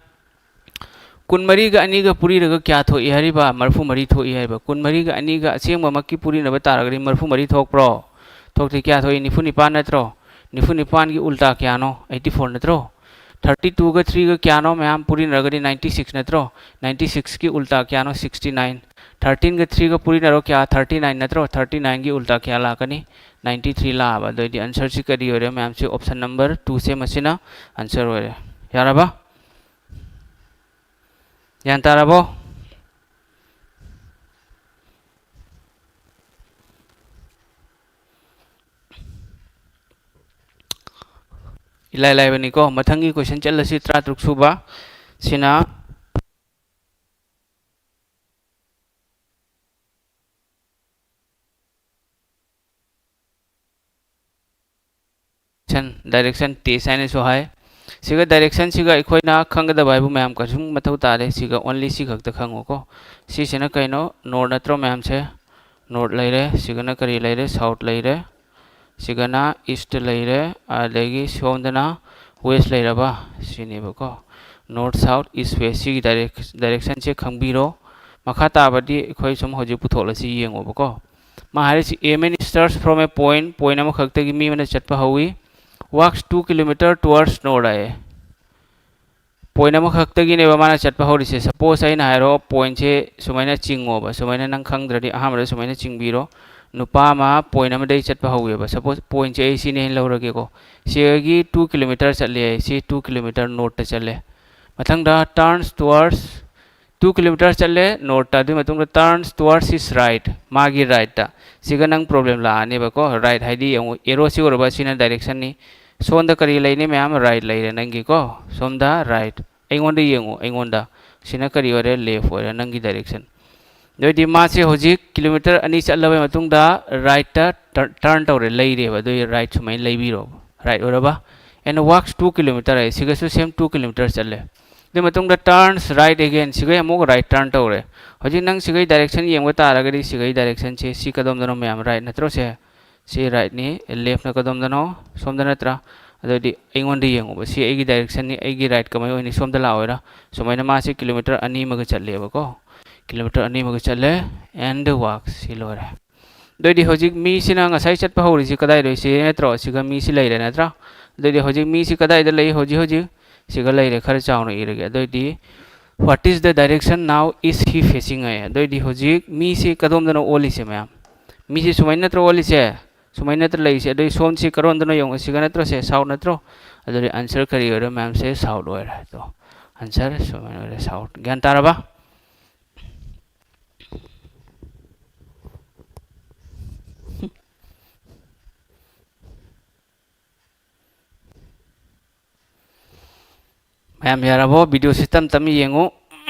ꯀꯨꯟꯃꯔꯤꯒ ꯑꯅꯤꯒ ꯄꯨꯔꯤꯔꯒ ꯀꯌꯥ ꯊꯣꯛꯏ ꯍꯥꯏꯔꯤꯕ? ꯃꯔꯤꯐꯨꯃꯔꯤ ꯊꯣꯛꯏ ꯍꯥꯏꯕ꯫ ꯀꯨꯟꯃꯔꯤꯒ ꯑꯅꯤꯒ ꯑꯁꯦꯡꯕꯃꯛꯀꯤ ꯄꯨꯔꯤꯅꯕ ꯇꯥꯔꯒꯗꯤ ꯃꯔꯤꯐꯨꯃꯔꯤ ꯊꯣꯛꯄ꯭ꯔꯣ? ꯊꯣꯛꯇꯦ꯫ ꯀꯌꯥ ꯊꯣꯛꯏ? ꯅꯤꯐꯨꯅꯤꯄꯥꯟ ꯅꯠꯇ꯭ꯔꯣ? ꯅꯤꯐꯨꯅꯤꯄꯥꯟꯒꯤ ꯎꯜꯇꯥ ꯀꯌꯥꯅꯣ? Eighty four ꯅꯠꯇ꯭ꯔꯣ? Thirty twoꯒ threeꯒ ꯀꯌꯥꯅꯣ ꯃꯌꯥꯝ ꯄꯨꯔꯤꯅꯔꯒꯗꯤ ninety six ꯅꯠꯇ꯭ꯔꯣ? Ninety sixꯀꯤ ꯎꯜꯇꯥ ꯀꯌꯥꯅꯣ? Sixty nine꯫ Thirteenꯒ threeꯒ ꯄꯨꯔꯤꯅꯔꯣ ꯀꯌꯥ? Thirty nine ꯅꯠꯇ꯭ꯔꯣ? Thirty nineꯒꯤ ꯎꯜꯇꯥ ꯀꯌꯥ ꯂꯥꯛꯀꯅꯤ? Ninety three ꯂꯥꯛꯑꯕ꯫ ꯑꯗꯨ ꯑꯣꯏꯗꯤ answerꯁꯤ ꯀꯔꯤ ꯑꯣꯏꯔꯦ ꯃꯌꯥꯝꯁꯤ? Option number twoꯁꯦ ꯃꯁꯤꯅ answer ꯑꯣꯏꯔꯦ꯫ ꯌꯥꯔꯕ? ꯒ꯭ꯌꯥꯟ ꯇꯥꯔꯕꯣ? ꯏꯂꯥꯏ ꯂꯥꯏꯕꯅꯤꯀꯣ꯫ ꯃꯊꯪꯒꯤ question ꯆꯠꯂꯁꯤ, ꯇꯔꯥꯇꯔꯨꯛ ꯁꯨꯕ꯫ ꯁꯤꯅ direction, direction test ꯍꯥꯏꯅꯁꯨ ꯍꯥꯏ꯫ ꯁꯤꯒ directionꯁꯤꯒ ꯑꯩꯈꯣꯏꯅ ꯈꯪꯒꯗꯕ ꯍꯥꯏꯕꯨ ꯃꯌꯥꯝ ꯀꯩꯁꯨꯝ ꯃꯊꯧ ꯇꯥꯗꯦ꯫ ꯁꯤꯒ only ꯁꯤ ꯈꯛꯇ ꯈꯪꯉꯨꯀꯣ꯫ ꯁꯤꯁꯤꯅ ꯀꯩꯅꯣ? North ꯅꯠꯇ꯭ꯔꯣ ꯃꯌꯥꯝꯁꯦ? North ꯂꯩꯔꯦ꯫ ꯁꯤꯒꯅ ꯀꯔꯤ ꯂꯩꯔꯦ? South ꯂꯩꯔꯦ꯫ ꯁꯤꯒꯅ east ꯂꯩꯔꯦ꯫ ꯑꯗꯒꯤ ꯁꯣꯝꯗꯅ west ꯂꯩꯔꯕ? ꯁꯤꯅꯦꯕꯀꯣ꯫ North, south, east, west꯫ ꯁꯤꯒꯤ direc-, directionꯁꯦ ꯈꯪꯕꯤꯔꯣ꯫ ꯃꯈꯥ ꯇꯥꯕꯗꯤ ꯑꯩꯈꯣꯏ ꯁꯨꯝ ꯍꯧꯖꯤꯛ ꯄꯨꯊꯣꯛꯂꯁꯤ, ꯌꯦꯡꯉꯣꯕꯀꯣ꯫ ꯃꯥ ꯍꯥꯏꯔꯤꯁꯤ, "A man starts from a point", point ꯑꯃꯈꯛꯇꯒꯤ ꯃꯤ ꯑꯃꯅ ꯆꯠꯄ ꯍꯧꯏ꯫ "Walks two kilometer towards north" ꯍꯥꯏꯌꯦ꯫ Point ꯑꯃꯈꯛꯇꯒꯤꯅꯦꯕ ꯃꯥꯅ ꯆꯠꯄ ꯍꯧꯔꯤꯁꯦ꯫ Suppose ꯑꯩꯅ ꯍꯥꯏꯔꯣ, pointꯁꯦ ꯁꯨꯃꯥꯏꯅ ꯆꯤꯡꯉꯣꯕ, ꯁꯨꯃꯥꯏꯅ ꯅꯪ ꯈꯪꯗ꯭ꯔꯗꯤ ꯑꯍꯥꯟꯕꯗ ꯁꯨꯃꯥꯏꯅ ꯆꯤꯡꯕꯤꯔꯣ꯫ ꯅꯨꯄꯥ ꯑꯃ ꯄꯣꯏꯟ ꯑꯃꯗꯒꯤ ꯆꯠꯄ ꯍꯧꯋꯦꯕ꯫ ꯁꯄꯣꯁ ꯄꯣꯏꯟꯁꯦ ꯑꯩ ꯁꯤꯅꯦ ꯍꯥꯏꯅ ꯂꯧꯔꯒꯦꯀꯣ꯫ ꯁꯤꯗꯒꯤ ꯇꯨ ꯀꯤꯂꯣꯃꯤꯇꯔ ꯆꯠꯂꯦ ꯍꯥꯏ, ꯁꯤ ꯇꯨ ꯀꯤꯂꯣꯃꯤꯇꯔ ꯅꯣꯔꯠꯇ ꯆꯠꯂꯦ꯫ ꯃꯊꯪꯗ turns towards, ꯇꯨ ꯀꯤꯂꯣꯃꯤꯇꯔ ꯆꯠꯂꯦ ꯅꯣꯔꯠꯇ, ꯑꯗꯨꯒꯤ ꯃꯇꯨꯡꯗ turns towards his right, ꯃꯥꯒꯤ ꯔꯥꯏꯠꯇ꯫ ꯁꯤꯒ ꯅꯪ ꯄ꯭ꯔꯣꯕ꯭ꯂꯦꯝ ꯂꯥꯛꯑꯅꯦꯕꯀꯣ꯫ ꯔꯥꯏꯠ ꯍꯥꯏꯗꯤ ꯌꯦꯡꯉꯨ, ꯑꯦꯔꯣꯁꯤ ꯎꯔꯕ? ꯁꯤꯅ ꯗꯥꯏꯔꯦꯛꯁꯟꯅꯤ꯫ ꯁꯣꯝꯗ ꯀꯔꯤ ꯂꯩꯅꯤ ꯃꯌꯥꯝ? ꯔꯥꯏꯠ ꯂꯩꯔꯦ ꯅꯪꯒꯤꯀꯣ꯫ ꯁꯣꯝꯗ ꯔꯥꯏꯠ꯫ ꯑꯩꯉꯣꯟꯗ ꯌꯦꯡꯉꯨ, ꯑꯩꯉꯣꯟꯗ꯫ ꯁꯤꯅ ꯀꯔꯤ ꯑꯣꯏꯔꯦ? ꯂꯦꯐ ꯑꯣꯏꯔꯦ, ꯅꯪꯒꯤ ꯗꯥꯏꯔꯦꯛꯁꯟ꯫ ꯑꯗꯨꯑꯣꯏꯗꯤ ꯃꯥꯁꯦ ꯍꯧꯖꯤꯛ ꯀꯤꯂꯣꯃꯤꯇꯔ ꯑꯅꯤ ꯆꯠꯂꯕ ꯃꯇꯨꯡꯗ ꯔꯥꯏꯠꯇ ꯇꯔ-, ꯇꯔꯟ ꯇꯧꯔꯦ, ꯂꯩꯔꯦꯕ꯫ ꯑꯗꯨꯒꯤ ꯔꯥꯏꯠ ꯁꯨꯃꯥꯏꯅ ꯂꯩꯕꯤꯔꯣ, ꯔꯥꯏꯠ ꯑꯣꯏꯔꯕ? And walks two kilometer ꯍꯥꯏ, ꯁꯤꯒꯁꯨ ꯁꯦꯝ ꯇꯨ ꯀꯤꯂꯣꯃꯤꯇꯔ ꯆꯠꯂꯦ꯫ ꯑꯗꯨꯒꯤ ꯃꯇꯨꯡꯗ turns right again, ꯁꯤꯒꯩ ꯑꯃꯨꯛ ꯔꯥꯏꯠ ꯇꯔꯟ ꯇꯧꯔꯦ꯫ ꯍꯧꯖꯤꯛ ꯅꯪ ꯁꯤꯒꯩ ꯗꯥꯏꯔꯦꯛꯁꯟ ꯌꯦꯡꯕ ꯇꯥꯔꯒꯗꯤ ꯁꯤꯒꯩ ꯗꯥꯏꯔꯦꯛꯁꯟꯁꯦ ꯁꯤ ꯀꯗꯣꯝꯗꯅꯣ ꯃꯌꯥꯝ? ꯔꯥꯏꯠ ꯅꯠꯇ꯭ꯔꯣ ꯁꯦ? ꯁꯤ ꯔꯥꯏꯠꯅꯤ, ꯂꯦꯐꯅ ꯀꯗꯣꯝꯗꯅꯣ? ꯁꯣꯝꯗ ꯅꯠꯇ꯭ꯔꯥ? ꯑꯗꯨꯗꯤ ꯑꯩꯉꯣꯟꯗ ꯌꯦꯡꯉꯨꯕ, ꯁꯤ ꯑꯩꯒꯤ ꯗꯥꯏꯔꯦꯛꯁꯟꯅꯤ, ꯑꯩꯒꯤ ꯔꯥꯏꯠ ꯀꯃꯥꯏꯅ ꯑꯣꯏꯅꯤ? ꯁꯣꯝꯗ ꯂꯥꯛꯑꯣꯏꯔꯥ? ꯁꯨꯃꯥꯏꯅ ꯃꯥꯁꯦ ꯀꯤꯂꯣꯃꯤꯇꯔ ꯑꯅꯤ ꯑꯃꯒ ꯆꯠꯂꯦꯕꯀꯣ, ꯀꯤꯂꯣꯃꯤꯇꯔ ꯑꯅꯤ ꯑꯃꯒ ꯆꯠꯂꯦ꯫ And walks, ꯁꯤ ꯂꯣꯏꯔꯦ꯫ ꯑꯗꯨꯑꯣꯏꯗꯤ ꯍꯧꯖꯤꯛ ꯃꯤꯁꯤꯅ ꯉꯁꯥꯏ ꯆꯠꯄ ꯍꯧꯔꯤꯁꯤ ꯀꯗꯥꯏꯗꯣ? ꯁꯤ ꯅꯠꯇ꯭ꯔꯣ? ꯁꯤꯒ ꯃꯤꯁꯤ ꯂꯩꯔꯦ ꯅꯠꯇ꯭ꯔꯥ? ꯑꯗꯨꯑꯣꯏꯗꯤ ꯍꯧꯖꯤꯛ ꯃꯤꯁꯤ ꯀꯗꯥꯏꯗ ꯂꯩ? ꯍꯧꯖꯤꯛ ꯍꯧꯖꯤꯛ ꯁꯤꯒ ꯂꯩꯔꯦ꯫ ꯈꯔ ꯆꯥꯎꯅ ꯏꯔꯒꯦ꯫ ꯑꯗꯨꯑꯣꯏꯗꯤ, what is the direction now is he facing ꯍꯥꯏ꯫ ꯑꯗꯨꯑꯣꯏꯗꯤ ꯍꯧꯖꯤꯛ ꯃꯤꯁꯤ ꯀꯗꯣꯝꯗꯅꯣ ꯑꯣꯜꯂꯤꯁꯦ ꯃꯌꯥꯝ? ꯃꯤꯁꯤ ꯁꯨꯃꯥꯏꯅ ꯅꯠꯇ꯭ꯔꯣ ꯑꯣꯜꯂꯤꯁꯦ? ꯁꯨꯃꯥꯏꯅ ꯅꯠꯇ꯭ꯔ ꯂꯩꯔꯤꯁꯦ? ꯑꯗꯨꯑꯣꯏꯗꯤ ꯁꯣꯝꯁꯤ ꯀꯔꯣꯝꯗꯅꯣ ꯌꯦꯡꯉꯣ, ꯁꯤꯒ ꯅꯠꯇ꯭ꯔꯣ ꯁꯦ? ꯁꯥꯎꯠ ꯅꯠꯇ꯭ꯔꯣ? ꯑꯗꯨꯗꯤ ꯑꯟꯁꯔ ꯀꯔꯤ ꯑꯣꯏꯔꯦ ꯃꯌꯥꯝꯁꯦ? ꯁꯥꯎꯠ ꯑꯣꯏꯔꯦ꯫ ꯑꯗꯣ ꯑꯟꯁꯔ ꯁꯨꯃꯥꯏꯅ ꯑꯣꯏꯔꯦ, ꯁꯥꯎꯠ꯫ ꯒ꯭ꯌꯥꯟ ꯇꯥꯔꯕ? ꯃꯌꯥꯝ ꯌꯥꯔꯕꯣ? ꯚꯤꯗꯤꯑꯣꯁꯤ ꯇꯞ ꯇꯞꯅ ꯌꯦꯡꯉꯨ꯫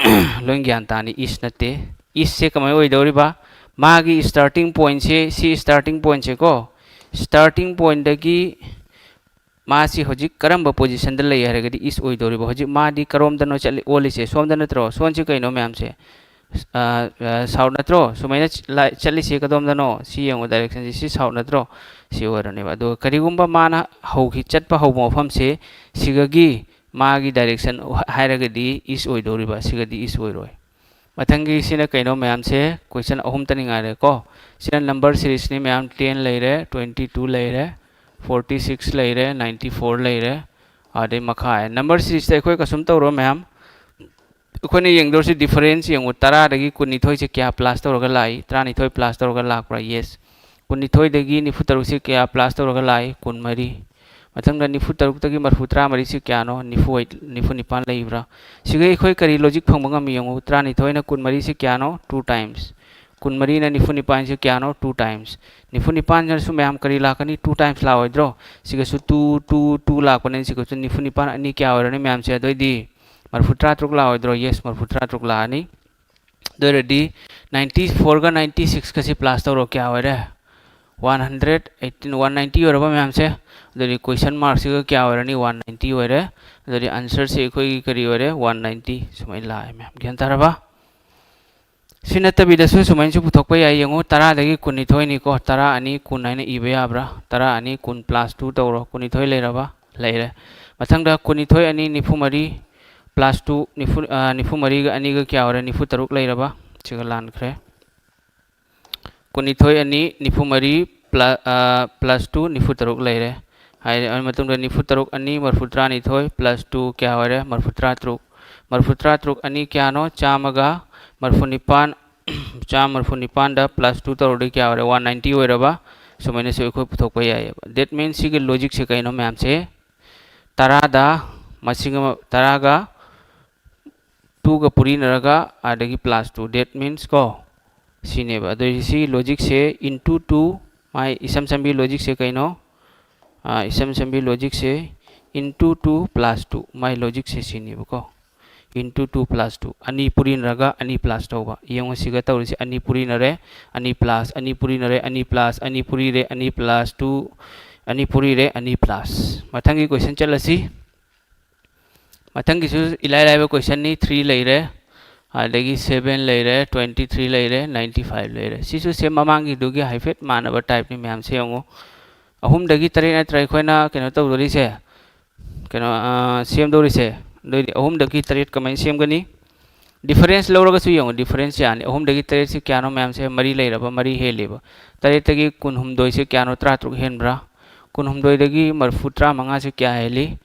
ꯂꯣꯏ ꯒ꯭ꯌꯥꯟ ꯇꯥꯅꯤ꯫ ꯏꯁ ꯅꯠꯇꯦ꯫ ꯏꯁꯁꯦ ꯀꯃꯥꯏꯅ ꯑꯣꯏꯗꯧꯔꯤꯕ? ꯃꯥꯒꯤ ꯁ꯭ꯇꯥꯔꯇꯤꯡ ꯄꯣꯏꯟꯁꯦ, ꯁꯤ ꯁ꯭ꯇꯥꯔꯇꯤꯡ ꯄꯣꯏꯟꯁꯦꯀꯣ, ꯁ꯭ꯇꯥꯔꯇꯤꯡ ꯄꯣꯏꯟꯗꯒꯤ ꯃꯥꯁꯤ ꯍꯧꯖꯤꯛ ꯀꯔꯝꯕ ꯄꯣꯖꯤꯁꯟꯗ ꯂꯩ ꯍꯥꯏꯔꯒꯗꯤ ꯏꯁ ꯑꯣꯏꯗꯧꯔꯤꯕ꯫ ꯍꯧꯖꯤꯛ ꯃꯥꯗꯤ ꯀꯔꯣꯝꯗꯅꯣ ꯆꯠꯂꯤ, ꯑꯣꯜꯂꯤꯁꯦ? ꯁꯣꯝꯗ ꯅꯠꯇ꯭ꯔꯣ? ꯁꯣꯝꯁꯤ ꯀꯩꯅꯣ ꯃꯌꯥꯝꯁꯦ? ꯑ, ꯑ, ꯁꯥꯎꯠ ꯅꯠꯇ꯭ꯔꯣ? ꯁꯨꯃꯥꯏꯅ ꯆ-, ꯂꯥꯏ-, ꯆꯠꯂꯤꯁꯦ ꯀꯗꯣꯝꯗꯅꯣ? ꯁꯤ ꯌꯦꯡꯉꯣ, ꯗꯥꯏꯔꯦꯛꯁꯟꯁꯤ ꯁꯤ ꯁꯥꯎꯠ ꯅꯠꯇ꯭ꯔꯣ? ꯁꯤ ꯑꯣꯏꯔꯅꯦꯕ꯫ ꯑꯗꯨꯒ ꯀꯔꯤꯒꯨꯝꯕ ꯃꯥꯅ ꯍꯧꯈꯤ, ꯆꯠꯄ ꯍꯧꯕ ꯃꯐꯝꯁꯦ ꯁꯤꯒꯒꯤ ꯃꯥꯒꯤ ꯗꯥꯏꯔꯦꯛꯁꯟ ꯍꯥꯏꯔꯒꯗꯤ ꯏꯁ ꯑꯣꯏꯗꯧꯔꯤꯕ, ꯁꯤꯒꯗꯤ ꯏꯁ ꯑꯣꯏꯔꯣꯏ꯫ ꯃꯊꯪꯒꯤ ꯁꯤꯅ ꯀꯩꯅꯣ ꯃꯌꯥꯝꯁꯦ? ꯀꯣꯏꯁꯟ ꯑꯍꯨꯝꯇꯅꯤ ꯉꯥꯏꯔꯦꯀꯣ꯫ ꯁꯤꯅ ꯅꯝꯕꯔ ꯁꯤꯔꯤꯁꯅꯤ ꯃꯌꯥꯝ, ꯇꯦꯟ ꯂꯩꯔꯦ, ꯇ꯭ꯋꯦꯟꯇꯤ ꯇꯨ ꯂꯩꯔꯦ, ꯐꯣꯔꯇꯤ ꯁꯤꯛꯁ ꯂꯩꯔꯦ, ꯅꯥꯏꯟꯇꯤ ꯐꯣꯔ ꯂꯩꯔꯦ, ꯑꯗꯩ ꯃꯈꯥ ꯅꯝꯕꯔ ꯁꯤꯔꯤꯁꯇ ꯑꯩꯈꯣꯏ ꯀꯩꯁꯨꯝ ꯇꯧꯔꯣꯏ ꯃꯌꯥꯝ꯫ ꯑꯩꯈꯣꯏꯅ ꯌꯦꯡꯗꯧꯔꯤꯁꯤ ꯗꯤꯐꯔꯦꯟꯁ ꯌꯦꯡꯉꯨ, ꯇꯔꯥꯗꯒꯤ ꯀꯨꯟꯅꯤꯊꯣꯏꯁꯦ ꯀꯌꯥ ꯄ꯭ꯂꯥꯁ ꯇꯧꯔꯒ ꯂꯥꯛꯏ? ꯇꯔꯥꯅꯤꯊꯣꯏ ꯄ꯭ꯂꯥꯁ ꯇꯧꯔꯒ ꯂꯥꯛꯄ꯭ꯔꯥ? ꯌꯦꯁ꯫ ꯀꯨꯟꯅꯤꯊꯣꯏꯗꯒꯤ ꯅꯤꯐꯨ ꯇꯔꯨꯛꯁꯤ ꯀꯌꯥ ꯄ꯭ꯂꯁ ꯇꯧꯔꯒ ꯂꯥꯛꯏ? ꯀꯨꯟꯃꯔꯤ꯫ ꯃꯊꯪꯗ ꯅꯤꯐꯨ ꯇꯔꯨꯛꯇꯒꯤ ꯃꯔꯐꯨ ꯇꯔꯥ ꯃꯔꯤꯁꯤ ꯀꯌꯥꯅꯣ? ꯅꯤꯐꯨ, ꯅꯤꯐꯨ ꯅꯤꯄꯥꯟ ꯂꯩꯕ꯭ꯔꯥ? ꯁꯤꯒ ꯑꯩꯈꯣꯏ ꯀꯔꯤ ꯂꯣꯖꯤꯛ ꯐꯪꯕ ꯉꯝꯃꯤ ꯌꯦꯡꯉꯨ꯫ ꯇꯔꯥꯅꯤꯊꯣꯏꯅ ꯀꯨꯟꯃꯔꯤꯁꯤ ꯀꯌꯥꯅꯣ? Two times꯫ ꯀꯨꯟꯃꯔꯤꯅ ꯅꯤꯐꯨ ꯅꯤꯄꯥꯟꯁꯤ ꯀꯌꯥꯅꯣ? Two times꯫ ꯅꯤꯐꯨ ꯅꯤꯄꯥꯟꯁꯤꯅꯁꯨ ꯃꯌꯥꯝ ꯀꯔꯤ ꯂꯥꯛꯀꯅꯤ? Two times ꯂꯥꯛꯑꯣꯏꯗ꯭ꯔꯣ? ꯁꯤꯒꯁꯨ two, two, two ꯂꯥꯛꯄꯅꯤꯅ ꯁꯤꯒꯁꯨ ꯅꯤꯐꯨ ꯅꯤꯄꯥꯟ ꯑꯅꯤ ꯀꯌꯥ ꯑꯣꯏꯔꯅꯤ ꯃꯌꯥꯝꯁꯦ? ꯑꯗꯨꯑꯣꯏꯗꯤ ꯃꯔꯐꯨ ꯇꯔꯥ ꯇꯔꯨꯛ ꯂꯥꯛꯑꯣꯏꯗ꯭ꯔꯣ? Yes, ꯃꯔꯐꯨ ꯇꯔꯥ ꯇꯔꯨꯛ ꯂꯥꯛꯑꯅꯤ꯫ ꯑꯗꯨ ꯑꯣꯏꯔꯗꯤ ninety fourꯒ ninety sixꯀꯁꯤ ꯄ꯭ꯂꯁ ꯇꯧꯔꯣ, ꯀꯌꯥ ꯑꯣꯏꯔꯦ? One hundred eighteen, one ninety ꯑꯣꯏꯔꯕ ꯃꯌꯥꯝꯁꯦ? ꯑꯗꯨꯗꯤ question markꯁꯤꯒ ꯀꯌꯥ ꯑꯣꯏꯔꯅꯤ? One ninety ꯑꯣꯏꯔꯦ꯫ ꯑꯗꯨꯗꯤ answerꯁꯤ ꯑꯩꯈꯣꯏꯒꯤ ꯀꯔꯤ ꯑꯣꯏꯔꯦ? One ninety꯫ ꯁꯨꯃꯥꯏꯅ ꯂꯥꯛꯑꯦ ꯃꯌꯥꯝ, ꯒ꯭ꯌꯥꯟ ꯇꯥꯔꯕ? ꯁꯤ ꯅꯠꯇꯕꯤꯗꯁꯨ ꯁꯨꯃꯥꯏꯅꯁꯨ ꯄꯨꯊꯣꯛꯄ ꯌꯥꯏ꯫ ꯌꯦꯡꯉꯨ, ꯇꯔꯥꯗꯒꯤ ꯀꯨꯟꯅꯤꯊꯣꯏꯅꯤꯀꯣ, ꯇꯔꯥ ꯑꯅꯤ ꯀꯨꯟ ꯍꯥꯏꯅ ꯏꯕ ꯌꯥꯕ꯭ꯔꯥ? ꯇꯔꯥ ꯑꯅꯤ ꯀꯨꯟ ꯄ꯭ꯂꯁ two ꯇꯧꯔꯣ, ꯀꯨꯟꯅꯤꯊꯣꯏ ꯂꯩꯔꯕ? ꯂꯩꯔꯦ꯫ ꯃꯊꯪꯗ ꯀꯨꯟꯅꯤꯊꯣꯏ ꯑꯅꯤ ꯅꯤꯐꯨ ꯃꯔꯤ ꯄ꯭ꯂꯁ two, ꯅꯤꯐꯨ, ꯑ, ꯅꯤꯐꯨ ꯃꯔꯤꯒ ꯑꯅꯤꯒ ꯀꯌꯥ ꯑꯣꯏꯔꯦ? ꯅꯤꯐꯨ ꯇꯔꯨꯛ ꯂꯩꯔꯕ? ꯁꯤꯒ ꯂꯥꯟꯈ꯭ꯔꯦ꯫ ꯀꯨꯟꯅꯤꯊꯣꯏ ꯑꯅꯤ ꯅꯤꯐꯨ ꯃꯔꯤ ꯄ꯭ꯂ-, ꯑ, ꯄ꯭ꯂꯁ two ꯅꯤꯐꯨ ꯇꯔꯨꯛ ꯂꯩꯔꯦ꯫ ꯍꯥꯏꯔꯕ ꯃꯇꯨꯡꯗ ꯅꯤꯐꯨ ꯇꯔꯨꯛ ꯑꯅꯤ ꯃꯔꯐꯨ ꯇꯔꯥꯅꯤꯊꯣꯏ ꯄ꯭ꯂꯁ two ꯀꯌꯥ ꯑꯣꯏꯔꯦ? ꯃꯔꯐꯨ ꯇꯔꯥ ꯇꯔꯨꯛ꯫ ꯃꯔꯐꯨ ꯇꯔꯥ ꯇꯔꯨꯛ ꯑꯅꯤ ꯀꯌꯥꯅꯣ? ꯆꯥꯝꯃꯒ ꯃꯔꯐꯨ ꯅꯤꯄꯥꯟ꯫ ꯆꯥꯝꯃ ꯃꯔꯐꯨ ꯅꯤꯄꯥꯟꯗ ꯄ꯭ꯂꯁ two ꯇꯧꯔꯗꯤ ꯀꯌꯥ ꯑꯣꯏꯔꯦ? One ninety ꯑꯣꯏꯔꯕ? ꯁꯨꯃꯥꯏꯅꯁꯨ ꯑꯩꯈꯣꯏ ꯄꯨꯊꯣꯛꯄ ꯌꯥꯏꯑꯕ꯫ That means ꯁꯤꯒꯤ ꯂꯣꯖꯤꯛꯁꯦ ꯀꯩꯅꯣ ꯃꯌꯥꯝꯁꯦ? ꯇꯔꯥꯗ ꯃꯁꯤꯡ ꯑꯃ, ꯇꯔꯥꯒ twoꯒ ꯄꯨꯔꯤꯅꯔꯒ ꯑꯗꯒꯤ ꯄ꯭ꯂꯁ two, that means ꯀꯣ, ꯁꯤꯅꯦꯕ꯫ ꯑꯗꯨ ꯁꯤ ꯂꯣꯖꯤꯛꯁꯦ into two, ꯃꯥꯏ ꯏꯁꯝ ꯁꯝꯕꯤ ꯂꯣꯖꯤꯛꯁꯦ ꯀꯩꯅꯣ? ꯑꯥ, ꯏꯁꯝ ꯁꯝꯕꯤ ꯂꯣꯖꯤꯛꯁꯦ into two plus two, ꯃꯥꯏ ꯂꯣꯖꯤꯛꯁꯦ ꯁꯤꯅꯦꯕꯀꯣ꯫ Into two plus two, ꯑꯅꯤ ꯄꯨꯔꯤꯅꯔꯒ ꯑꯅꯤ ꯄ꯭ꯂꯁ ꯇꯧꯕ꯫ ꯌꯦꯡꯉꯨ ꯁꯤꯒ ꯇꯧꯔꯤꯁꯦ, ꯑꯅꯤ ꯄꯨꯔꯤꯅꯔꯦ, ꯑꯅꯤ ꯄ꯭ꯂꯁ, ꯑꯅꯤ ꯄꯨꯔꯤꯅꯔꯦ, ꯑꯅꯤ ꯄ꯭ꯂꯁ, ꯑꯅꯤ ꯄꯨꯔꯤꯔꯦ, ꯑꯅꯤ ꯄ꯭ꯂꯁ two, ꯑꯅꯤ ꯄꯨꯔꯤꯔꯦ, ꯑꯅꯤ ꯄ꯭ꯂꯁ꯫ ꯃꯊꯪꯒꯤ question ꯆꯠꯂꯁꯤ꯫ ꯃꯊꯪꯒꯤꯁꯨ ꯏꯂꯥꯏ ꯂꯥꯏꯕ questionꯅꯤ꯫ Three ꯂꯩꯔꯦ, ꯑꯗꯒꯤ seven ꯂꯩꯔꯦ, twenty three ꯂꯩꯔꯦ, ninety five ꯂꯩꯔꯦ꯫ ꯁꯤꯁꯨ ꯁꯦꯝ ꯃꯃꯥꯡꯒꯤꯗꯨꯒꯤ ꯍꯥꯏꯐꯦꯠ ꯃꯥꯟꯅꯕ typeꯅꯤ ꯃꯌꯥꯝꯁꯦ ꯌꯦꯡꯉꯨ꯫ ꯑꯍꯨꯝꯗꯒꯤ ꯇꯔꯦꯠ ꯅꯠꯇ꯭ꯔꯥ ꯑꯩꯈꯣꯏꯅ ꯀꯩꯅꯣ ꯇꯧꯗꯣꯔꯤꯁꯦ, ꯀꯩꯅꯣ, ꯑꯥ, ꯁꯦꯝꯗꯧꯔꯤꯁꯦ? ꯑꯗꯨꯑꯣꯏꯗꯤ ꯑꯍꯨꯝꯗꯒꯤ ꯇꯔꯦꯠ ꯀꯃꯥꯏꯅ ꯁꯦꯝꯒꯅꯤ? Difference ꯂꯧꯔꯒꯁꯨ ꯌꯦꯡꯉꯨ, difference ꯌꯥꯅꯤ꯫ ꯑꯍꯨꯝꯗꯒꯤ ꯇꯔꯦꯠꯁꯤ ꯀꯌꯥꯅꯣ ꯃꯌꯥꯝꯁꯦ? ꯃꯔꯤ ꯂꯩꯔꯕ, ꯃꯔꯤ ꯍꯦꯜꯂꯤꯕ꯫ ꯇꯔꯦꯠꯇꯒꯤ ꯀꯨꯟꯍꯨꯝꯗꯣꯏꯁꯦ ꯀꯌꯥꯅꯣ? ꯇꯔꯥꯇꯔꯨꯛ ꯍꯦꯟꯕ꯭ꯔꯥ? ꯀꯨꯟꯍꯨꯝꯗꯣꯏꯗꯒꯤ ꯃꯔꯐꯨ ꯇꯔꯥꯃꯉꯥꯁꯦ ꯀꯌꯥ ꯍꯦꯜꯂꯤ?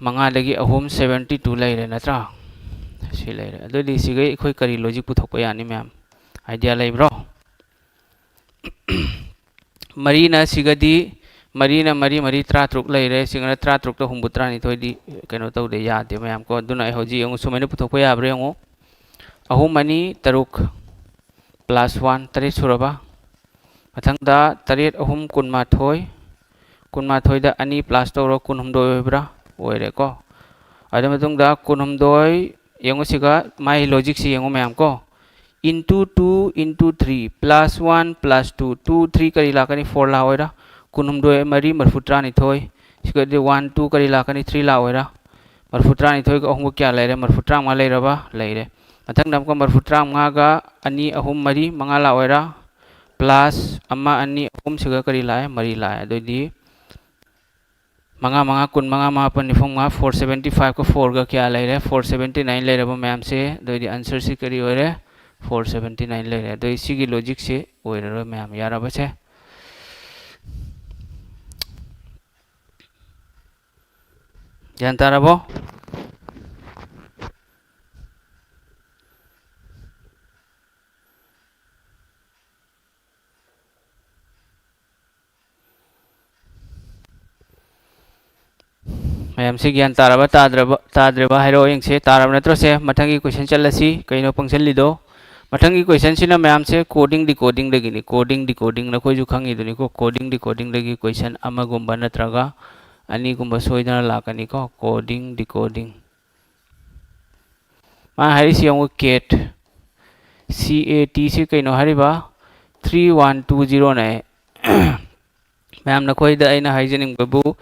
ꯃꯉꯥꯗꯒꯤ ꯑꯍꯨꯝ, seventy two ꯂꯩꯔꯦ ꯅꯠꯇ꯭ꯔꯥ? ꯁꯤ ꯂꯩꯔꯦ꯫ ꯑꯗꯨꯑꯣꯏꯗꯤ ꯁꯤꯒꯩ ꯑꯩꯈꯣꯏ ꯀꯔꯤ logic ꯄꯨꯊꯣꯛꯄ ꯌꯥꯅꯤ ꯃꯌꯥꯝ? Idea ꯂꯩꯕ꯭ꯔꯣ? ꯃꯔꯤꯅ ꯁꯤꯒꯗꯤ, ꯃꯔꯤꯅ ꯃꯔꯤ, ꯃꯔꯤ ꯇꯔꯥꯇꯔꯨꯛ ꯂꯩꯔꯦ꯫ ꯁꯤꯒꯅ ꯇꯔꯥꯇꯔꯨꯛꯇ ꯍꯨꯝꯐꯨ ꯇꯔꯥꯅꯤꯊꯣꯏꯗꯤ ꯀꯩꯅꯣ ꯇꯧꯗꯦ, ꯌꯥꯗꯦ ꯃꯌꯥꯝ ꯀꯣ꯫ ꯑꯗꯨꯅ ꯑꯩ ꯍꯧꯖꯤꯛ ꯌꯦꯡꯉꯨ, ꯁꯨꯃꯥꯏꯅ ꯄꯨꯊꯣꯛꯄ ꯌꯥꯕ꯭ꯔꯥ ꯌꯦꯡꯉꯨ꯫ ꯑꯍꯨꯝ ꯑꯅꯤ ꯇꯔꯨꯛ plus one, ꯇꯔꯦꯠ ꯁꯨꯔꯕ꯫ ꯃꯊꯪꯗ ꯇꯔꯦꯠ ꯑꯍꯨꯝ ꯀꯨꯟꯃꯥꯊꯣꯏ, ꯀꯨꯟꯃꯥꯊꯣꯏꯗ ꯑꯅꯤ plus ꯇꯧꯔꯣ, ꯀꯨꯟꯍꯨꯝꯗꯣꯏ ꯑꯣꯏꯕ꯭ꯔꯥ? ꯑꯣꯏꯔꯦꯀꯣ꯫ ꯑꯗꯨ ꯃꯇꯨꯡꯗ ꯀꯨꯟꯍꯨꯝꯗꯣꯏ, ꯌꯦꯡꯉꯨ ꯁꯤꯒ, ꯃꯥꯒꯤ logicꯁꯤ ꯌꯦꯡꯉꯨ ꯃꯌꯥꯝ ꯀꯣ꯫ Into two into three plus one plus two, two, three ꯀꯔꯤ ꯂꯥꯛꯀꯅꯤ? Four ꯂꯥꯛꯑꯣꯏꯔꯥ? ꯀꯨꯟꯍꯨꯝꯗꯣꯏ ꯃꯔꯤ ꯃꯔꯤꯐꯨ ꯇꯔꯥꯅꯤꯊꯣꯏ꯫ ꯁꯤꯒꯗꯤ one, two ꯀꯔꯤ ꯂꯥꯛꯀꯅꯤ? Three ꯂꯥꯛꯑꯣꯏꯔꯥ? ꯃꯔꯤꯐꯨ ꯇꯔꯥꯅꯤꯊꯣꯏꯒ ꯑꯍꯨꯝꯒ ꯀꯌꯥ ꯂꯩꯔꯦ? ꯃꯔꯤꯐꯨ ꯇꯔꯥꯃꯉꯥ ꯂꯩꯔꯕ? ꯂꯩꯔꯦ꯫ ꯃꯊꯪꯗ ꯑꯃꯨꯛꯀ ꯃꯔꯤꯐꯨ ꯇꯔꯥꯃꯉꯥꯒ ꯑꯅꯤ, ꯑꯍꯨꯝ, ꯃꯔꯤ, ꯃꯉꯥ ꯂꯥꯛꯑꯣꯏꯔꯥ? Plus ꯑꯃ, ꯑꯅꯤ, ꯑꯍꯨꯝꯁꯤꯒ ꯀꯔꯤ ꯂꯥꯛꯑꯦ? ꯃꯔꯤ ꯂꯥꯛꯑꯦ꯫ ꯑꯗꯨꯑꯣꯏꯗꯤ ꯃꯉꯥ, ꯃꯉꯥ, ꯀꯨꯟ, ꯃꯉꯥ, ꯃꯥꯄꯟ, ꯅꯤꯐꯨ ꯃꯉꯥ, four seventy fiveꯀ fourꯒ ꯀꯌꯥ ꯂꯩꯔꯦ? Four seventy nine ꯂꯩꯔꯕ ꯃꯌꯥꯝꯁꯦ꯫ ꯑꯗꯨꯑꯣꯏꯗꯤ answerꯁꯤ ꯀꯔꯤ ꯑꯣꯏꯔꯦ? Four seventy nine ꯂꯩꯔꯦ꯫ ꯑꯗꯨꯑꯣꯏꯗꯤ ꯁꯤꯒꯤ logicꯁꯦ ꯑꯣꯏꯔꯔꯣꯏ ꯃꯌꯥꯝ꯫ ꯌꯥꯔꯕꯁꯦ? ꯒ꯭ꯌꯥꯟ ꯇꯥꯔꯕꯣ? ꯃꯌꯥꯝꯁꯤ ꯒ꯭ꯌꯥꯟ ꯇꯥꯔꯕ ꯇꯥꯗ꯭ꯔꯕ, ꯇꯥꯗ꯭ꯔꯕ ꯍꯥꯏꯔꯛꯑꯣ ꯌꯦꯡꯁꯦ꯫ ꯇꯥꯔꯕ ꯅꯠꯇ꯭ꯔꯣ ꯁꯦ? ꯃꯊꯪꯒꯤ question ꯆꯠꯂꯁꯤ꯫ ꯀꯩꯅꯣ ꯄꯪꯁꯤꯜꯂꯤꯗꯣ? ꯃꯊꯪꯒꯤ questionꯁꯤꯅ ꯃꯌꯥꯝꯁꯦ coding decodingꯗꯒꯤꯅꯤ꯫ Coding decoding ꯅꯈꯣꯏꯁꯨ ꯈꯪꯉꯤꯗꯨꯅꯤꯀꯣ꯫ Coding decodingꯗꯒꯤ question ꯑꯃꯒꯨꯝꯕ ꯅꯠꯇ꯭ꯔꯒ ꯑꯅꯤꯒꯨꯝꯕ ꯁꯣꯏꯗꯅ ꯂꯥꯛꯀꯅꯤꯀꯣ꯫ Coding decoding꯫ ꯃꯥ ꯍꯥꯏꯔꯤꯁꯤ ꯌꯦꯡꯉꯨ, cat꯫ C A T ꯁꯤ ꯀꯩꯅꯣ ꯍꯥꯏꯔꯤꯕ? Three one two zeroꯅꯦ꯫ ꯃꯌꯥꯝ, ꯅꯈꯣꯏꯗ ꯑꯩꯅ ꯍꯥꯏꯖꯅꯤꯡꯕꯕꯨ,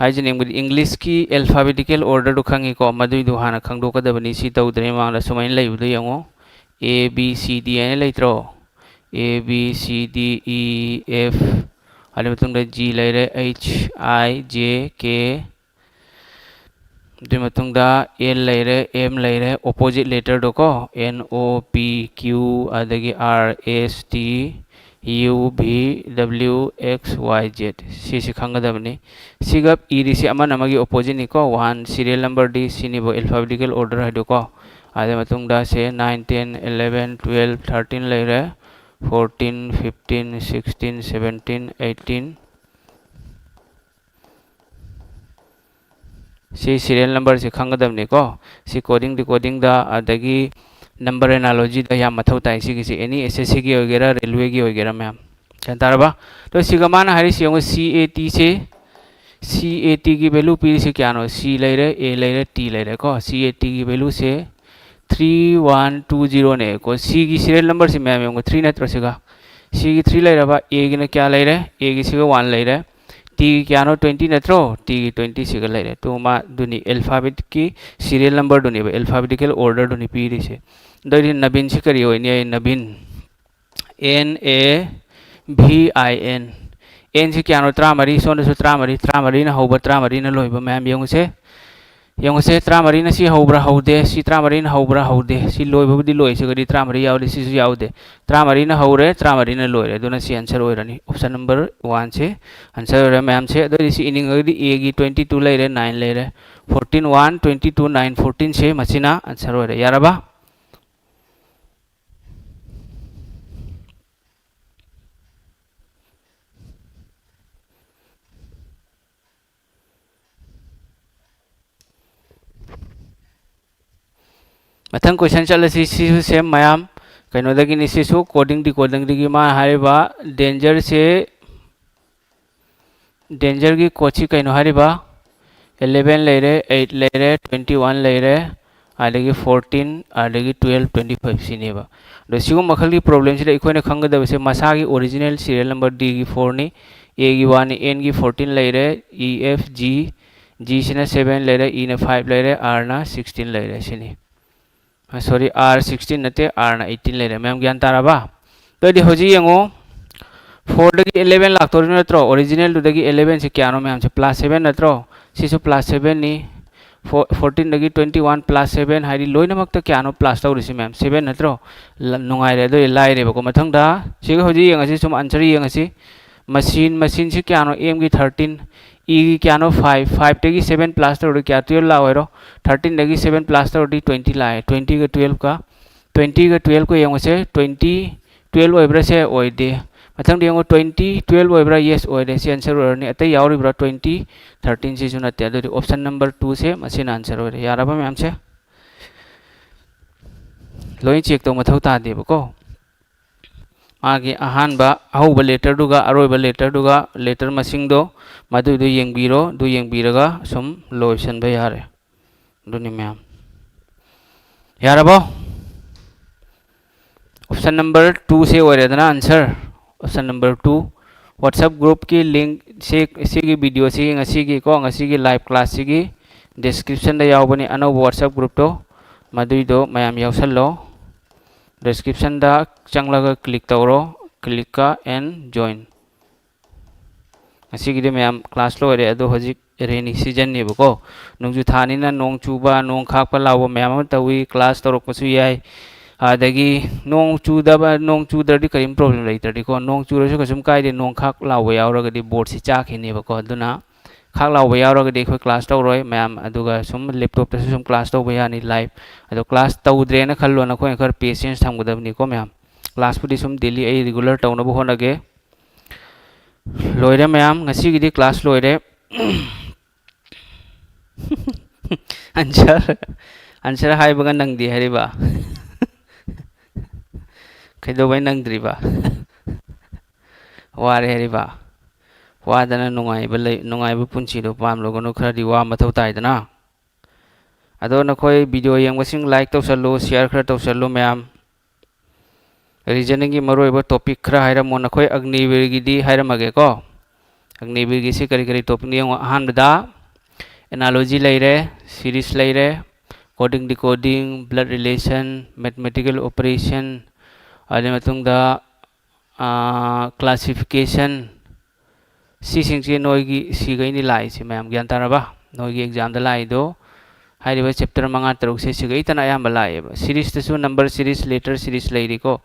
ꯍꯥꯏꯖꯅꯤꯡꯕꯗꯤ Englishꯀꯤ alphabetical orderꯗꯨ ꯈꯪꯉꯤꯀꯣ, ꯃꯗꯨꯏꯗꯨ ꯍꯥꯟꯅ ꯈꯪꯗꯣꯛꯀꯗꯕꯅꯤ꯫ ꯁꯤ ꯇꯧꯗ꯭ꯔꯤꯉꯩ ꯃꯃꯥꯡꯗ ꯁꯨꯃꯥꯏꯅ ꯂꯩꯕꯗꯨ ꯌꯦꯡꯉꯣ, A B C D ꯍꯥꯏꯅ ꯂꯩꯇ꯭ꯔꯣ? A B C D E F, ꯑꯗꯨꯒꯤ ꯃꯇꯨꯡꯗ G ꯂꯩꯔꯦ, H I J K, ꯑꯗꯨꯒꯤ ꯃꯇꯨꯡꯗ L ꯂꯩꯔꯦ, M ꯂꯩꯔꯦ, opposite letterꯗꯣ ꯀꯣ, N O P Q, ꯑꯗꯒꯤ R S T U V W X Y Z, ꯁꯤꯁꯤ ꯈꯪꯒꯗꯕꯅꯤ꯫ ꯁꯤꯒ ꯏꯔꯤꯁꯤ ꯑꯃꯅ ꯑꯃꯒꯤ oppositeꯅꯤꯀꯣ, one serial numberꯗꯤ ꯁꯤꯅꯤꯕ alphabetical order ꯍꯥꯏꯗꯣꯀꯣ꯫ ꯑꯗꯨꯒꯤ ꯃꯇꯨꯡꯗ ꯁꯦ nine, ten, eleven, twelve, thirteen ꯂꯩꯔꯦ꯫ Fourteen, fifteen, sixteen, seventeen, eighteen. ꯁꯤ serial number ꯁꯤ ꯈꯪꯒꯗꯕꯅꯤꯀꯣ꯫ ꯁꯤ coding decodingꯗ, ꯑꯗꯒꯤ number analogyꯗ ꯌꯥꯝ ꯃꯊꯧ ꯇꯥꯏ ꯁꯤꯒꯤꯁꯤ, any S S Cꯒꯤ ꯑꯣꯏꯒꯦꯔꯥ, railwayꯒꯤ ꯑꯣꯏꯒꯦꯔꯥ ꯃꯌꯥꯝ꯫ ꯒ꯭ꯌꯥꯟ ꯇꯥꯔꯕ? ꯑꯗꯣ ꯁꯤꯒ ꯃꯥꯅ ꯍꯥꯏꯔꯤꯁꯤ ꯌꯦꯡꯉꯨ, C A T say, C A Tꯒꯤ value ꯄꯤꯔꯤꯁꯤ ꯀꯌꯥꯅꯣ? C ꯂꯩꯔꯦ, A ꯂꯩꯔꯦ, T ꯂꯩꯔꯦꯀꯣ꯫ C A Tꯒꯤ valueꯁꯦ three one two zeroꯅꯦꯀꯣ꯫ Cꯒꯤ serial numberꯁꯤ ꯃꯌꯥꯝ ꯌꯦꯡꯉꯨ, three ꯅꯠꯇ꯭ꯔꯣ ꯁꯤꯒ? Cꯒꯤ three ꯂꯩꯔꯕ, Aꯒꯤꯅ ꯀꯌꯥ ꯂꯩꯔꯦ? Aꯒꯤ ꯁꯤꯒ one ꯂꯩꯔꯦ꯫ Tꯒꯤ ꯀꯌꯥꯅꯣ? Twenty ꯅꯠꯇ꯭ꯔꯣ? Tꯒꯤ twenty ꯁꯤꯒ ꯂꯩꯔꯦ꯫ ꯇꯨ ꯃꯥ ꯑꯗꯨꯅꯤ alphabetꯀꯤ serial numberꯗꯨꯅꯦꯕ, alphabetical orderꯗꯨꯅꯤ ꯄꯤꯔꯤꯁꯦ꯫ ꯑꯗꯨ ꯑꯣꯏꯗꯤ ꯅꯕꯤꯟꯁꯤ ꯀꯔꯤ ꯑꯣꯏꯅꯤ? ꯑꯩ ꯅꯕꯤꯟ, N A V I N꯫ Nꯁꯤ ꯀꯌꯥꯅꯣ? ꯇꯔꯥꯃꯔꯤ꯫ ꯁꯣꯝꯗꯁꯨ ꯇꯔꯥꯃꯔꯤ, ꯇꯔꯥꯃꯔꯤꯅ ꯍꯧꯕ, ꯇꯔꯥꯃꯔꯤꯅ ꯂꯣꯏꯕ꯫ ꯃꯌꯥꯝ ꯌꯦꯡꯉꯨꯁꯦ꯫ ꯌꯦꯡꯉꯨꯁꯦ, ꯇꯔꯥꯃꯔꯤꯅ ꯁꯤ ꯍꯧꯕ꯭ꯔꯥ? ꯍꯧꯗꯦ꯫ ꯁꯤ ꯇꯔꯥꯃꯔꯤꯅ ꯍꯧꯕ꯭ꯔꯥ? ꯍꯧꯗꯦ꯫ ꯁꯤ ꯂꯣꯏꯕꯕꯨꯗꯤ ꯂꯣꯏ, ꯁꯤꯒꯗꯤ ꯇꯔꯥꯃꯔꯤ ꯌꯥꯎꯗꯦ, ꯁꯤꯁꯨ ꯌꯥꯎꯗꯦ꯫ ꯇꯔꯥꯃꯔꯤꯅ ꯍꯧꯔꯦ, ꯇꯔꯥꯃꯔꯤꯅ ꯂꯣꯏꯔꯦ꯫ ꯑꯗꯨꯅ ꯁꯤ answer ꯑꯣꯏꯔꯅꯤ꯫ Option number oneꯁꯦ answer ꯑꯣꯏꯔꯦ ꯃꯌꯥꯝꯁꯦ꯫ ꯑꯗꯨꯑꯣꯏꯗꯤ ꯁꯤ ꯏꯅꯤꯡꯉꯒꯗꯤ Aꯒꯤ twenty two ꯂꯩꯔꯦ, nine ꯂꯩꯔꯦ꯫ Fourteen one, twenty two, nine, fourteenꯁꯦ ꯃꯁꯤꯅ answer ꯑꯣꯏꯔꯦ꯫ ꯌꯥꯔꯕ? ꯃꯊꯪ question ꯆꯠꯂꯁꯤ꯫ ꯁꯤꯁꯨ same ꯃꯌꯥꯝ ꯀꯩꯅꯣꯗꯒꯤꯅꯤ꯫ ꯁꯤꯁꯨ coding decodingꯗꯒꯤ ꯃꯥꯅ ꯍꯥꯏꯔꯤꯕ dangerꯁꯦ, dangerꯒꯤ codeꯁꯤ ꯀꯩꯅꯣ ꯍꯥꯏꯔꯤꯕ? Eleven ꯂꯩꯔꯦ, eight ꯂꯩꯔꯦ, twenty one ꯂꯩꯔꯦ, ꯑꯗꯒꯤ fourteen, ꯑꯗꯒꯤ twelve, twenty five ꯁꯤꯅꯦꯕ꯫ ꯑꯗꯣ ꯁꯤꯒꯨꯝꯕ ꯃꯈꯜꯒꯤ problemꯁꯤꯗ ꯑꯩꯈꯣꯏꯅ ꯈꯪꯒꯗꯕꯁꯦ ꯃꯁꯥꯒꯤ original serial number Dꯒꯤ fourꯅꯤ, Aꯒꯤ oneꯅꯤ, Nꯒꯤ fourteen ꯂꯩꯔꯦ, E, F, G, Gꯁꯤꯅ seven ꯂꯩꯔꯦ, Eꯅ five ꯂꯩꯔꯦ, Rꯅ sixteen ꯂꯩꯔꯦ ꯁꯤꯅꯤ꯫ ꯑ, sorry, R sixteen ꯅꯠꯇꯦ, Rꯅ eighteen ꯂꯩꯔꯦ꯫ ꯃꯌꯥꯝ ꯒ꯭ꯌꯥꯟ ꯇꯥꯔꯕ? ꯑꯗꯨꯑꯣꯏꯗꯤ ꯍꯧꯖꯤꯛ ꯌꯦꯡꯉꯣ, fourꯗꯒꯤ eleven ꯂꯥꯛꯇꯧꯔꯤ ꯅꯠꯇ꯭ꯔꯣ? Originalꯗꯨꯗꯒꯤ elevenꯁꯦ ꯀꯌꯥꯅꯣ ꯃꯌꯥꯝꯁꯦ? Plus seven ꯅꯠꯇ꯭ꯔꯣ? ꯁꯤꯁꯨ plus sevenꯅꯤ꯫ Four, fourteenꯗꯒꯤ twenty one plus seven ꯍꯥꯏꯗꯤ ꯂꯣꯏꯅꯃꯛꯇ ꯀꯌꯥꯅꯣ plus ꯇꯧꯔꯤꯁꯤ ꯃꯌꯥꯝ? Seven ꯅꯠꯇ꯭ꯔꯣ? ꯂ-, ꯅꯨꯡꯉꯥꯏꯔꯦ꯫ ꯑꯗꯨ ꯑꯣꯏꯗꯤ ꯂꯥꯏꯔꯦꯕꯀꯣ꯫ ꯃꯊꯪꯗ ꯁꯤꯒ ꯍꯧꯖꯤꯛ ꯌꯦꯡꯉꯁꯤ, ꯁꯨꯝ answer ꯌꯦꯡꯉꯁꯤ꯫ Machine, machineꯁꯤ ꯀꯌꯥꯅꯣ? Mꯒꯤ thirteen, Eꯒꯤ ꯀꯌꯥꯅꯣ? Five, fiveꯇꯒꯤ seven plus ꯇꯧꯔꯗꯤ ꯀꯌꯥ? Twelve ꯂꯥꯛꯑꯣꯏꯔꯣ? Thirteenꯗꯒꯤ seven plus ꯇꯧꯔꯗꯤ twenty ꯂꯥꯛꯑꯦ꯫ Twentyꯒ twelveꯀ, twentyꯒ twelveꯀ ꯌꯦꯡꯉꯨꯁꯦ꯫ Twenty, twelve ꯑꯣꯏꯕ꯭ꯔꯥ? ꯁꯦ ꯑꯣꯏꯗꯦ꯫ ꯃꯊꯪꯗ ꯌꯦꯡꯉꯣ, twenty twelve ꯑꯣꯏꯕ꯭ꯔꯥ? Yes ꯑꯣꯏꯔꯦ꯫ ꯁꯤ answer ꯑꯣꯏꯔꯅꯤ꯫ ꯑꯇꯩ ꯌꯥꯎꯔꯤꯕ꯭ꯔꯥ? Twenty thirteen ꯁꯤꯁꯨ ꯅꯠꯇꯦ꯫ ꯑꯗꯨꯗꯤ option number two ꯁꯦ ꯃꯁꯤꯅ answer ꯑꯣꯏꯔꯦ꯫ ꯌꯥꯔꯕ ꯃꯌꯥꯝꯁꯦ? ꯂꯣꯏ check ꯇꯧ ꯃꯊꯧ ꯇꯥꯗꯦꯕꯀꯣ꯫ ꯃꯥꯒꯤ ꯑꯍꯥꯟꯕ ꯑꯍꯧꯕ letterꯗꯨꯒ ꯑꯔꯣꯏꯕ letterꯗꯨꯒ letter ꯃꯁꯤꯡꯗꯣ ꯃꯗꯨꯏꯗꯣ ꯌꯦꯡꯕꯤꯔꯣ꯫ ꯑꯗꯨ ꯌꯦꯡꯕꯤꯔꯒ ꯁꯨꯝ ꯂꯣꯏꯁꯤꯟꯕ ꯌꯥꯔꯦ꯫ ꯑꯗꯨꯅꯤ ꯃꯌꯥꯝ꯫ ꯌꯥꯔꯕꯣ? Option number two ꯁꯦ ꯑꯣꯏꯔꯦꯗꯅ answer꯫ Option number two꯫ WhatsApp groupꯀꯤ link ꯁꯤ, ꯁꯤꯒꯤ videoꯁꯤꯒꯤ ꯉꯁꯤꯒꯤꯀꯣ, ꯉꯁꯤꯒꯤ live classꯁꯤꯒꯤ descriptionꯗ ꯌꯥꯎꯕꯅꯤ꯫ ꯑꯅꯧꯕ WhatsApp groupꯇꯣ, ꯃꯗꯨꯏꯗꯣ ꯃꯌꯥꯝ ꯌꯥꯎꯁꯜꯂꯣ꯫ Descriptionꯗ ꯆꯪꯂꯒ click ꯇꯧꯔꯣ꯫ Click and join꯫ ꯉꯁꯤꯒꯤꯗꯤ ꯃꯌꯥꯝ class ꯂꯣꯏꯔꯦ꯫ ꯑꯗꯣ ꯍꯧꯖꯤꯛ rainy seasonꯅꯦꯕꯀꯣ, ꯅꯣꯡꯖꯨ ꯊꯥꯅꯤꯅ ꯅꯣꯡ ꯆꯨꯕ, ꯅꯣꯡ ꯈꯥꯛꯄ ꯂꯥꯎꯕ ꯃꯌꯥꯝ ꯑꯃ ꯇꯧꯏ꯫ Class ꯇꯧꯔꯛꯄꯁꯨ ꯌꯥꯏ꯫ ꯑꯗꯒꯤ ꯅꯣꯡ ꯆꯨꯗꯕ, ꯅꯣꯡ ꯆꯨꯗ꯭ꯔꯗꯤ ꯀꯔꯤꯝ problem ꯂꯩꯇ꯭ꯔꯗꯤꯀꯣ, ꯅꯣꯡ ꯆꯨꯔꯁꯨ ꯀꯩꯁꯨꯝ ꯀꯥꯏꯗꯦ꯫ ꯅꯣꯡ ꯈꯥꯛ ꯂꯥꯎꯕ ꯌꯥꯎꯔꯒꯗꯤ boardꯁꯤ ꯆꯥꯛꯈꯤꯅꯦꯕꯀꯣ꯫ ꯑꯗꯨꯅ ꯈꯥꯛ ꯂꯥꯎꯕ ꯌꯥꯎꯔꯒꯗꯤ ꯑꯩꯈꯣꯏ class ꯇꯧꯔꯣꯏ ꯃꯌꯥꯝ꯫ ꯑꯗꯨꯒ ꯁꯨꯝ laptopꯇꯁꯨ ꯁꯨꯝ class ꯇꯧꯕ ꯌꯥꯅꯤ live꯫ ꯑꯗꯣ class ꯇꯧꯗ꯭ꯔꯦꯅ ꯈꯜꯂꯣ, ꯅꯈꯣꯏꯅ ꯈꯔ patience ꯊꯝꯒꯗꯕꯅꯤꯀꯣ ꯃꯌꯥꯝ꯫ Classꯄꯨꯗꯤ ꯁꯨꯝ daily ꯑꯩ regular ꯇꯧꯅꯕ ꯍꯣꯠꯅꯒꯦ꯫ ꯂꯣꯏꯔꯦ ꯃꯌꯥꯝ, ꯉꯁꯤꯒꯤꯗꯤ class ꯂꯣꯏꯔꯦ꯫ Answer, answer ꯍꯥꯏꯕꯒ ꯅꯪꯗꯦ ꯍꯥꯏꯔꯤꯕ? ꯀꯩꯗꯧꯕꯩ ꯅꯪꯗ꯭ꯔꯤꯕ? ꯋꯥꯔꯦ ꯍꯥꯏꯔꯤꯕ? ꯋꯥꯗꯅ ꯅꯨꯡꯉꯥꯏꯕ ꯂꯩ-, ꯅꯨꯡꯉꯥꯏꯕ ꯄꯨꯟꯁꯤꯗꯣ ꯄꯥꯝꯂꯒꯅꯨ, ꯈꯔꯗꯤ ꯋꯥ ꯃꯊꯧ ꯇꯥꯏꯗꯅ꯫ ꯑꯗꯣ ꯅꯈꯣꯏ video ꯌꯦꯡꯕꯁꯤꯡ like ꯇꯧꯁꯜꯂꯨ, share ꯈꯔ ꯇꯧꯁꯜꯂꯨ ꯃꯌꯥꯝ꯫ Reasoningꯒꯤ ꯃꯔꯨꯑꯣꯏꯕ topic ꯈꯔ ꯍꯥꯏꯔꯝꯃꯣ꯫ ꯅꯈꯣꯏ ꯑꯒꯅꯤꯕꯤꯔꯒꯤꯗꯤ ꯍꯥꯏꯔꯝꯃꯒꯦꯀꯣ꯫ ꯑꯒꯅꯤꯕꯤꯔꯒꯤꯁꯤ ꯀꯔꯤ ꯀꯔꯤ topicꯅꯣ ꯌꯦꯡꯉꯣ꯫ ꯑꯍꯥꯟꯕꯗ analogy ꯂꯩꯔꯦ, series ꯂꯩꯔꯦ, coding decoding, blood relation, mathematical operation, ꯑꯗꯨꯒꯤ ꯃꯇꯨꯡꯗ, ꯑꯥ, classification, ꯁꯤꯁꯤꯡꯁꯦ ꯅꯣꯏꯒꯤ ꯁꯤꯈꯩꯅꯤ ꯂꯥꯛꯏꯁꯦ ꯃꯌꯥꯝ, ꯒ꯭ꯌꯥꯟ ꯇꯥꯔꯕ? ꯅꯣꯏꯒꯤ examꯗ ꯂꯥꯛꯏꯗꯣ ꯍꯥꯏꯔꯤꯕ chapter ꯃꯉꯥ ꯇꯔꯨꯛꯁꯦ ꯁꯤꯈꯩꯇꯅ ꯑꯌꯥꯝꯕ ꯂꯥꯛꯑꯦꯕ꯫ Seriesꯇꯁꯨ number series, letter series ꯂꯩꯔꯤꯀꯣ꯫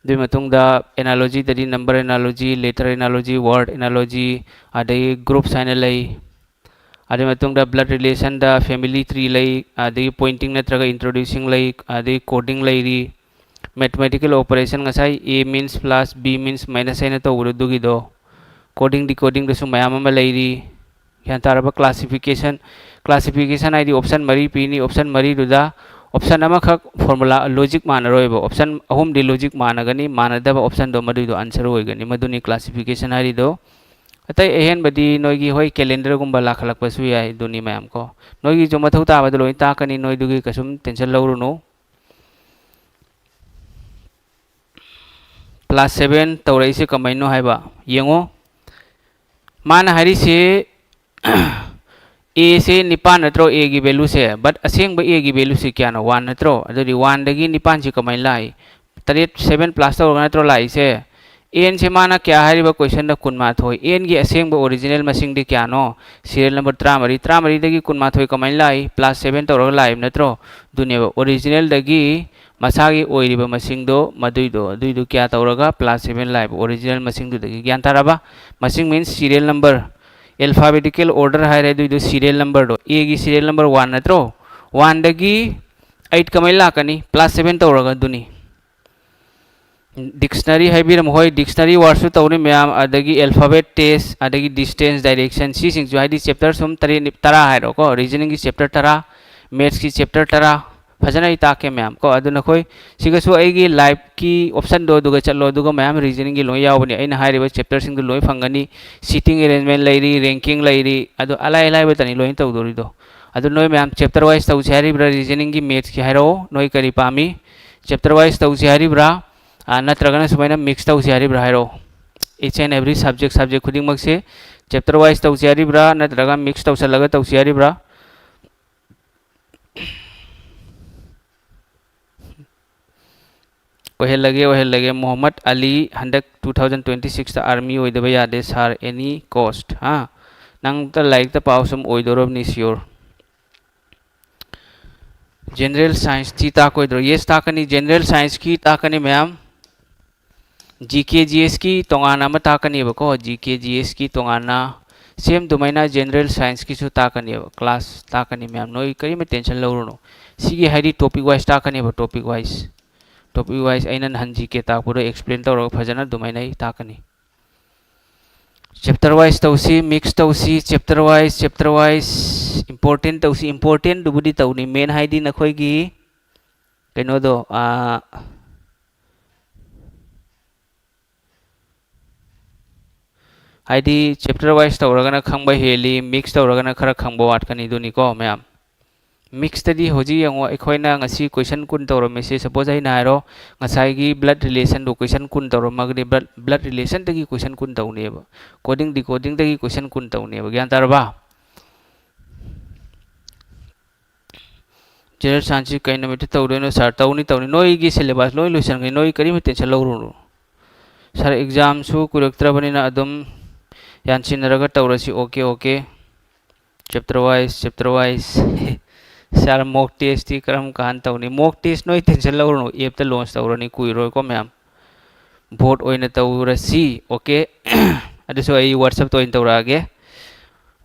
ꯑꯗꯨꯒꯤ ꯃꯇꯨꯡꯗ analogyꯗꯗꯤ number analogy, letter analogy, word analogy, ꯑꯗꯒꯤ groups ꯍꯥꯏꯅ ꯂꯩ꯫ ꯑꯗꯨꯒꯤ ꯃꯇꯨꯡꯗ blood relationꯗ family tree ꯂꯩ, ꯑꯗꯒꯤ pointing ꯅꯠꯇ꯭ꯔꯒ introducing ꯂꯩ, ꯑꯗꯒꯤ coding ꯂꯩꯔꯤ, Mathematical operation ꯉꯁꯥꯏ A means plus B means minus ꯍꯥꯏꯅ ꯇꯧꯕꯗꯣ ꯑꯗꯨꯒꯤꯗꯣ꯫ Coding decodingꯗꯁꯨ ꯃꯌꯥꯝ ꯑꯃ ꯂꯩꯔꯤ꯫ ꯒ꯭ꯌꯥꯟ ꯇꯥꯔꯕ? Classification, classification ꯍꯥꯏꯗꯤ option ꯃꯔꯤ ꯄꯤꯅꯤ꯫ Option ꯃꯔꯤꯗꯨꯗ option ꯑꯃꯈꯛ formula logic ꯃꯥꯟꯅꯔꯣꯏꯕ꯫ Option ꯑꯍꯨꯝꯗꯤ logic ꯃꯥꯟꯅꯒꯅꯤ꯫ ꯃꯥꯟꯅꯗꯕ optionꯗꯣ ꯃꯗꯨꯏꯗꯣ answer ꯑꯣꯏꯒꯅꯤ꯫ ꯃꯗꯨꯅꯤ classification ꯍꯥꯏꯔꯤꯗꯣ꯫ ꯑꯇꯩ ꯑꯍꯦꯟꯕꯗꯤ ꯅꯣꯏꯒꯤ, ꯍꯣꯏ, calendarꯒꯨꯝꯕ ꯂꯥꯛꯈꯠꯂꯛꯄꯁꯨ ꯌꯥꯏ꯫ ꯑꯗꯨꯅꯤ ꯃꯌꯥꯝ ꯀꯣ꯫ ꯅꯣꯏꯒꯤꯁꯨ ꯃꯊꯧ ꯇꯥꯕꯗ ꯂꯣꯏ ꯇꯥꯛꯀꯅꯤ꯫ ꯅꯣꯏꯗꯨꯒꯤ ꯀꯩꯁꯨꯝ tension ꯂꯧꯔꯨꯅꯨ꯫ Class seven ꯇꯧꯔꯛꯏꯁꯦ ꯀꯃꯥꯏꯅꯣ ꯍꯥꯏꯕ ꯌꯦꯡꯉꯣ꯫ ꯃꯥꯅ ꯍꯥꯏꯔꯤꯁꯦ, A ꯁꯦ ꯅꯤꯄꯥꯟ ꯅꯠꯇ꯭ꯔꯣ Aꯒꯤ valueꯁꯦ? But ꯑꯁꯦꯡꯕ Aꯒꯤ valueꯁꯦ ꯀꯌꯥꯅꯣ? One ꯅꯠꯇ꯭ꯔꯣ? ꯑꯗꯨꯗꯤ oneꯗꯒꯤ ꯅꯤꯄꯥꯟꯁꯦ ꯀꯃꯥꯏꯅ ꯂꯥꯛꯏ? ꯇꯔꯦꯠ, seven plus ꯇꯧꯔꯒ ꯅꯠꯇ꯭ꯔꯣ ꯂꯥꯛꯏꯁꯦ? Nꯁꯦ ꯃꯥꯅ ꯀꯌꯥ ꯍꯥꯏꯔꯤꯕ? Questionꯗ ꯀꯨꯟꯃꯥꯊꯣꯏ꯫ Nꯒꯤ ꯑꯁꯦꯡꯕ original ꯃꯁꯤꯡꯗꯤ ꯀꯌꯥꯅꯣ? Serial number ꯇꯔꯥꯃꯔꯤ꯫ ꯇꯔꯥꯃꯔꯤꯗꯒꯤ ꯀꯨꯟꯃꯥꯊꯣꯏ ꯀꯃꯥꯏꯅ ꯂꯥꯛꯏ? Plus seven ꯇꯧꯔꯒ ꯂꯥꯛꯏꯕ ꯅꯠꯇ꯭ꯔꯣ? ꯑꯗꯨꯅꯦꯕ originalꯗꯒꯤ ꯃꯁꯥꯒꯤ ꯑꯣꯏꯔꯤꯕ ꯃꯁꯤꯡꯗꯣ, ꯃꯗꯨꯏꯗꯣ, ꯑꯗꯨꯏꯗꯣ ꯀꯌꯥ ꯇꯧꯔꯒ plus seven ꯂꯥꯛꯏꯕ original ꯃꯁꯤꯡꯗꯨꯗꯒꯤ꯫ ꯒ꯭ꯌꯥꯟ ꯇꯥꯔꯕ? ꯃꯁꯤꯡ means serial number, alphabetical order ꯍꯥꯏꯔꯦ꯫ ꯑꯗꯨꯏꯗꯣ serial numberꯗꯣ, Aꯒꯤ serial number one ꯅꯠꯇ꯭ꯔꯣ? Oneꯗꯒꯤ eight ꯀꯃꯥꯏꯅ ꯂꯥꯛꯀꯅꯤ? Plus seven ꯇꯧꯔꯒ꯫ ꯑꯗꯨꯅꯤ꯫ Dictionary ꯍꯥꯏꯕꯤꯔꯝꯃꯣ꯫ ꯍꯣꯏ, dictionary wordꯁꯨ ꯇꯧꯅꯤ ꯃꯌꯥꯝ, ꯑꯗꯒꯤ alphabet test, ꯑꯗꯒꯤ distance, direction, ꯁꯤꯁꯤꯡꯁꯨ, ꯍꯥꯏꯗꯤ chapter ꯁꯨꯝ ꯇꯔꯦꯠ, ꯇꯔꯥ ꯍꯥꯏꯔꯣꯀꯣ, reasoningꯒꯤ chapter ꯇꯔꯥ, mathsꯀꯤ chapter ꯇꯔꯥ, ꯐꯖꯅ ꯑꯩ ꯇꯥꯛꯀꯦ ꯃꯌꯥꯝ ꯀꯣ꯫ ꯑꯗꯨ ꯅꯈꯣꯏ ꯁꯤꯒꯁꯨ ꯑꯩꯒꯤ liveꯀꯤ optionꯗꯣ ꯑꯗꯨꯒ ꯆꯠꯂꯣ, ꯑꯗꯨꯒ ꯃꯌꯥꯝ reasoningꯒꯤ ꯂꯣꯏ ꯌꯥꯎꯕꯅꯤ꯫ ꯑꯩꯅ ꯍꯥꯏꯔꯤꯕ chapterꯁꯤꯡꯗꯨ ꯂꯣꯏ ꯐꯪꯒꯅꯤ꯫ Seating arrangement ꯂꯩꯔꯤ, ranking ꯂꯩꯔꯤ, ꯑꯗꯨ ꯑꯂꯥꯏ ꯑꯂꯥꯏꯕꯇꯅꯤ ꯂꯣꯏꯅ ꯇꯧꯗꯣꯔꯤꯗꯣ꯫ ꯑꯗꯨ ꯅꯣꯏ ꯃꯌꯥꯝ chapter wise ꯇꯧꯁꯦ ꯍꯥꯏꯔꯤꯕ꯭ꯔꯥ? Reasoningꯒꯤ, mathsꯀꯤ ꯍꯥꯏꯔꯛꯑꯣ, ꯅꯣꯏ ꯀꯔꯤ ꯄꯥꯝꯃꯤ? Chapter wise ꯇꯧꯁꯦ ꯍꯥꯏꯔꯤꯕ꯭ꯔꯥ? ꯑꯥ, ꯅꯠꯇ꯭ꯔꯒꯅ ꯁꯨꯃꯥꯏꯅ mix ꯇꯧꯁꯦ ꯍꯥꯏꯔꯤꯕ꯭ꯔꯥ ꯍꯥꯏꯔꯛꯑꯣ꯫ Each and every subject, subject ꯈꯨꯗꯤꯡꯃꯛꯁꯦ chapter wise ꯇꯧꯁꯦ ꯍꯥꯏꯔꯤꯕ꯭ꯔꯥ, ꯅꯠꯇ꯭ꯔꯒ mix ꯇꯧꯁꯜꯂꯒ ꯇꯧꯁꯦ ꯍꯥꯏꯔꯤꯕ꯭ꯔꯥ? ꯑꯣꯏꯍꯜꯂꯒꯦ, ꯑꯣꯏꯍꯜꯂꯒꯦ꯫ ꯃꯣꯍꯝꯃꯗ ꯑꯂꯤ, ꯍꯟꯗꯛ two thousand twenty sixꯇ army ꯑꯣꯏꯗꯕ ꯌꯥꯗꯦ sir, any cost꯫ ꯍꯥ? ꯅꯪ ꯑꯝꯇ ꯂꯥꯏꯔꯤꯛꯇ ꯄꯥꯎ, ꯁꯨꯝ ꯑꯣꯏꯗꯧꯔꯕꯅꯤ sure꯫ General scienceꯇꯤ ꯇꯥꯛꯀꯣꯏꯗ꯭ꯔꯣ? Yes, ꯇꯥꯛꯀꯅꯤ꯫ General scienceꯀꯤ ꯇꯥꯛꯀꯅꯤ ꯃꯌꯥꯝ꯫ GK GSꯀꯤ ꯇꯣꯉꯥꯟꯅ ꯑꯃ ꯇꯥꯛꯀꯅꯦꯕꯀꯣ, GK GSꯀꯤ ꯇꯣꯉꯥꯟꯅ꯫ Same ꯑꯗꯨꯃꯥꯏꯅ general scienceꯀꯤꯁꯨ ꯇꯥꯛꯀꯅꯦꯕ, class ꯇꯥꯛꯀꯅꯤ ꯃꯌꯥꯝ꯫ ꯅꯣꯏ ꯀꯔꯤꯝꯇ tension ꯂꯧꯔꯨꯅꯨ꯫ ꯁꯤꯒꯤ ꯍꯥꯏꯗꯤ topic wise ꯇꯥꯛꯀꯅꯦꯕ, topic wise꯫ Topic wise ꯑꯩꯅ ꯅꯍꯥꯟ G K ꯇꯥꯛꯄꯗꯣ explain ꯇꯧꯔꯒ ꯐꯖꯅ ꯑꯗꯨꯃꯥꯏꯅ ꯑꯩ ꯇꯥꯛꯀꯅꯤ꯫ Chapter wise ꯇꯧꯁꯤ, mix ꯇꯧꯁꯤ, chapter wise, chapter wise, important ꯇꯧꯁꯤ꯫ Important ꯗꯨꯕꯨꯗꯤ ꯇꯧꯅꯤ, main ꯍꯥꯏꯗꯤ ꯅꯈꯣꯏꯒꯤ ꯀꯩꯅꯣꯗꯣ, ꯑꯥ, ꯍꯥꯏꯗꯤ chapter wise ꯇꯧꯔꯒꯅ ꯈꯪꯕ ꯍꯦꯜꯂꯤ, mix ꯇꯧꯔꯒꯅ ꯈꯔ ꯈꯪꯕ ꯋꯥꯠꯀꯅꯤ, ꯑꯗꯨꯅꯤꯀꯣ ꯃꯌꯥꯝ꯫ Mix ꯇꯗꯤ ꯍꯧꯖꯤꯛ ꯌꯦꯡꯉꯣ, ꯑꯩꯈꯣꯏꯅ ꯉꯁꯤ question ꯀꯨꯟ ꯇꯧꯔꯝꯃꯤꯁꯦ, suppose ꯑꯩꯅ ꯍꯥꯏꯔꯣ, ꯉꯁꯥꯏꯒꯤ blood relation ꯗꯣ question ꯀꯨꯟ ꯇꯧꯔꯝꯃꯒꯗꯤ blood, blood relation ꯗꯒꯤ question ꯀꯨꯟ ꯇꯧꯅꯦꯕ, coding decoding ꯗꯒꯤ question ꯀꯨꯟ ꯇꯧꯅꯦꯕ꯫ ꯒ꯭ꯌꯥꯟ ꯇꯥꯔꯕ? General science ꯁꯤ ꯀꯩ ꯅꯨꯃꯤꯠꯇ ꯇꯧꯗꯣꯏꯅꯣ sir? ꯇꯧꯅꯤ, ꯇꯧꯅꯤ꯫ ꯅꯣꯏꯒꯤ syllabus ꯂꯣꯏ ꯂꯣꯏꯁꯟꯈ꯭ꯔꯦ, ꯅꯣꯏ ꯀꯔꯤꯝ tension ꯂꯧꯔꯨꯅꯨ꯫ Sir, exam ꯁꯨ ꯀꯨꯏꯔꯛꯇ꯭ꯔꯕꯅꯤꯅ ꯑꯗꯨꯝ ꯌꯥꯟꯁꯤꯟꯅꯔꯒ ꯇꯧꯔꯁꯤ꯫ Okay, okay꯫ Chapter wise, chapter wise꯫ Sir, mock test T ꯀꯔꯝ ꯀꯥꯟ ꯇꯧꯅꯤ? Mock test ꯅꯣꯏ tension ꯂꯧꯔꯨꯅꯨ, app ꯇ launch ꯇꯧꯔꯅꯤ, ꯀꯨꯏꯔꯣꯏꯀꯣ ꯃꯌꯥꯝ꯫ Vote ꯑꯣꯏꯅ ꯇꯧꯔꯁꯤ, okay? ꯑꯗꯨꯁꯨ ꯑꯩ WhatsApp ꯇ ꯑꯣꯏꯅ ꯇꯧꯔꯛꯑꯒꯦ꯫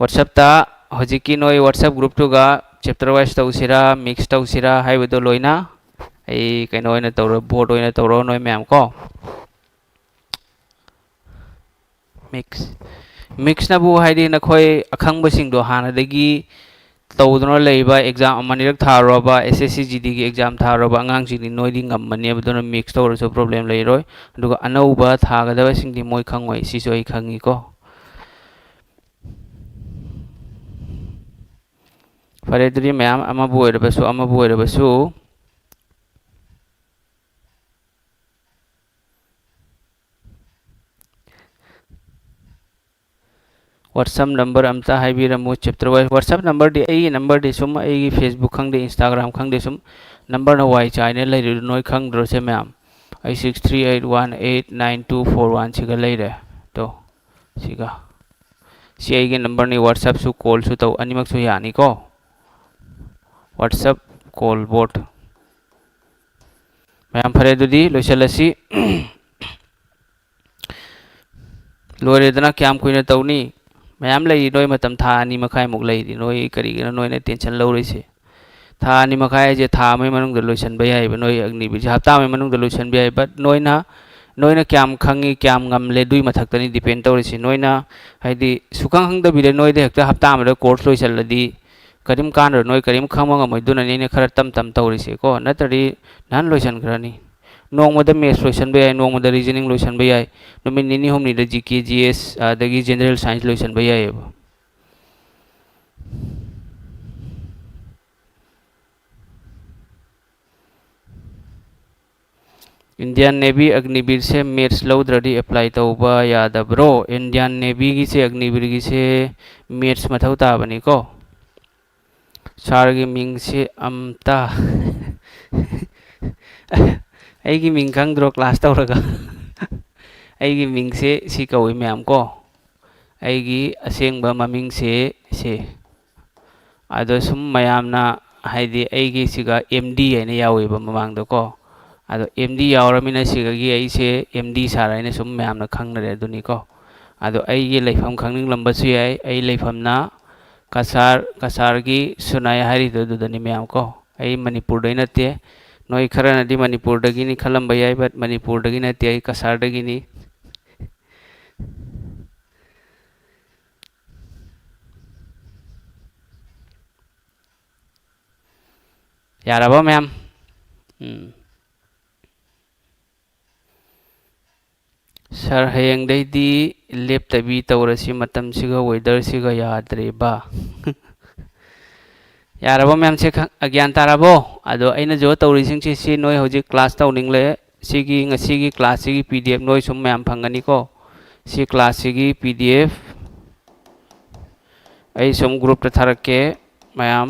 WhatsApp ꯇ ꯍꯧꯖꯤꯛꯀꯤ ꯅꯣꯏ WhatsApp group ꯇꯨꯒ chapter wise ꯇꯧꯁꯤꯔꯥ, mix ꯇꯧꯁꯤꯔꯥ ꯍꯥꯏꯕꯗꯣ ꯂꯣꯏꯅ ꯑꯩ ꯀꯩꯅꯣ ꯑꯣꯏꯅ ꯇꯧꯔꯣ, vote ꯑꯣꯏꯅ ꯇꯧꯔꯣ ꯅꯣꯏ ꯃꯌꯥꯝ ꯀꯣ꯫ Mix, mix ꯅꯕꯨ ꯍꯥꯏꯗꯤ ꯅꯈꯣꯏ ꯑꯈꯪꯕꯁꯤꯡꯗꯣ ꯍꯥꯟꯅꯗꯒꯤ ꯇꯧꯗꯨꯅ ꯂꯩꯕ exam ꯑꯃꯅꯤꯔꯛ ꯊꯥꯔꯨꯔꯕ, S S C G D ꯒꯤ exam ꯊꯥꯔꯨꯔꯕ ꯑꯉꯥꯡꯁꯤꯡꯗꯤ ꯅꯣꯏꯗꯤ ꯉꯝꯃꯅꯦꯕ, ꯑꯗꯨꯅ mix ꯇꯧꯔꯁꯨ problem ꯂꯩꯔꯣꯏ꯫ ꯑꯗꯨꯒ ꯑꯅꯧꯕ ꯊꯥꯒꯗꯕꯁꯤꯡꯗꯤ ꯃꯣꯏ ꯈꯪꯉꯣꯏ, ꯁꯤꯁꯨ ꯑꯩ ꯈꯪꯉꯤꯀꯣ꯫ ꯐꯔꯦ, ꯑꯗꯨꯗꯤ ꯃꯌꯥꯝ, ꯑꯃꯕꯨ ꯑꯣꯏꯔꯕꯁꯨ, ꯑꯃꯕꯨ ꯑꯣꯏꯔꯕꯁꯨ, WhatsApp number ꯑꯝꯇ ꯍꯥꯏꯕꯤꯔꯝꯃꯨ, chapter wise꯫ WhatsApp number ꯗꯤ, ꯑꯩꯒꯤ number ꯗꯤ ꯁꯨꯝ ꯑꯩꯒꯤ Facebook ꯈꯪꯗꯦ, Instagram ꯈꯪꯗꯦ, ꯁꯨꯝ number ꯅ ꯋꯥꯏ ꯆꯥꯏꯅ ꯂꯩꯔꯤꯗꯨ ꯅꯣꯏ ꯈꯪꯗ꯭ꯔꯣꯁꯦ ꯃꯌꯥꯝ? ꯑꯩ six three eight one eight nine two four one ꯁꯤꯒ ꯂꯩꯔꯦ꯫ ꯇꯣ, ꯁꯤꯒ꯫ ꯁꯤ ꯑꯩꯒꯤ number ꯅꯤ, WhatsApp ꯁꯨ call ꯁꯨ ꯇꯧ, ꯑꯅꯤꯃꯛꯁꯨ ꯌꯥꯅꯤꯀꯣ꯫ WhatsApp call bot꯫ ꯃꯌꯥꯝ ꯐꯔꯦ, ꯑꯗꯨꯗꯤ ꯂꯣꯏꯁꯤꯜꯂꯁꯤ꯫ ꯂꯣꯏꯔꯦꯗꯅ, ꯀꯌꯥꯝ ꯀꯨꯏꯅ ꯇꯧꯅꯤ? ꯃꯌꯥꯝ ꯂꯩꯔꯤ, ꯅꯣꯏ ꯃꯇꯝ ꯊꯥ ꯑꯅꯤ ꯃꯈꯥꯏꯃꯨꯛ ꯂꯩꯔꯤ, ꯅꯣꯏ ꯀꯔꯤꯒꯤꯅꯣ ꯅꯣꯏꯅ tension ꯂꯧꯔꯤꯁꯦ? ꯊꯥ ꯑꯅꯤ ꯃꯈꯥꯏ ꯍꯥꯏꯁꯦ ꯊꯥ ꯑꯃꯒꯤ ꯃꯅꯨꯡꯗ ꯂꯣꯏꯁꯤꯟꯕ ꯌꯥꯏꯑꯕ, ꯅꯣꯏ ꯑꯒꯅꯤꯕꯤꯔꯁꯦ ꯍꯞꯇꯥ ꯑꯃꯒꯤ ꯃꯅꯨꯡꯗ ꯂꯣꯏꯁꯤꯟꯕ ꯌꯥꯏ꯫ But ꯅꯣꯏꯅ, ꯅꯣꯏꯅ ꯀꯌꯥꯝ ꯈꯪꯉꯤ, ꯀꯌꯥꯝ ꯉꯝꯂꯦ, ꯑꯗꯨꯒꯤ ꯃꯊꯛꯇꯅꯤ depend ꯇꯧꯔꯤꯁꯤ꯫ ꯅꯣꯏꯅ ꯍꯥꯏꯗꯤ ꯁꯨꯈꯪ ꯈꯪꯗꯕꯤꯗ ꯅꯣꯏꯗ ꯍꯦꯛꯇ ꯍꯞꯇꯥ ꯑꯃꯗ course ꯂꯣꯏꯁꯤꯜꯂꯗꯤ ꯀꯔꯤꯝ ꯀꯥꯟꯅꯔꯣꯏ, ꯅꯣꯏ ꯀꯔꯤꯝ ꯈꯪꯕ ꯉꯝꯃꯣꯏ꯫ ꯑꯗꯨꯅꯅꯦ ꯑꯩꯅ ꯈꯔ ꯇꯝ ꯇꯝ ꯇꯧꯔꯤꯁꯦꯀꯣ, ꯅꯠꯇ꯭ꯔꯗꯤ ꯅꯍꯥꯟ ꯂꯣꯏꯁꯤꯟꯈ꯭ꯔꯅꯤ꯫ ꯅꯣꯡꯃꯗ maths ꯂꯣꯏꯁꯤꯟꯕ ꯌꯥꯏ, ꯅꯣꯡꯃꯗ reasoning ꯂꯣꯏꯁꯤꯟꯕ ꯌꯥꯏ, ꯅꯨꯃꯤꯠ ꯅꯤꯅꯤ ꯍꯨꯝꯅꯤꯗ G K, G S ꯑꯗꯒꯤ general science ꯂꯣꯏꯁꯤꯟꯕ ꯌꯥꯏꯑꯕ꯫ Indian Navy ꯑꯒꯅꯤꯕꯤꯔꯁꯦ maths ꯂꯧꯗ꯭ꯔꯗꯤ apply ꯇꯧꯕ ꯌꯥꯗꯕ꯭ꯔꯣ? Indian Navyꯒꯤꯁꯦ, ꯑꯒꯅꯤꯕꯤꯔꯒꯤꯁꯦ maths ꯃꯊꯧ ꯇꯥꯕꯅꯤꯀꯣ꯫ Sirꯒꯤ ꯃꯤꯡꯁꯦ ꯑꯝꯇ ꯑꯩꯒꯤ ꯃꯤꯡ ꯈꯪꯗ꯭ꯔꯣ class ꯇꯧꯔꯒ? ꯑꯩꯒꯤ ꯃꯤꯡꯁꯦ ꯁꯤ ꯀꯧꯏ ꯃꯌꯥꯝ ꯀꯣ꯫ ꯑꯩꯒꯤ ꯑꯁꯦꯡꯕ ꯃꯃꯤꯡꯁꯦ ꯁꯤ꯫ ꯑꯗꯣ ꯁꯨꯝ ꯃꯌꯥꯝꯅ ꯍꯥꯏꯗꯤ ꯑꯩꯒꯤ ꯁꯤꯒ M D ꯍꯥꯏꯅ ꯌꯥꯎꯋꯦꯕ ꯃꯃꯥꯡꯗꯀꯣ꯫ ꯑꯗꯣ M D ꯌꯥꯎꯔꯃꯤꯅ ꯁꯤꯒꯒꯤ ꯑꯩꯁꯦ M D sir ꯍꯥꯏꯅ ꯁꯨꯝ ꯃꯌꯥꯝꯅ ꯈꯪꯅꯔꯦ ꯑꯗꯨꯅꯤꯀꯣ꯫ ꯑꯗꯣ ꯑꯩꯒꯤ ꯂꯩꯐꯝ ꯈꯪꯅꯤꯡꯂꯝꯕꯁꯨ ꯌꯥꯏ꯫ ꯑꯩ ꯂꯩꯐꯝꯅ ꯀꯁꯥꯔ, ꯀꯁꯥꯔꯒꯤ ꯁꯨꯅꯥꯏ ꯍꯥꯏꯔꯤꯗꯣ ꯑꯗꯨꯗꯅꯤ ꯃꯌꯥꯝ ꯀꯣ꯫ ꯑꯩ ꯃꯅꯤꯄꯨꯔꯗꯩ ꯅꯠꯇꯦ꯫ ꯅꯣꯏ ꯈꯔꯅꯗꯤ ꯃꯅꯤꯄꯨꯔꯗꯒꯤꯅꯤ ꯈꯜꯂꯝꯕ ꯌꯥꯏ, but ꯃꯅꯤꯄꯨꯔꯗꯒꯤ ꯅꯠꯇꯦ, ꯑꯩ ꯀꯁꯥꯔꯗꯒꯤꯅꯤ꯫ ꯌꯥꯔꯕ ꯃꯌꯥꯝ? ꯎꯝ꯫ Sir, ꯍꯌꯦꯡꯗꯩꯗꯤ ꯂꯦꯞꯇꯕꯤ ꯇꯧꯔꯁꯤ, ꯃꯇꯝꯁꯤꯒ weatherꯁꯤꯒ ꯌꯥꯗ꯭ꯔꯦꯕ꯫ ꯌꯥꯔꯕ ꯃꯌꯥꯝꯁꯦ ꯈꯪ-, ꯒ꯭ꯌꯥꯟ ꯇꯥꯔꯕꯣ? ꯑꯗꯣ ꯑꯩꯅ ꯖꯣ ꯇꯧꯔꯤꯁꯤꯡꯁꯤ ꯁꯤ ꯅꯣꯏ ꯍꯧꯖꯤꯛ class ꯇꯧꯅꯤꯡꯂꯦ, ꯁꯤꯒꯤ ꯉꯁꯤꯒꯤ classꯁꯤꯒꯤ P D F ꯅꯣꯏ ꯁꯨꯝ ꯃꯌꯥꯝ ꯐꯪꯒꯅꯤꯀꯣ꯫ ꯁꯤ classꯁꯤꯒꯤ P D F ꯑꯩ ꯁꯨꯝ groupꯇ ꯊꯥꯔꯛꯀꯦ ꯃꯌꯥꯝ꯫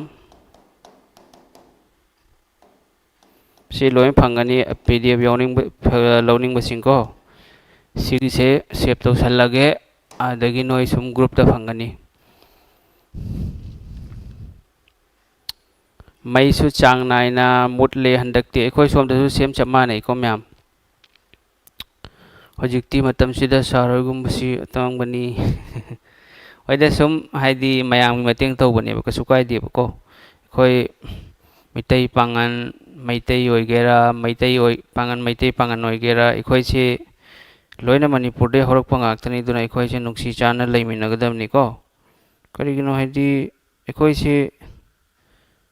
ꯁꯤ ꯂꯣꯏ ꯐꯪꯒꯅꯤ, P D F ꯌꯥꯎꯅꯤꯡꯕ, ꯐ-, ꯂꯧꯅꯤꯡꯕꯁꯤꯡꯀꯣ꯫ ꯁꯤꯒꯤꯁꯦ save ꯇꯧꯁꯜꯂꯒꯦ, ꯑꯗꯒꯤ ꯅꯣꯏ ꯁꯨꯝ groupꯇ ꯐꯪꯒꯅꯤ꯫ ꯃꯩꯁꯨ ꯆꯥꯡ ꯅꯥꯏꯅ ꯃꯨꯠꯂꯦ ꯍꯟꯗꯛꯇꯤ꯫ ꯑꯩꯈꯣꯏ ꯁꯣꯝꯗꯁꯨ same ꯆꯞ ꯃꯥꯟꯅꯩꯀꯣ ꯃꯌꯥꯝ꯫ ꯍꯧꯖꯤꯛꯇꯤ ꯃꯇꯝꯁꯤꯗ sir ꯍꯣꯏꯒꯨꯝꯕꯁꯤ ꯑꯇꯥꯡꯕꯅꯤ꯫ ꯍꯣꯏꯗ, ꯁꯨꯝ ꯍꯥꯏꯗꯤ ꯃꯌꯥꯝꯒꯤ ꯃꯇꯦꯡ ꯇꯧꯕꯅꯦꯕ, ꯀꯩꯁꯨ ꯀꯥꯏꯗꯦꯕꯀꯣ꯫ ꯑꯩꯈꯣꯏ ꯃꯩꯇꯩ ꯄꯥꯉꯟ, ꯃꯩꯇꯩ ꯑꯣꯏꯒꯦꯔꯥ, ꯃꯩꯇꯩ ꯑꯣꯏ-, ꯄꯥꯉꯟ, ꯃꯩꯇꯩ ꯄꯥꯉꯟ ꯑꯣꯏꯒꯦꯔꯥ, ꯑꯩꯈꯣꯏꯁꯦ ꯂꯣꯏꯅ ꯃꯅꯤꯄꯨꯔꯗꯩ ꯍꯧꯔꯛꯄ ꯉꯥꯛꯇꯅꯤ꯫ ꯑꯗꯨꯅ ꯑꯩꯈꯣꯏꯁꯦ ꯅꯨꯡꯁꯤ ꯆꯥꯟꯅ ꯂꯩꯃꯤꯟꯅꯒꯗꯕꯅꯤꯀꯣ꯫ ꯀꯔꯤꯒꯤꯅꯣ ꯍꯥꯏꯗꯤ, ꯑꯩꯈꯣꯏꯁꯦ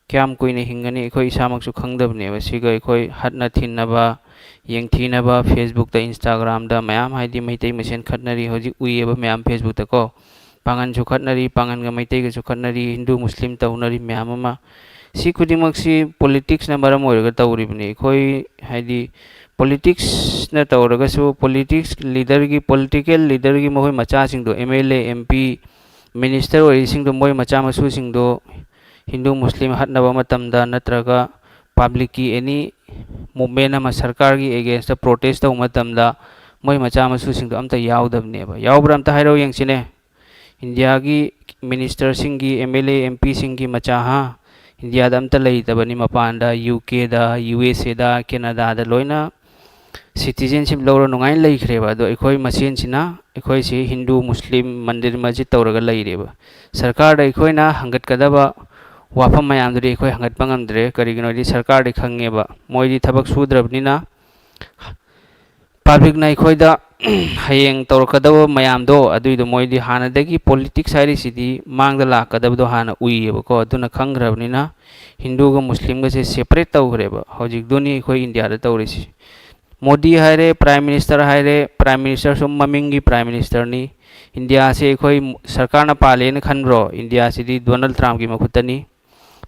ꯀꯌꯥꯝ ꯀꯨꯏꯅ ꯍꯤꯡꯒꯅꯤ, ꯑꯩꯈꯣꯏ ꯏꯁꯥꯃꯛꯁꯨ ꯈꯪꯗꯕꯅꯦꯕ꯫ ꯁꯤꯒ ꯑꯩꯈꯣꯏ ꯍꯠꯅ ꯊꯤꯟꯅꯕ, ꯌꯦꯡꯊꯤꯅꯕ, Facebook-ꯇ, Instagram-ꯗ ꯃꯌꯥꯝ, ꯍꯥꯏꯗꯤ, ꯃꯩꯇꯩ ꯃꯁꯦꯟ ꯈꯠꯅꯔꯤ, ꯍꯧꯖꯤꯛ ꯎꯏꯌꯦꯕ ꯃꯌꯥꯝ Facebook-ꯇꯀꯣ꯫ ꯄꯥꯉꯟꯁꯨ ꯈꯠꯅꯔꯤ, ꯄꯥꯉꯟꯒ ꯃꯩꯇꯩꯒꯁꯨ ꯈꯠꯅꯔꯤ, ꯍꯤꯟꯗꯨ ꯃꯨꯁꯂꯤꯝ ꯇꯧꯅꯔꯤ ꯃꯌꯥꯝ ꯑꯃ꯫ ꯁꯤ ꯈꯨꯗꯤꯡꯃꯛꯁꯤ politics-ꯅ ꯃꯔꯝ ꯑꯣꯏꯔꯒ ꯇꯧꯔꯤꯕꯅꯤ꯫ ꯑꯩꯈꯣꯏ, ꯍꯥꯏꯗꯤ, politics-ꯅ ꯇꯧꯔꯒꯁꯨ, politics leader-ꯒꯤ, political leader-ꯒꯤ ꯃꯈꯣꯏ ꯃꯆꯥꯁꯤꯡꯗꯣ, M L A, M P, minister ꯑꯣꯏꯔꯤꯁꯤꯡꯗꯣ, ꯃꯣꯏ ꯃꯆꯥ ꯃꯁꯨꯁꯤꯡꯗꯣ ꯍꯤꯟꯗꯨ ꯃꯨꯁꯂꯤꯝ ꯍꯠꯅꯕ ꯃꯇꯝꯗ, ꯅꯠꯇ꯭ꯔꯒ public-ꯀꯤ any movement ꯑꯃ, ꯁꯔꯀꯥꯔꯒꯤ against-ꯇ protest ꯇꯧꯕ ꯃꯇꯝꯗ, ꯃꯣꯏ ꯃꯆꯥ ꯃꯁꯨꯁꯤꯡꯗꯣ ꯑꯝꯇ ꯌꯥꯎꯗꯕꯅꯦꯕ꯫ ꯌꯥꯎꯕ꯭ꯔꯥ? ꯑꯝꯇ ꯍꯥꯏꯔꯛꯑꯣ ꯌꯦꯡꯁꯤꯅꯦ꯫ ꯏꯟꯗꯤꯌꯥꯒꯤ minister-ꯁꯤꯡꯒꯤ, M L A, M P-ꯁꯤꯡꯒꯤ ꯃꯆꯥ, ꯍꯥ? ꯏꯟꯗꯤꯌꯥꯗ ꯑꯝꯇ ꯂꯩꯇꯕꯅꯤ, ꯃꯄꯥꯟꯗ, U K-ꯗ, U S A-ꯗ, Canada-ꯗ ꯂꯣꯏꯅ citizenship ꯂꯧꯔ ꯅꯨꯡꯉꯥꯏꯅ ꯂꯩꯈ꯭ꯔꯦꯕ꯫ ꯑꯗꯣ ꯑꯩꯈꯣꯏ ꯃꯁꯦꯟꯁꯤꯅ, ꯑꯩꯈꯣꯏꯁꯤ ꯍꯤꯟꯗꯨ ꯃꯨꯁꯂꯤꯝ ꯃꯟꯗꯤꯔ ꯃꯁꯖꯤꯗ ꯇꯧꯔꯒ ꯂꯩꯔꯦꯕ꯫ ꯁꯔꯀꯥꯔꯗ ꯑꯩꯈꯣꯏꯅ ꯍꯪꯒꯠꯀꯗꯕ ꯋꯥꯐꯝ ꯃꯌꯥꯝꯗꯨꯗꯤ ꯑꯩꯈꯣꯏ ꯍꯪꯒꯠꯄ ꯉꯝꯗ꯭ꯔꯦ꯫ ꯀꯔꯤꯒꯤꯅꯣ ꯍꯥꯏꯗꯤ, ꯁꯔꯀꯥꯔꯗꯤ ꯈꯪꯉꯦꯕ, ꯃꯣꯏꯗꯤ ꯊꯕꯛ ꯁꯨꯗ꯭ꯔꯕꯅꯤꯅ, public-ꯅ ꯑꯩꯈꯣꯏꯗ ꯍꯌꯦꯡ ꯇꯧꯔꯛꯀꯗꯕ ꯃꯌꯥꯝꯗꯣ, ꯑꯗꯨꯏꯗꯣ ꯃꯣꯏꯗꯤ ꯍꯥꯟꯅꯗꯒꯤ, politics ꯍꯥꯏꯔꯤꯁꯤꯗꯤ ꯃꯥꯡꯗ ꯂꯥꯛꯀꯗꯕꯗꯣ ꯍꯥꯟꯅ ꯎꯏꯌꯦꯕꯀꯣ꯫ ꯑꯗꯨꯅ ꯈꯪꯈ꯭ꯔꯕꯅꯤꯅ, ꯍꯤꯟꯗꯨꯒ ꯃꯨꯁꯂꯤꯝꯒꯁꯦ separate ꯇꯧꯈ꯭ꯔꯦꯕ꯫ ꯍꯧꯖꯤꯛꯇꯨꯅꯤ ꯑꯩꯈꯣꯏ ꯏꯟꯗꯤꯌꯥꯗ ꯇꯧꯔꯤꯁꯤ꯫ ꯃꯣꯗꯤ ꯍꯥꯏꯔꯦ, prime minister ꯍꯥꯏꯔꯦ, prime minister ꯁꯨꯝ ꯃꯃꯤꯡꯒꯤ prime minister-ꯅꯤ꯫ ꯏꯟꯗꯤꯌꯥꯁꯦ ꯑꯩꯈꯣꯏ ꯁꯔꯀꯥꯔꯅ ꯄꯥꯜꯂꯦꯅ ꯈꯟꯕ꯭ꯔꯣ? ꯏꯟꯗꯤꯌꯥꯁꯤꯗꯤ Donald Trump-ꯀꯤ ꯃꯈꯨꯠꯇꯅꯤ꯫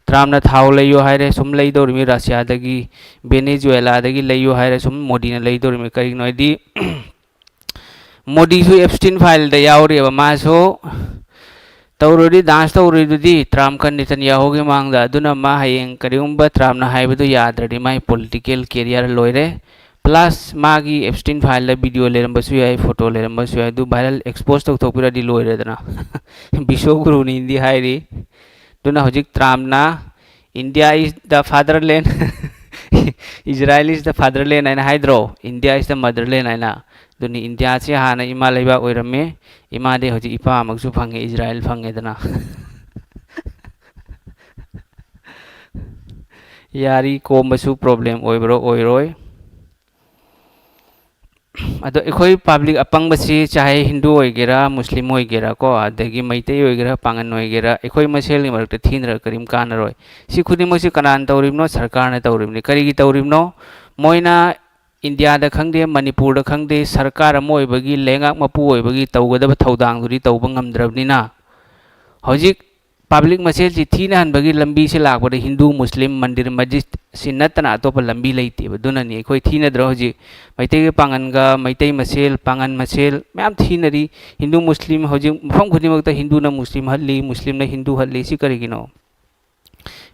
Trump-ꯅ ꯊꯥꯎ ꯂꯩꯌꯣ ꯍꯥꯏꯔꯦ, ꯁꯨꯝ ꯂꯩꯗꯧꯔꯤꯃꯤ꯫ Russia-ꯗꯒꯤ, Venezuela-ꯗꯒꯤ ꯂꯩꯌꯣ ꯍꯥꯏꯔꯦ, ꯁꯨꯝ ꯃꯣꯗꯤꯅ ꯂꯩꯗꯧꯔꯤꯃꯤ꯫ ꯀꯔꯤꯒꯤꯅꯣ ꯍꯥꯏꯗꯤ, ꯃꯣꯗꯤꯁꯨ Epstein file-ꯗ ꯌꯥꯎꯔꯤꯑꯕ꯫ ꯃꯥꯁꯨ ꯇꯧꯔꯨꯔꯤ, dance ꯇꯧꯔꯨꯔꯤꯗꯨꯗꯤ Trump-ꯀ ꯅꯦꯇꯟꯌꯥꯍꯨꯒꯤ ꯃꯥꯡꯗ꯫ ꯑꯗꯨꯅ ꯃꯥ ꯍꯌꯦꯡ ꯀꯔꯤꯒꯨꯝꯕ Trump-ꯅ ꯍꯥꯏꯕꯗꯨ ꯌꯥꯗ꯭ꯔꯗꯤ, ꯃꯥꯒꯤ political career ꯂꯣꯏꯔꯦ꯫ Plus, ꯃꯥꯒꯤ Epstein file-ꯗ video ꯂꯩꯔꯝꯕꯁꯨ ꯌꯥꯏ, photo ꯂꯩꯔꯝꯕꯁꯨ ꯌꯥꯏ, ꯑꯗꯨ viral expose ꯇꯧꯊꯣꯛꯄꯤꯔꯗꯤ ꯂꯣꯏꯔꯦꯗꯅ꯫ ꯕꯤꯁꯣꯒꯨꯔꯨꯅꯤꯗꯤ ꯍꯥꯏꯔꯤ꯫ ꯑꯗꯨꯅ ꯍꯧꯖꯤꯛ Trump-ꯅ "India is the fatherland, Israel is the fatherland" ꯍꯥꯏꯅ ꯍꯥꯏꯗ꯭ꯔꯣ? "India is the motherland" ꯍꯥꯏꯅ꯫ ꯑꯗꯨꯅꯤ, ꯏꯟꯗꯤꯌꯥꯁꯤ ꯍꯥꯟꯅ ꯏꯃꯥ ꯂꯩꯕꯥꯛ ꯑꯣꯏꯔꯝꯃꯤ, ꯏꯃꯥꯗꯤ ꯍꯧꯖꯤꯛ ꯏꯄꯥ ꯑꯃꯁꯨ ꯐꯪꯉꯦ, ꯏꯖꯔꯥꯏꯜ ꯐꯪꯉꯦꯗꯅ꯫ ꯌꯥꯔꯤ ꯀꯣꯝꯕꯁꯨ problem ꯑꯣꯏꯕ꯭ꯔꯥ ꯑꯣꯏꯔꯣꯏ꯫ ꯑꯗꯣ ꯑꯩꯈꯣꯏ public ꯑꯄꯪꯕꯁꯤ ꯆꯥꯍꯦ ꯍꯤꯟꯗꯨ ꯑꯣꯏꯒꯦꯔꯥ, ꯃꯨꯁꯂꯤꯝ ꯑꯣꯏꯒꯦꯔꯥ ꯀꯣ, ꯑꯗꯒꯤ ꯃꯩꯇꯩ ꯑꯣꯏꯒꯦꯔꯥ, ꯄꯥꯉꯟ ꯑꯣꯏꯒꯦꯔꯥ, ꯑꯩꯈꯣꯏ ꯃꯁꯦꯜꯒꯤ ꯃꯔꯛꯇ ꯊꯤꯅꯔꯒ ꯀꯔꯤꯝ ꯀꯥꯟꯅꯔꯣꯏ꯫ ꯁꯤ ꯈꯨꯗꯤꯡꯃꯛꯁꯤ ꯀꯅꯥꯅ ꯇꯧꯔꯤꯕꯅꯣ? ꯁꯔꯀꯥꯔꯅ ꯇꯧꯔꯤꯕꯅꯤ꯫ ꯀꯔꯤꯒꯤ ꯇꯧꯔꯤꯕꯅꯣ? ꯃꯣꯏꯅ ꯏꯟꯗꯤꯌꯥꯗ ꯈꯪꯗꯦ, ꯃꯅꯤꯄꯨꯔꯗ ꯈꯪꯗꯦ, ꯁꯔꯀꯥꯔ ꯑꯃ ꯑꯣꯏꯕꯒꯤ, ꯂꯩꯉꯥꯛ ꯃꯄꯨ ꯑꯣꯏꯕꯒꯤ ꯇꯧꯒꯗꯕ ꯊꯧꯗꯥꯡꯗꯨꯗꯤ ꯇꯧꯕ ꯉꯝꯗ꯭ꯔꯕꯅꯤꯅ, ꯍꯧꯖꯤꯛ public ꯃꯁꯦꯜꯁꯤ ꯊꯤꯅꯍꯟꯕꯒꯤ ꯂꯝꯕꯤꯁꯤ ꯂꯥꯛꯄꯗ ꯍꯤꯟꯗꯨ, ꯃꯨꯁꯂꯤꯝ, ꯃꯟꯗꯤꯔ, ꯃꯁꯖꯤꯗ ꯁꯤ ꯅꯠꯇꯅ ꯑꯇꯣꯞꯄ ꯂꯝꯕꯤ ꯂꯩꯇꯦꯕ꯫ ꯑꯗꯨꯅꯅꯤ ꯑꯩꯈꯣꯏ ꯊꯤꯅꯗ꯭ꯔꯣ ꯍꯧꯖꯤꯛ ꯃꯩꯇꯩꯒ ꯄꯥꯉꯟꯒ, ꯃꯩꯇꯩ ꯃꯁꯦꯜ, ꯄꯥꯉꯟ ꯃꯁꯦꯜ ꯃꯌꯥꯝ ꯊꯤꯅꯔꯤ꯫ ꯍꯤꯟꯗꯨ, ꯃꯨꯁꯂꯤꯝ ꯍꯧꯖꯤꯛ ꯃꯐꯝ ꯈꯨꯗꯤꯡꯃꯛꯇ ꯍꯤꯟꯗꯨꯅ ꯃꯨꯁꯂꯤꯝ ꯍꯠꯂꯤ, ꯃꯨꯁꯂꯤꯝꯅ ꯍꯤꯟꯗꯨ ꯍꯠꯂꯤ꯫ ꯁꯤ ꯀꯔꯤꯒꯤꯅꯣ?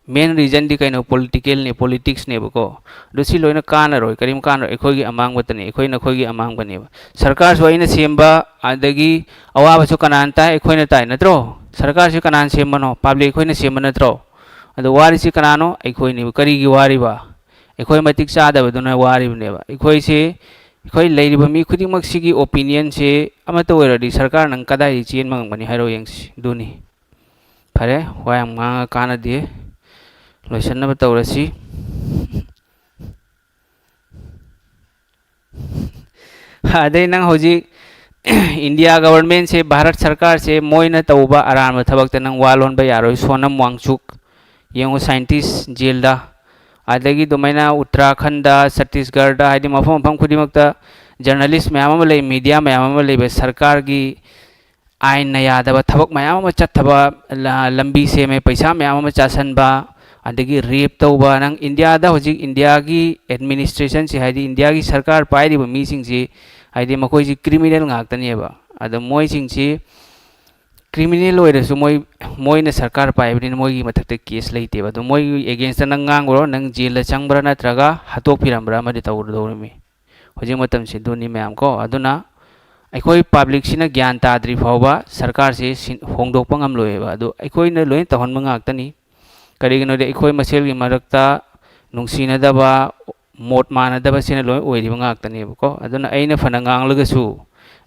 Main reasonꯗꯤ ꯀꯩꯅꯣ? Politicalꯅꯦ, politicsꯅꯦꯕꯀꯣ꯫ ꯑꯗꯨ ꯁꯤ ꯂꯣꯏꯅ ꯀꯥꯟꯅꯔꯣꯏ, ꯀꯔꯤꯝ ꯀꯥꯟꯅꯔꯣꯏ꯫ ꯑꯩꯈꯣꯏꯒꯤ ꯑꯃꯥꯡꯕꯇꯅꯤ, ꯑꯩꯈꯣꯏ ꯅꯈꯣꯏꯒꯤ ꯑꯃꯥꯡꯕꯅꯦꯕ꯫ ꯁꯔꯀꯥꯔꯁꯨ ꯑꯩꯅ ꯁꯦꯝꯕ, ꯑꯗꯒꯤ ꯑꯋꯥꯕꯁꯨ ꯀꯅꯥꯅ ꯇꯥꯏ? ꯑꯩꯈꯣꯏꯅ ꯇꯥꯏ, ꯅꯠꯇ꯭ꯔꯣ? ꯁꯔꯀꯥꯔꯁꯤ ꯀꯅꯥꯅ ꯁꯦꯝꯕꯅꯣ? Public ꯑꯩꯈꯣꯏꯅ ꯁꯦꯝꯕ ꯅꯠꯇ꯭ꯔꯣ? ꯑꯗꯣ ꯋꯥꯔꯤꯁꯤ ꯀꯅꯥꯅꯣ? ꯑꯩꯈꯣꯏꯅꯦꯕ꯫ ꯀꯔꯤꯒꯤ ꯋꯥꯔꯤꯕ? ꯑꯩꯈꯣꯏ ꯃꯇꯤꯛ ꯆꯥꯗꯕꯗꯨꯅ ꯋꯥꯔꯤꯕꯅꯦꯕ꯫ ꯑꯩꯈꯣꯏꯁꯤ, ꯑꯩꯈꯣꯏ ꯂꯩꯔꯤꯕ ꯃꯤ ꯈꯨꯗꯤꯡꯃꯛꯁꯤꯒꯤ opinionꯁꯤ ꯑꯃꯠꯇ ꯑꯣꯏꯔꯗꯤ ꯁꯔꯀꯥꯔ ꯅꯪ ꯀꯗꯥꯏꯗꯒꯤ ꯆꯦꯟꯕ ꯉꯝꯒꯅꯤ? ꯍꯥꯏꯔꯣ ꯌꯦꯡꯁꯤ꯫ ꯑꯗꯨꯅꯤ꯫ ꯐꯔꯦ, ꯋꯥ ꯌꯥꯝ ꯉꯥꯡꯉ ꯀꯥꯟꯅꯗꯦ, ꯂꯣꯏꯁꯤꯟꯅꯕ ꯇꯧꯔꯁꯤ꯫ ꯑꯗꯩ ꯅꯪ ꯍꯧꯖꯤꯛ ꯏꯟꯗꯤꯌꯥ governmentꯁꯦ, ꯚꯥꯔꯠ ꯁꯔꯀꯥꯔꯁꯦ, ꯃꯣꯏꯅ ꯇꯧꯕ ꯑꯔꯥꯟꯕ ꯊꯕꯛꯇ ꯅꯪ ꯋꯥ ꯂꯣꯟꯕ ꯌꯥꯔꯣꯏ꯫ ꯁꯣꯅꯝ ꯋꯥꯡꯆꯨꯛ ꯌꯦꯡꯉꯨ, scientist jailꯗ, ꯑꯗꯒꯤ ꯑꯗꯨꯃꯥꯏꯅ ꯎꯠꯇꯔꯥꯈꯟꯗ, ꯁꯠꯇꯤꯁꯒꯔꯗ, ꯍꯥꯏꯗꯤ ꯃꯐꯝ ꯃꯐꯝ ꯈꯨꯗꯤꯡꯃꯛꯇ journalist ꯃꯌꯥꯝ ꯑꯃ ꯂꯩ, media ꯃꯌꯥꯝ ꯑꯃ ꯂꯩꯕ, ꯁꯔꯀꯥꯔꯒꯤ ꯑꯥꯏꯟꯅ ꯌꯥꯗꯕ ꯊꯕꯛ ꯃꯌꯥꯝ ꯑꯃ ꯆꯠꯊꯕ, ꯂ-, ꯂꯝꯕꯤ ꯁꯦꯝꯃꯦ, ꯄꯩꯁꯥ ꯃꯌꯥꯝ ꯑꯃ ꯆꯥꯁꯟꯕ, ꯑꯗꯒꯤ rape ꯇꯧꯕ꯫ ꯅꯪ ꯏꯟꯗꯤꯌꯥꯗ ꯍꯧꯖꯤꯛ ꯏꯟꯗꯤꯌꯥꯒꯤ administrationꯁꯤ, ꯍꯥꯏꯗꯤ ꯏꯟꯗꯤꯌꯥꯒꯤ ꯁꯔꯀꯥꯔ ꯄꯥꯏꯔꯤꯕ ꯃꯤꯁꯤꯡꯁꯤ, ꯍꯥꯏꯗꯤ ꯃꯈꯣꯏꯁꯤ criminal ꯉꯥꯛꯇꯅꯦꯕ꯫ ꯑꯗꯣ ꯃꯣꯏꯁꯤꯡꯁꯤ criminal ꯑꯣꯏꯔꯁꯨ ꯃꯣꯏ, ꯃꯣꯏꯅ ꯁꯔꯀꯥꯔ ꯄꯥꯏꯕꯅꯤꯅ ꯃꯣꯏꯒꯤ ꯃꯊꯛꯇ case ꯂꯩꯇꯦꯕ꯫ ꯑꯗꯣ ꯃꯣꯏꯒꯤ againstꯇ ꯅꯪ ꯉꯥꯡꯈ꯭ꯔꯣ, ꯅꯪ jailꯗ ꯆꯪꯕ꯭ꯔꯥ ꯅꯠꯇ꯭ꯔꯒ ꯍꯥꯠꯇꯣꯛꯄꯤꯔꯝꯕ꯭ꯔꯥ ꯑꯃꯗꯤ ꯇꯧꯔꯗꯧꯔꯤꯃꯤ꯫ ꯍꯧꯖꯤꯛ ꯃꯇꯝꯁꯤ ꯑꯗꯨꯅꯤ ꯃꯌꯥꯝ ꯀꯣ꯫ ꯑꯗꯨꯅ ꯑꯩꯈꯣꯏ publicꯁꯤꯅ ꯒ꯭ꯌꯥꯟ ꯇꯥꯗ꯭ꯔꯤ ꯐꯥꯎꯕ ꯁꯔꯀꯥꯔꯁꯤ ꯁꯤ-, ꯍꯣꯡꯗꯣꯛꯄ ꯉꯝꯂꯣꯏꯕ꯫ ꯑꯗꯨ ꯑꯩꯈꯣꯏꯅ ꯂꯣꯏꯅ ꯇꯧꯍꯟꯕ ꯉꯥꯛꯇꯅꯤ꯫ ꯀꯔꯤꯒꯤꯅꯣꯗꯤ ꯑꯩꯈꯣꯏ ꯃꯁꯦꯜꯒꯤ ꯃꯔꯛꯇ ꯅꯨꯡꯁꯤꯅꯗꯕ, ꯃꯣꯠ ꯃꯥꯟꯅꯗꯕꯁꯤꯅ ꯂꯣꯏ ꯑꯣꯏꯔꯤꯕ ꯉꯥꯛꯇꯅꯦꯕꯀꯣ꯫ ꯑꯗꯨꯅ ꯑꯩꯅ ꯐꯅ ꯉꯥꯡꯂꯒꯁꯨ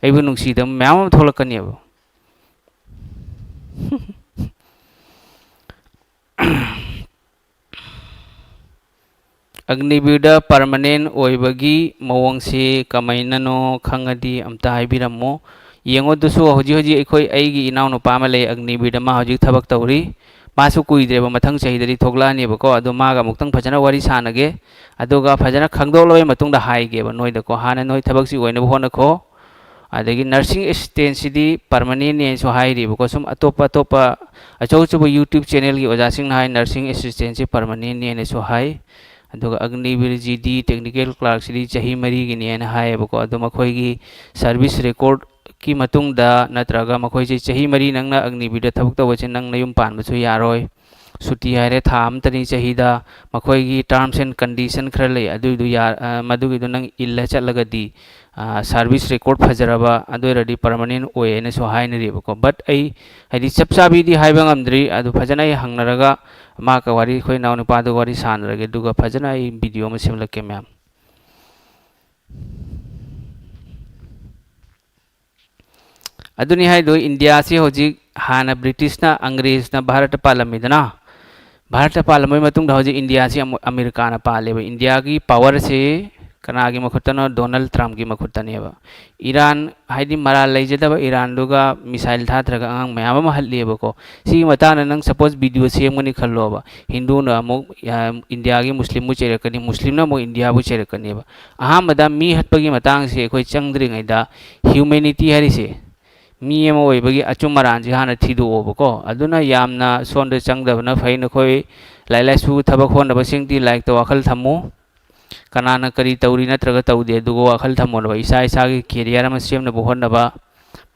ꯑꯩꯕꯨ ꯅꯨꯡꯁꯤꯗꯕ ꯃꯌꯥꯝ ꯑꯃ ꯊꯣꯛꯂꯛꯀꯅꯦꯕ꯫ ꯑꯒꯅꯤꯕꯤꯔꯗ permanent ꯑꯣꯏꯕꯒꯤ ꯃꯑꯣꯡꯁꯤ ꯀꯃꯥꯏꯅꯅꯣ ꯈꯪꯉꯗꯤ ꯑꯝꯇ ꯍꯥꯏꯕꯤꯔꯝꯃꯣ꯫ ꯌꯦꯡꯉꯣ, ꯑꯗꯨꯁꯨ ꯍꯧꯖꯤꯛ ꯍꯧꯖꯤꯛ ꯑꯩꯈꯣꯏ, ꯑꯩꯒꯤ ꯏꯅꯥꯎꯅꯨꯄꯥ ꯑꯃ ꯂꯩ, ꯑꯒꯅꯤꯕꯤꯔꯗ, ꯃꯥ ꯍꯧꯖꯤꯛ ꯊꯕꯛ ꯇꯧꯔꯤ꯫ ꯃꯥꯁꯨ ꯀꯨꯏꯗ꯭ꯔꯦꯕ, ꯃꯊꯪ ꯆꯍꯤꯗꯗꯤ ꯊꯣꯛꯂꯛꯑꯅꯦꯕꯀꯣ꯫ ꯑꯗꯣ ꯃꯥꯒ ꯑꯃꯨꯛꯇꯪ ꯐꯖꯅ ꯋꯥꯔꯤ ꯁꯥꯟꯅꯒꯦ, ꯑꯗꯨꯒ ꯐꯖꯅ ꯈꯪꯗꯣꯛꯂꯕ ꯃꯇꯨꯡꯗ ꯍꯥꯏꯒꯦꯕ ꯅꯣꯏꯗꯀꯣ꯫ ꯍꯥꯟꯅ ꯅꯣꯏ ꯊꯕꯛꯁꯤ ꯑꯣꯏꯅꯕ ꯍꯣꯠꯅꯈꯣ, ꯑꯗꯒꯤ nursing assistantꯁꯤꯗꯤ permanentꯅꯦꯅꯁꯨ ꯍꯥꯏꯔꯤꯕꯀꯣ꯫ ꯁꯨꯝ ꯑꯇꯣꯞꯄ ꯑꯇꯣꯞꯄ ꯑꯆꯧ ꯑꯆꯧꯕ YouTube channelꯒꯤ ꯑꯣꯖꯥꯁꯤꯡꯅ ꯍꯥꯏ, nursing assistantꯁꯤ permanentꯅꯦꯅꯁꯨ ꯍꯥꯏ꯫ ꯑꯗꯨꯒ ꯑꯒꯅꯤꯕꯤꯔ GD technical clerkꯁꯤꯗꯤ ꯆꯍꯤ ꯃꯔꯤꯒꯤꯅꯦꯅ ꯍꯥꯏꯌꯦꯕꯀꯣ꯫ ꯑꯗꯣ ꯃꯈꯣꯏꯒꯤ service recordꯀꯤ ꯃꯇꯨꯡꯗ, ꯅꯠꯇ꯭ꯔꯒ ꯃꯈꯣꯏꯁꯦ ꯆꯍꯤ ꯃꯔꯤ ꯅꯪꯅ ꯑꯒꯅꯤꯕꯤꯔꯗ ꯊꯕꯛ ꯇꯧꯕꯁꯦ ꯅꯪ ꯅꯌꯨꯝ ꯄꯥꯟꯕꯁꯨ ꯌꯥꯔꯣꯏ꯫ ꯁꯨꯇꯤ ꯍꯥꯏꯔꯦ ꯊꯥ ꯑꯃꯇꯅꯤ ꯆꯍꯤꯗ꯫ ꯃꯈꯣꯏꯒꯤ terms and condition ꯈꯔ ꯂꯩ, ꯑꯗꯨꯏꯗꯨ ꯌꯥ-, ꯑ, ꯃꯗꯨꯒꯤꯗꯣ ꯅꯪ ꯏꯜꯂ ꯆꯠꯂꯒꯗꯤ, ꯑ, service record ꯐꯖꯔꯕ, ꯑꯗꯨ ꯑꯣꯏꯔꯗꯤ permanent ꯑꯣꯏ ꯍꯥꯏꯅꯁꯨ ꯍꯥꯏꯅꯔꯤꯕꯀꯣ꯫ But ꯑꯩ, ꯍꯥꯏꯗꯤ, ꯆꯞ ꯆꯥꯕꯤꯗꯤ ꯍꯥꯏꯕ ꯉꯝꯗ꯭ꯔꯤ, ꯑꯗꯨ ꯐꯖꯅ ꯑꯩ ꯍꯪꯅꯔꯒ ꯃꯥꯒ ꯋꯥꯔꯤ, ꯑꯩꯈꯣꯏ ꯏꯅꯥꯎꯅꯨꯄꯥꯗꯨꯒ ꯋꯥꯔꯤ ꯁꯥꯟꯅꯔꯒꯦ, ꯑꯗꯨꯒ ꯐꯖꯅ ꯑꯩ video ꯑꯃ ꯁꯦꯝꯂꯛꯀꯦ, ꯃꯌꯥꯝ꯫ ꯑꯗꯨꯅꯤ ꯍꯥꯏꯗꯣ, ꯏꯟꯗꯤꯌꯥꯁꯤ ꯍꯧꯖꯤꯛ, ꯍꯥꯟꯅ ꯕ꯭ꯔꯤꯇꯤꯁꯅ, ꯑꯪꯒ꯭ꯔꯦꯖꯅ ꯚꯥꯔꯠꯇ ꯄꯥꯜꯂꯝꯃꯤꯗꯅ, ꯚꯥꯔꯠꯇ ꯄꯥꯜꯂꯝꯕꯒꯤ ꯃꯇꯨꯡꯗ ꯍꯧꯖꯤꯛ ꯏꯟꯗꯤꯌꯥꯁꯤ ꯑꯃꯨꯛ ꯑꯃꯦꯔꯤꯀꯥꯅ ꯄꯥꯜꯂꯦꯕ꯫ ꯏꯟꯗꯤꯌꯥꯒꯤ powerꯁꯤ ꯀꯅꯥꯒꯤ ꯃꯈꯨꯠꯇꯅꯣ? ꯗꯣꯅꯥꯜꯗ ꯇ꯭ꯔꯝꯞꯀꯤ ꯃꯈꯨꯠꯇꯅꯦꯕ꯫ ꯏꯔꯥꯟ, ꯍꯥꯏꯗꯤ ꯃꯔꯥꯜ ꯂꯩꯖꯗꯕ ꯏꯔꯥꯟꯗꯨꯒ missile ꯊꯥꯗ꯭ꯔꯒ ꯑꯉꯥꯡ ꯃꯌꯥꯝ ꯑꯃ ꯍꯠꯂꯤꯕꯀꯣ꯫ ꯁꯤꯒꯤ ꯃꯇꯥꯡꯗ ꯅꯪ suppose video ꯁꯦꯝꯒꯅꯤ ꯈꯜꯂꯣꯕ, ꯍꯤꯟꯗꯨꯅ ꯑꯃꯨꯛ, ꯑ, ꯏꯟꯗꯤꯌꯥꯒꯤ ꯃꯨꯁꯂꯤꯝꯕꯨ ꯆꯩꯔꯛꯀꯅꯤ, ꯃꯨꯁꯂꯤꯝꯅ ꯑꯃꯨꯛ ꯏꯟꯗꯤꯌꯥꯕꯨ ꯆꯩꯔꯛꯀꯅꯦꯕ꯫ ꯑꯍꯥꯟꯕꯗ ꯃꯤ ꯍꯠꯄꯒꯤ ꯃꯇꯥꯡꯁꯦ ꯑꯩꯈꯣꯏ ꯆꯪꯗ꯭ꯔꯤꯉꯩꯗ humanity ꯍꯥꯏꯔꯤꯁꯦ, ꯃꯤ ꯑꯃ ꯑꯣꯏꯕꯒꯤ ꯑꯆꯨꯝ ꯑꯔꯥꯟꯁꯦ ꯍꯥꯟꯅ ꯊꯤꯗꯣꯛꯑꯣꯕꯀꯣ꯫ ꯑꯗꯨꯅ ꯌꯥꯝꯅ ꯁꯣꯝꯗ ꯆꯪꯗꯕꯅ ꯐꯩ꯫ ꯅꯈꯣꯏ ꯂꯥꯏꯔꯤꯛ ꯂꯥꯏꯁꯨ ꯊꯕꯛ ꯍꯣꯠꯅꯕꯁꯤꯡꯗꯤ ꯂꯥꯏꯔꯤꯛꯇ ꯋꯥꯈꯜ ꯊꯝꯃꯨ꯫ ꯀꯅꯥꯅ ꯀꯔꯤ ꯇꯧꯔꯤ ꯅꯠꯇ꯭ꯔꯒ ꯇꯧꯗꯦ, ꯑꯗꯨꯒ ꯋꯥꯈꯜ ꯊꯝꯃꯣꯕ꯫ ꯏꯁꯥ ꯏꯁꯥꯒꯤ career ꯑꯃ ꯁꯦꯝꯅꯕ ꯍꯣꯠꯅꯕ,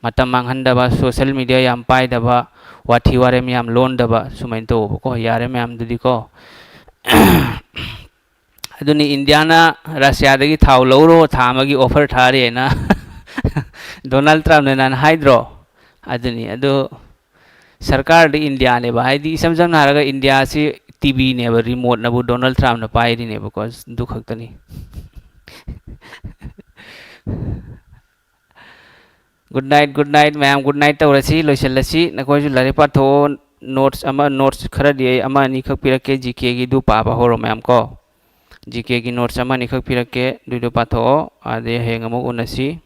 ꯃꯇꯝ ꯃꯥꯡꯍꯟꯗꯕ, social media ꯌꯥꯝ ꯄꯥꯏꯗꯕ, ꯋꯥꯊꯤ ꯋꯥꯔꯦꯝ ꯌꯥꯝ ꯂꯣꯟꯗꯕ, ꯁꯨꯃꯥꯏꯅ ꯇꯧꯕꯀꯣ꯫ ꯌꯥꯔꯦ ꯃꯌꯥꯝꯗꯨꯗꯤꯀꯣ꯫ ꯑꯗꯨꯅꯤ, ꯏꯟꯗꯤꯌꯥꯅ ꯔꯁꯤꯌꯥꯗꯒꯤ ꯊꯥꯎ ꯂꯧꯔꯣ, ꯊꯥ ꯑꯃꯒꯤ offer ꯊꯥꯔꯦꯅ ꯗꯣꯅꯥꯜꯗ ꯇ꯭ꯔꯝꯞꯅ ꯅꯍꯥꯟ ꯍꯥꯏꯗ꯭ꯔꯣ? ꯑꯗꯨꯅꯤ꯫ ꯑꯗꯨ ꯁꯔꯀꯥꯔꯗꯤ ꯏꯟꯗꯤꯌꯥꯅꯦꯕ꯫ ꯍꯥꯏꯗꯤ, ꯏꯁꯝ ꯁꯝꯅ ꯍꯥꯏꯔꯒ, ꯏꯟꯗꯤꯌꯥꯁꯤ TVꯅꯦꯕ, remoteꯅꯕꯨ ꯗꯣꯅꯥꯜꯗ ꯇ꯭ꯔꯝꯞꯅ ꯄꯥꯏꯔꯤꯅꯦꯕꯀꯣ꯫ ꯑꯗꯨ ꯈꯛꯇꯅꯤ꯫ Good night, good night ꯃꯌꯥꯝ, good night ꯇꯧꯔꯁꯤ, ꯂꯣꯏꯁꯤꯜꯂꯁꯤ꯫ ꯅꯈꯣꯏꯁꯨ ꯂꯥꯏꯔꯤꯛ ꯄꯥꯊꯣꯛꯑꯣ꯫ Notes ꯑꯃ, notes ꯈꯔꯗꯤ ꯑꯩ ꯑꯃ ꯑꯅꯤꯈꯛ ꯄꯤꯔꯛꯀꯦ, GKꯒꯤꯗꯨ ꯄꯥꯕ ꯍꯧꯔꯣ ꯃꯌꯥꯝ ꯀꯣ꯫ ꯖꯤ ꯀꯦꯒꯤ ꯅꯣꯠꯁ ꯑꯃ ꯑꯅꯤꯈꯛ ꯄꯤꯔꯛꯀꯦ, ꯑꯗꯨꯏꯗꯣ ꯄꯥꯊꯣꯛꯑꯣ, ꯑꯗꯩ ꯍꯌꯦꯡ ꯑꯃꯨꯛ ꯎꯅꯁꯤ꯫